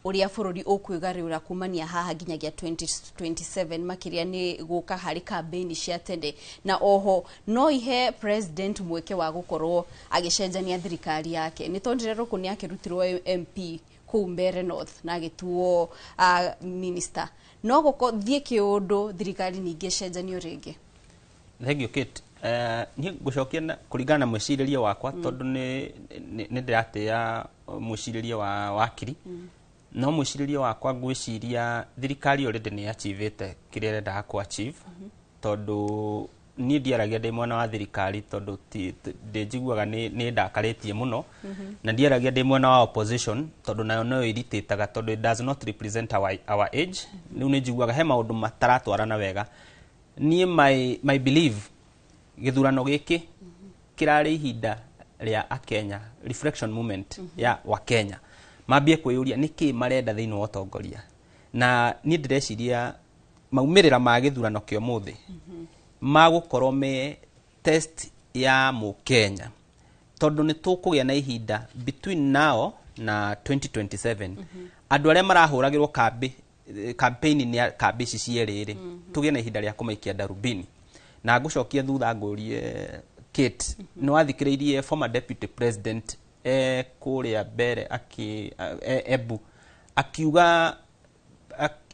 S1: ũrĩa bũrũri ũkwĩgarũra kumania haha nginyagia 2027, makĩria nĩ gũka harĩ kambĩini cia tene, na oho no ihe president mweke wa gũkorwo agĩcenjania thirikari yake, nĩ tondũ Rũkũ nĩ akĩrutirwo MP kũu Mbeere North na agĩtuo minister, no gũko thiĩ kĩũndũ thirikari ningĩ ĩcenjanio rĩngĩ?
S4: Thank you, Kate. Niĩ ngũcokia na kũringana na mwĩcirĩrie wakwa, tondũ nĩ ndĩratĩĩa mwĩcirĩrie wa wakiri, no mwĩcirĩrie wakwa ngwĩciria thirikari already nĩ achievĩte kĩrĩa ĩrendaga kũ achieve, tondũ niĩ ndiaragia ndĩ mwena wa thirikari, tondũ ndĩnjiguaga nĩ ndakarĩtie mũno, na ndiaragia ndĩ mwena wa opposition, tondũ nayo no irritĩtaga, tondũ it does not represent our age. Rĩu nĩ njiguaga he maũndũ mataratwarana wega. Niĩ my belief, gĩthurano gĩkĩ kĩrarĩ ihinda rĩa akenya, reflection moment ya wakenya mambie kwĩyũria nĩkĩ marenda thĩinĩ wa ũtongoria. Na niĩ ndĩreciria maumĩrĩra ma gĩthurano kĩa ũmũthĩ magũkorwo me test ya mũkenya, tondũ nĩ tũkũgĩa na ihinda between now na 2027, andũ arĩa marahũragĩrwo kambĩ campaign nĩ kambĩ ici cierĩ rĩ, tũgĩe na ihinda rĩa kũmaikia darubini. Na ngũcokia thutha ngũrie Kate, nĩ wathikĩrĩirie former deputy president kũrĩa mbere akĩ Embu akiuga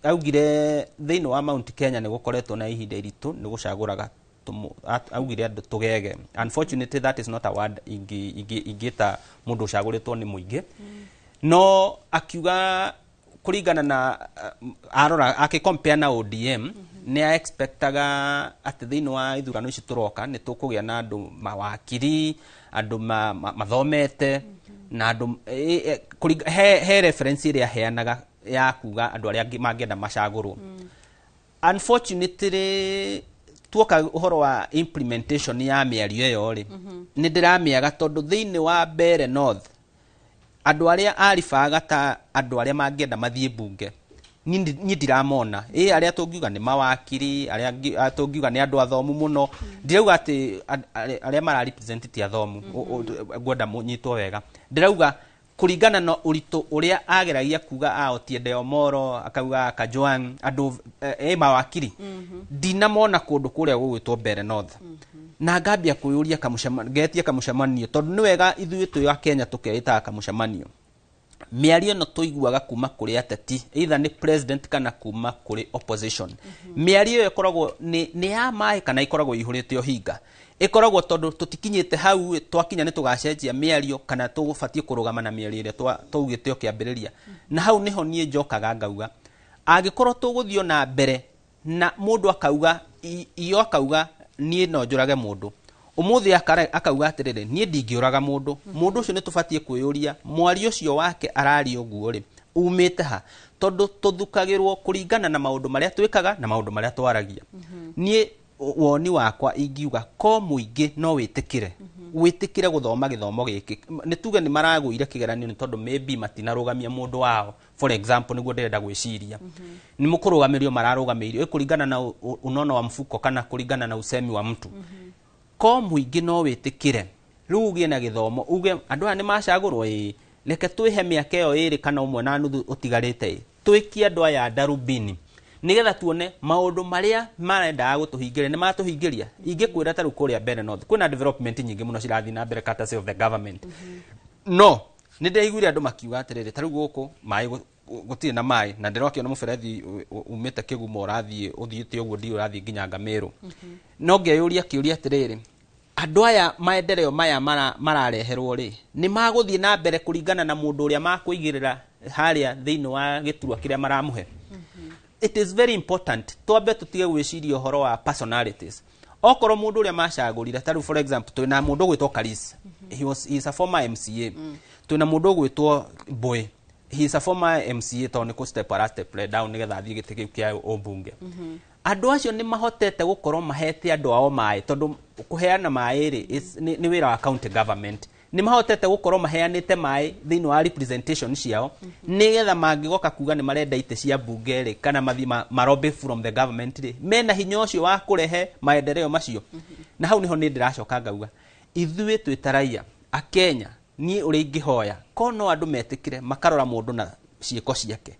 S4: augire thĩinĩ wa Mount Kenya nĩ gũkoretwo na ihinda iritũ nĩ gũcagũraga augire andũ tũgege. Unfortunately, that is not a word ingĩta mũndũ ũcagũrĩtwo nĩ mũingĩ. No akiuga kũringana na arora akĩcompare na ODM, nĩ expectaga atĩ thĩinĩ wa ithurano ici tũroka nĩ tũkũgĩa na andũ mawakiri, andũ mathomete na andũ he reference ĩrĩa aheanaga ya kuga andũ arĩa angĩ mangĩenda macagũrwo. Unfortunately, tuoka ũhoro wa implementation ya mĩario ĩyo rĩ, nĩ ndĩramĩaga, tondũ thĩinĩ wa Mbeere North andũ arĩa aribaga ta andũ arĩa mangĩenda mathiĩ mbunge niĩ ndiramona ĩ arĩa tũngiuga nĩ mawakiri, arĩa tũngiuga nĩ andũ athomu mũno. Ndirauga atĩ arĩa mara represent ti athomu, ngwenda mũnyitwo wega. Ndĩrauga kũringana na ũritũ ũrĩa ageragia kuga a Otiende Omolo, akauga Kajwang, andũ mawakiri ndinamona kũndũ kũrĩa gũgwĩtwo Mbeere North. Na ngambia kwĩyũria ngetia kamũcemanio, tondũ nĩ wega ithuĩ twĩ a Kenya tũkeĩtaga kamũcemanio. Mĩario ĩno tũiguaga kuma kũrĩ ateti, either nĩ president kana kuma kũrĩ opposition, mĩario ĩyo ĩkoragwo nĩ ya maĩ kana ĩkoragwo ĩihũrĩte ũhinga? Ĩkoragwo tondũ tũtikinyĩte hau ĩ, twakinya nĩ tũgacenjia mĩario kana tũbatiĩ kũrũgama na mĩario ĩrĩa twaugĩte o kĩambĩrĩria? Na hau nĩho niĩ njokaga ngauga angĩkorwo tũgũthiĩ na mbere na mũndũ akauga iyo akauga niĩ no njũrage mũndũ ũmũthĩ, akauga atĩrĩrĩ, niĩ ndingĩũraga mũndũ, mũndũ ũcio nĩ tũbatiĩ kwĩyũria mwario ũcio wake araria ũguo rĩ umĩte ha, tondũ tũthukagĩrwo kũringana na maũndũ marĩa twĩkaga na maũndũ marĩa twaragia. Niĩ woni wakwa ingiuga ko mũingĩ no wĩtĩkĩre gũthoma gĩthomo gĩkĩ, nĩ tuge nĩ maragũire kĩgeranio nĩ tondũ maybe matinarũgamia mũndũ wao, for example, nĩguo ndĩrenda gwĩciria nĩ mũkũrũgamĩrio mararũgamĩirio kũringana na unono wa mfuko kana kũringana na usemi wa mtu. Ko mũingĩ no wĩtĩkĩre Rĩu ũgĩe na gĩthomo uge andũ aya nĩ macagũrwo, ĩĩ, reke twĩhe mĩaka ĩyo 2 kana 1.5 ũtigarĩte, ĩ twĩkie andũ aya ndarubini nigetha tuone maũndũ marĩa marendaga gũtũhingĩria nĩ matũhingĩria. Ingĩkwĩra ta rĩu kũrĩa Mbeere North kwĩna development nyingĩ mũno cirathiĩ na mbere courtesy of the government, no nĩ ndĩraiguire andũ makiuga atĩrĩrĩ, ta rĩu gũkũ maĩ gũtirĩ na maĩ, na ndĩrokĩona mũberethi umĩte Kĩgumo ũrathiĩ ũthiĩte ũguo, ndiũ ũrathiĩ nginya Ngamĩrũ. No ngeyũria kĩũria atĩrĩrĩ, andũ aya maendeleo maya marareherwo rĩ, nĩ magũthiĩ na mbere kũringana na mũndũ ũrĩa makũigĩrĩra harĩa thĩinĩ wa gĩturwa kĩrĩa maramũhe? It is very important twambe tũtige gwĩciria ũhoro wa personalities. Okorwo mũndũ ũrĩa macagũrire, ta rĩu for example twĩna mũndũ ũgwĩtwo Karis, he is a former MCA. Twĩna mũndũ ũgwĩtwo Boy, he is a former MCA, tondũ nĩ kũ step ara step down nĩgetha athiĩ gĩtĩ kĩu kĩa ũmbunge. Andũ acio nĩ mahotete gũkorwo mahete andũ ao maĩ, tondũ kũheana maĩ rĩ nĩ wĩra wa county government. Nĩ mahotete gũkorwo maheanĩte maĩ thĩinĩ wa representation ciao, nĩgetha mangĩgoka kuga nĩ marenda itĩ cia mbunge rĩ, kana mathiĩ marobĩ from the government rĩ, mena hinya ũcio wa kũrehe maendeleo macio. Na hau nĩho nĩ ndĩracoka ngauga ithuĩ twĩ ta raia akenya, niĩ ũrĩa ingĩhoya ko no andũ metĩkĩre makarora mũndũ na ciĩko ciake.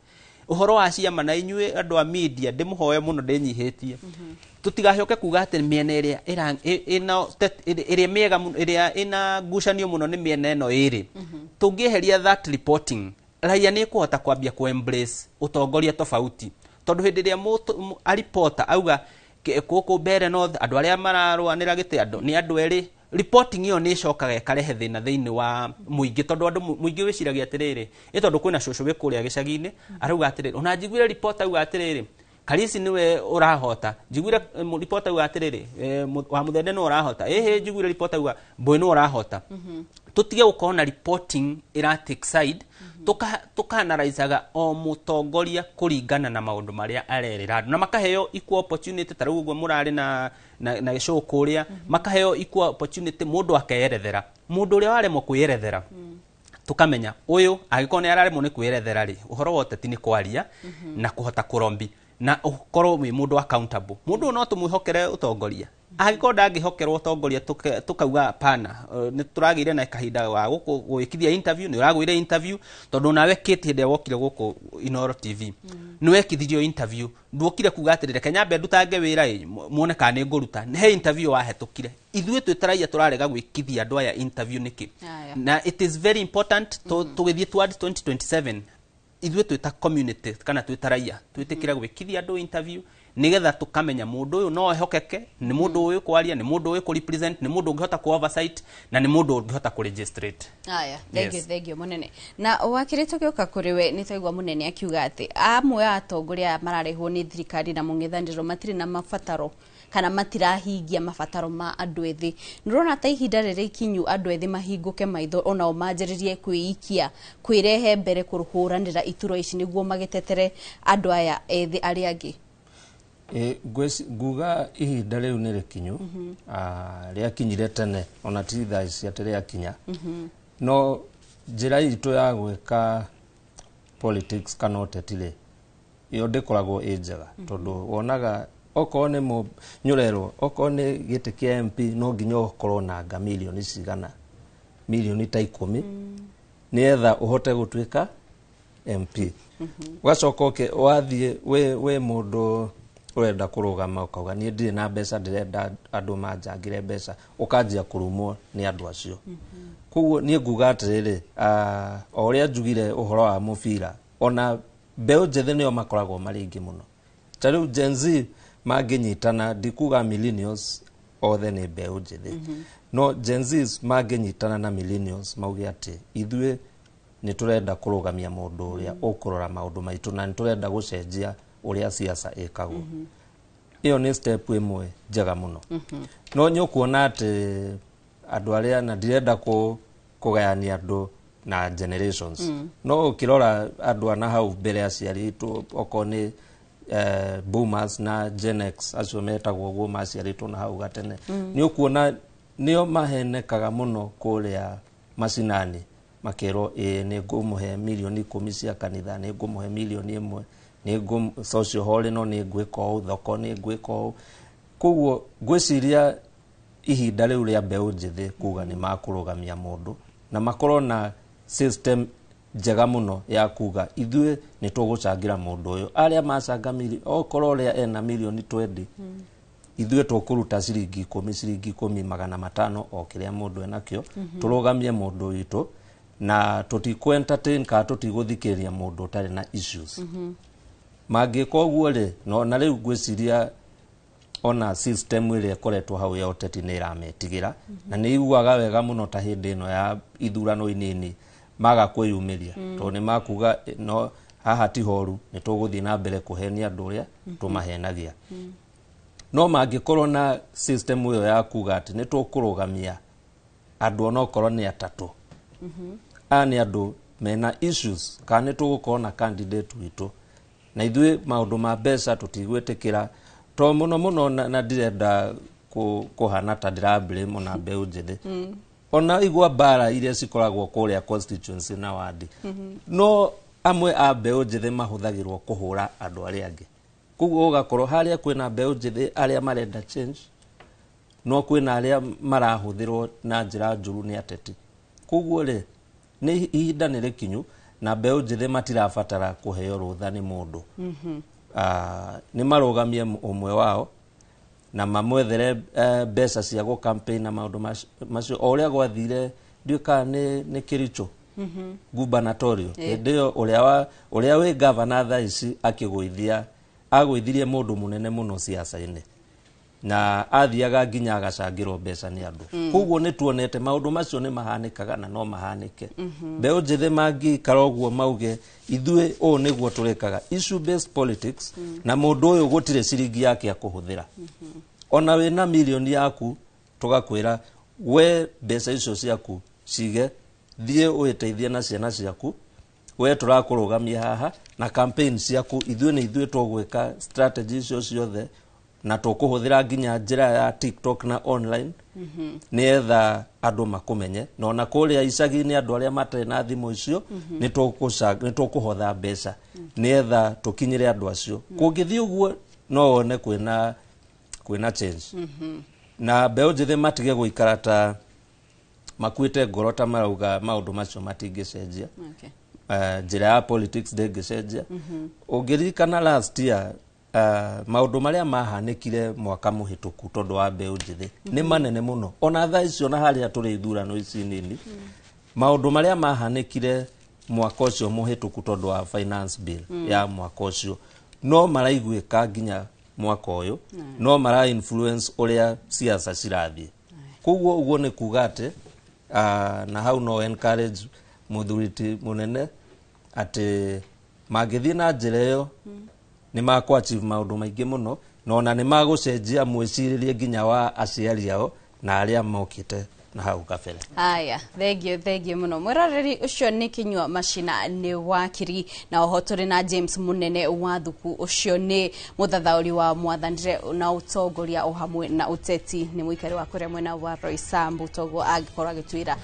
S4: Ũhoro wa ciama, na inyuĩ andũ a media ndĩmũhoe mũno, ndĩnyihĩtie, tũtigacoke kuga atĩ mĩena ĩrĩa ĩna ĩrĩa mĩega mũno, ĩrĩa ĩna ngucanio mũno nĩ mĩena ĩno ĩrĩ. Tũngĩeheria that reporting, raia nĩ ĩkũhota kwambia ku embrace ũtongoria tofauti, tondũ hĩndĩ ĩrĩa a reporter auga gũkũ Mbeere North andũ arĩa mararũanĩra gĩtĩ andũ nĩ andũ erĩ, reporting ĩyo nĩ ĩcokaga ĩkarehe thĩna thĩinĩ wa mũingĩ, tondũ andũ mũingĩ wĩciragia atĩrĩrĩ, ĩ tondũ kwĩna cũcũ wĩ kũrĩa gĩcagi-inĩ arauga atĩrĩrĩ, ona njiguire report auga atĩrĩrĩ, Karisi niwe ũrahota, njiguire report auga atĩrĩrĩ, wa Mũthende nĩwe ũrahota, ĩhĩ njiguire report auga Mbũĩ nĩwe ũrahota. Tũtige gũkorwo na reporting ĩra take side, tukanaraicaga o mũtongoria kũringana na maũndũ marĩa arerĩra andũ, na makaheo equal opportunity. Ta rĩu ũguo mũrarĩ na gĩcũũ kũrĩa, makaheo equal opportunity, mũndũ akeyerethera. Mũndũ ũrĩa waremwo kwĩyerethera, tukamenya ũyũ angĩkorwo nĩ araremwo nĩ kwĩyerethera rĩ, ũhoro wa ũteti nĩ kwaria na kũhota kũrombi na ũkorwo wĩ mũndũ accountable. Mũndũ ũyũ no tũmwĩhokere ũtongoria? Angĩkorwo ndangĩhokerwo ũtongoria, tukauga pana nĩ tũragĩire na kahinda wa gũkũ gwĩkithia interview, nĩ ũragũire interview, tondũ nawe Kate hĩndĩ ĩrĩa wokire gũkũ Inooro TV nĩ wekithirio interview. Nduokire kuga atĩrĩ, reke nyambe ndutange wĩra ĩ muone kana nĩ ngũruta. He interview wahetũkire. Ithuĩ twĩ ta raia tũrarega gwĩkithia andũ aya interview nĩkĩ? Na it is very important tũgĩthiĩ towards 2027, ithuĩ twĩ ta community kana twĩ ta raia twĩtĩkĩre gwĩkithia andũ interview, nĩgetha tũkamenya mũndũ ũyũ no ehokeke, nĩ mũndũ ũyũ kwaria, nĩ mũndũ ũyũ kũ-represent, nĩ mũndũ ũngĩhota kũ-oversight, na nĩ mũndũ ũngĩhota kũ-legislate.
S1: Aya, thengio.
S4: Yes.
S1: Thengio mũnene. Na wakĩrĩ tũgĩũka kũrĩ we, nĩ twaigua mũnene akiuga atĩ amwe a atongoria aya mararehwo nĩ thirikari na mũng'ethanĩro matirĩ na mabataro kana matirahingia mabataro ma andũ ethĩ. Nĩ ũrona ta ihinda rĩrĩ ikinyu andũ ethĩ mahingũke maitho, onao manjĩrĩrie kwĩikia, kwĩrehe mbere kũhũranĩra iturwa ici nĩguo magĩtetere andũ aya ethĩ arĩa angĩ?
S3: Nguga ihinda rĩu nĩ rĩkinyu. Rĩakinyire tene, ona ti thaa ici atĩ rĩakinya. No njĩra itũ ya gwĩka politics kana ũteti rĩ, ĩyo ndĩkoragwo ĩ njega, tondũ wonaga okorwo nĩ nyũrerwo, okorwo nĩ gĩtĩ kĩa MP, no nginya ũkorwo na anga milioni cigana, milioni ta 10, nĩgetha ũhote gũtuĩka MP. Ũgacoka wathiĩ wĩ mũndũ ũrenda kũrũgama, ũkauga niĩ ndirĩ na mbeca, ndĩrenda andũ manjangĩre mbeca, ũkanjia kũrumwo nĩ andũ acio. Koguo niĩ nguga atĩrĩrĩ, o ũrĩa njugire ũhoro wa mũbira, ona mbeũ njĩthĩ nĩo makoragwo marĩ aingĩ mũno. Ta rĩu Gen Z mangĩnyitana, ndikuga millennials othe nĩ mbeũ njĩthĩ, no Gen Z mangĩnyitana na millennials mauge atĩ ithuĩ nĩ tũrenda kũrũgamia mũndũ ũrĩa ũkũrora maũndũ maitũ na nĩ tũrenda gũcenjia ũrĩa siasa ĩkagwo, ĩyo nĩ step ĩmwe njega mũno. No nĩ ũkuona atĩ andũ arĩa, na ndirenda kũgayania andũ na generations, no ũkĩrora andũ ana hau mbere aciarĩtwo, okorwo nĩ boomers na Gen X, acio metagwo ũguo maciarĩtwo na hau gatene, nĩ ũkuona nĩo mahenekaga mũno kũrĩa macinani, makerwo ĩĩ nĩ ngũmũhe milioni 10 cia kanitha, nĩ ngũmũhe milioni 1, nĩ ngũ social hall ĩno, nĩ ngwĩka ũũ, thoko nĩ ngwĩka ũũ. Koguo ngwĩciria Ihinda rĩu rĩa mbeũ njĩthĩ kuga nĩ makũrũgamia mũndũ na makorwo na system njega mũno ya kuga ithuĩ nĩ tũgũcangĩra mũndũ ũyũ, arĩa macanga okorwo ũrĩa ena mirioni 20, ithuĩ tũkũruta ciringi 10, ciringi 10, 500, o kĩrĩa mũndũ enakĩo, tũrũgamie mũndũ witũ na tũtikũ entertain kana tũtigũthikĩrĩria mũndũ ũtarĩ na issues. Mangĩka ũguo rĩ, no na rĩu ngwĩciria ona system ĩrĩa ĩkoretwo hau ya ũteti nĩ ĩrametigĩra na nĩ iguaga wega mũno ta hĩndĩ ĩno ya ithurano inini maga kwĩyumĩria, tondũ nĩ makuga no haha ti horu, nĩ tũgũthiĩ na mbere kũhenia andũ ũrĩa tũmahenagia. No mangĩkorwo na system ĩyo ya kuga atĩ nĩ tũkũrũgamia andũ onokorwo nĩ atatũ, aya nĩ andũ mena issues, kana nĩ tũgũkorwo na candidate witũ na ithuĩ maũndũ ma mbeca tũtigwĩtĩkĩra to mũno mũno, na ndirenda kũhana ta ndĩra blame ona mbeũ njĩthĩ, ona igua mbara iria cikoragwo kũrĩa constituency na wadi, no amwe a mbeũ njĩthĩ mahũthagĩrwo kũhũra andũ arĩa angĩ. Koguo ũgakorwo harĩa kwĩna mbeũ njĩthĩ arĩa marenda change, no kwĩna arĩa marahũthĩrwo na njĩra njũru nĩ ateti. Koguo rĩ, nĩ ihinda nĩ rĩkinyu na mbeũ njĩthĩ matirabatara kũheo rũtha nĩ mũndũ. Nĩ marũgamie ũmwe wao na mamwethere mbeca cia gũ campaign na maũndũ macio o ũrĩa gwathire. Ndiũĩ kana nĩ Kericho gubernatorial, hĩndĩ ĩyo ũrĩa wĩ gavana thaa ici akĩgũithia, agũithirie mũndũ mũnene mũno siasa-inĩ na athiaga nginya agacangĩrwo mbeca nĩ andũ. Koguo nĩ tuonete maũndũ macio nĩ mahanĩkaga na no mahanĩke. Mbeũ njĩthĩ mangĩikara ũguo mauge ithuĩ ũũ nĩguo tũrĩkaga issue based politics, na mũndũ ũyũ gũtirĩ ciringi yake akũhũthĩra, ona wĩna mirioni yaku tũgakwĩra we mbeca icio ciaku cige, thiĩ wĩteithie na ciana ciaku, we tũrakũrũgamia haha na campaign ciaku ithuĩ nĩ ithuĩ tũgwĩka strategy icio ciothe na tũkũhũthĩra nginya njĩra ya TikTok na online nĩgetha andũ makũmenye, na ona kũrĩa icagi-inĩ andũ arĩa matarĩ na thimũ icio nĩ tũkũhotha mbeca nĩgetha tũkinyĩre andũ acio. Kũngĩthiĩ ũguo no wone kwĩna change na mbeũ njĩthĩ matige gũikara ta makuĩte ngoro ta marauga maũndũ macio matingĩcenjia. Njĩra ya politics ndĩngĩcenjia. Ũngĩririkana last year, maũndũ marĩa mahanĩkire mwaka mũhĩtũku tondũ wa mbeũ njĩthĩ nĩ manene mũno. Ona thaa icio na harĩa tũrĩ ithurano ici nini, maũndũ marĩa mahanĩkire mwaka ũcio mũhĩtũku tondũ wa finance bill ya mwaka ũcio no maraiguĩka nginya mwaka ũyũ, no mara influence ũrĩa siasa cirathiĩ. Koguo ũguo nĩ kuga atĩ na hau no encourage mũthuri ti mũnene atĩ mangĩthiĩ na njĩra ĩyo nĩ makũ achieve maũndũ maingĩ mũno, na ona nĩ magũcenjia mwĩcirĩrie nginya wa aciari ao na arĩa mokĩte na hau kabere.
S1: Haya, thengio, thengio mũno mwĩroreri. Ũcio nĩ Kinyua Macina, nĩ wakiri, na oho tũrĩ na James Mũnene wa Thuku, ũcio nĩ mũthathaũri wa mwathanĩre na ũtongoria o hamwe na ũteti, nĩ mũikari wa kũrĩa mwena wa Roysambu, toguo angĩkorwo agĩtwĩra.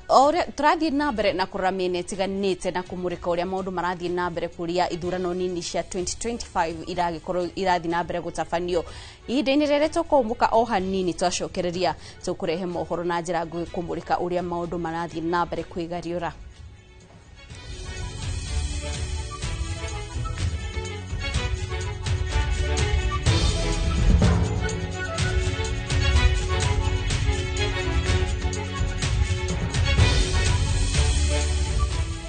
S1: O ũrĩa tũrathiĩ na mbere na kũrora mĩena ĩtiganĩte na kũmũrĩka ũrĩa maũndũ marathiĩ na mbere kũrĩa ithurano nini cia 2025 iragĩkorwo irathiĩ na mbere gũtabanio ihinda-inĩ rĩrĩ, tũkũmbũka o hanini, twacokereria tũkũrehe mohoro na njĩra nguhĩ kũmũrĩka ũrĩa maũndũ marathiĩ na mbere kwĩgariũra.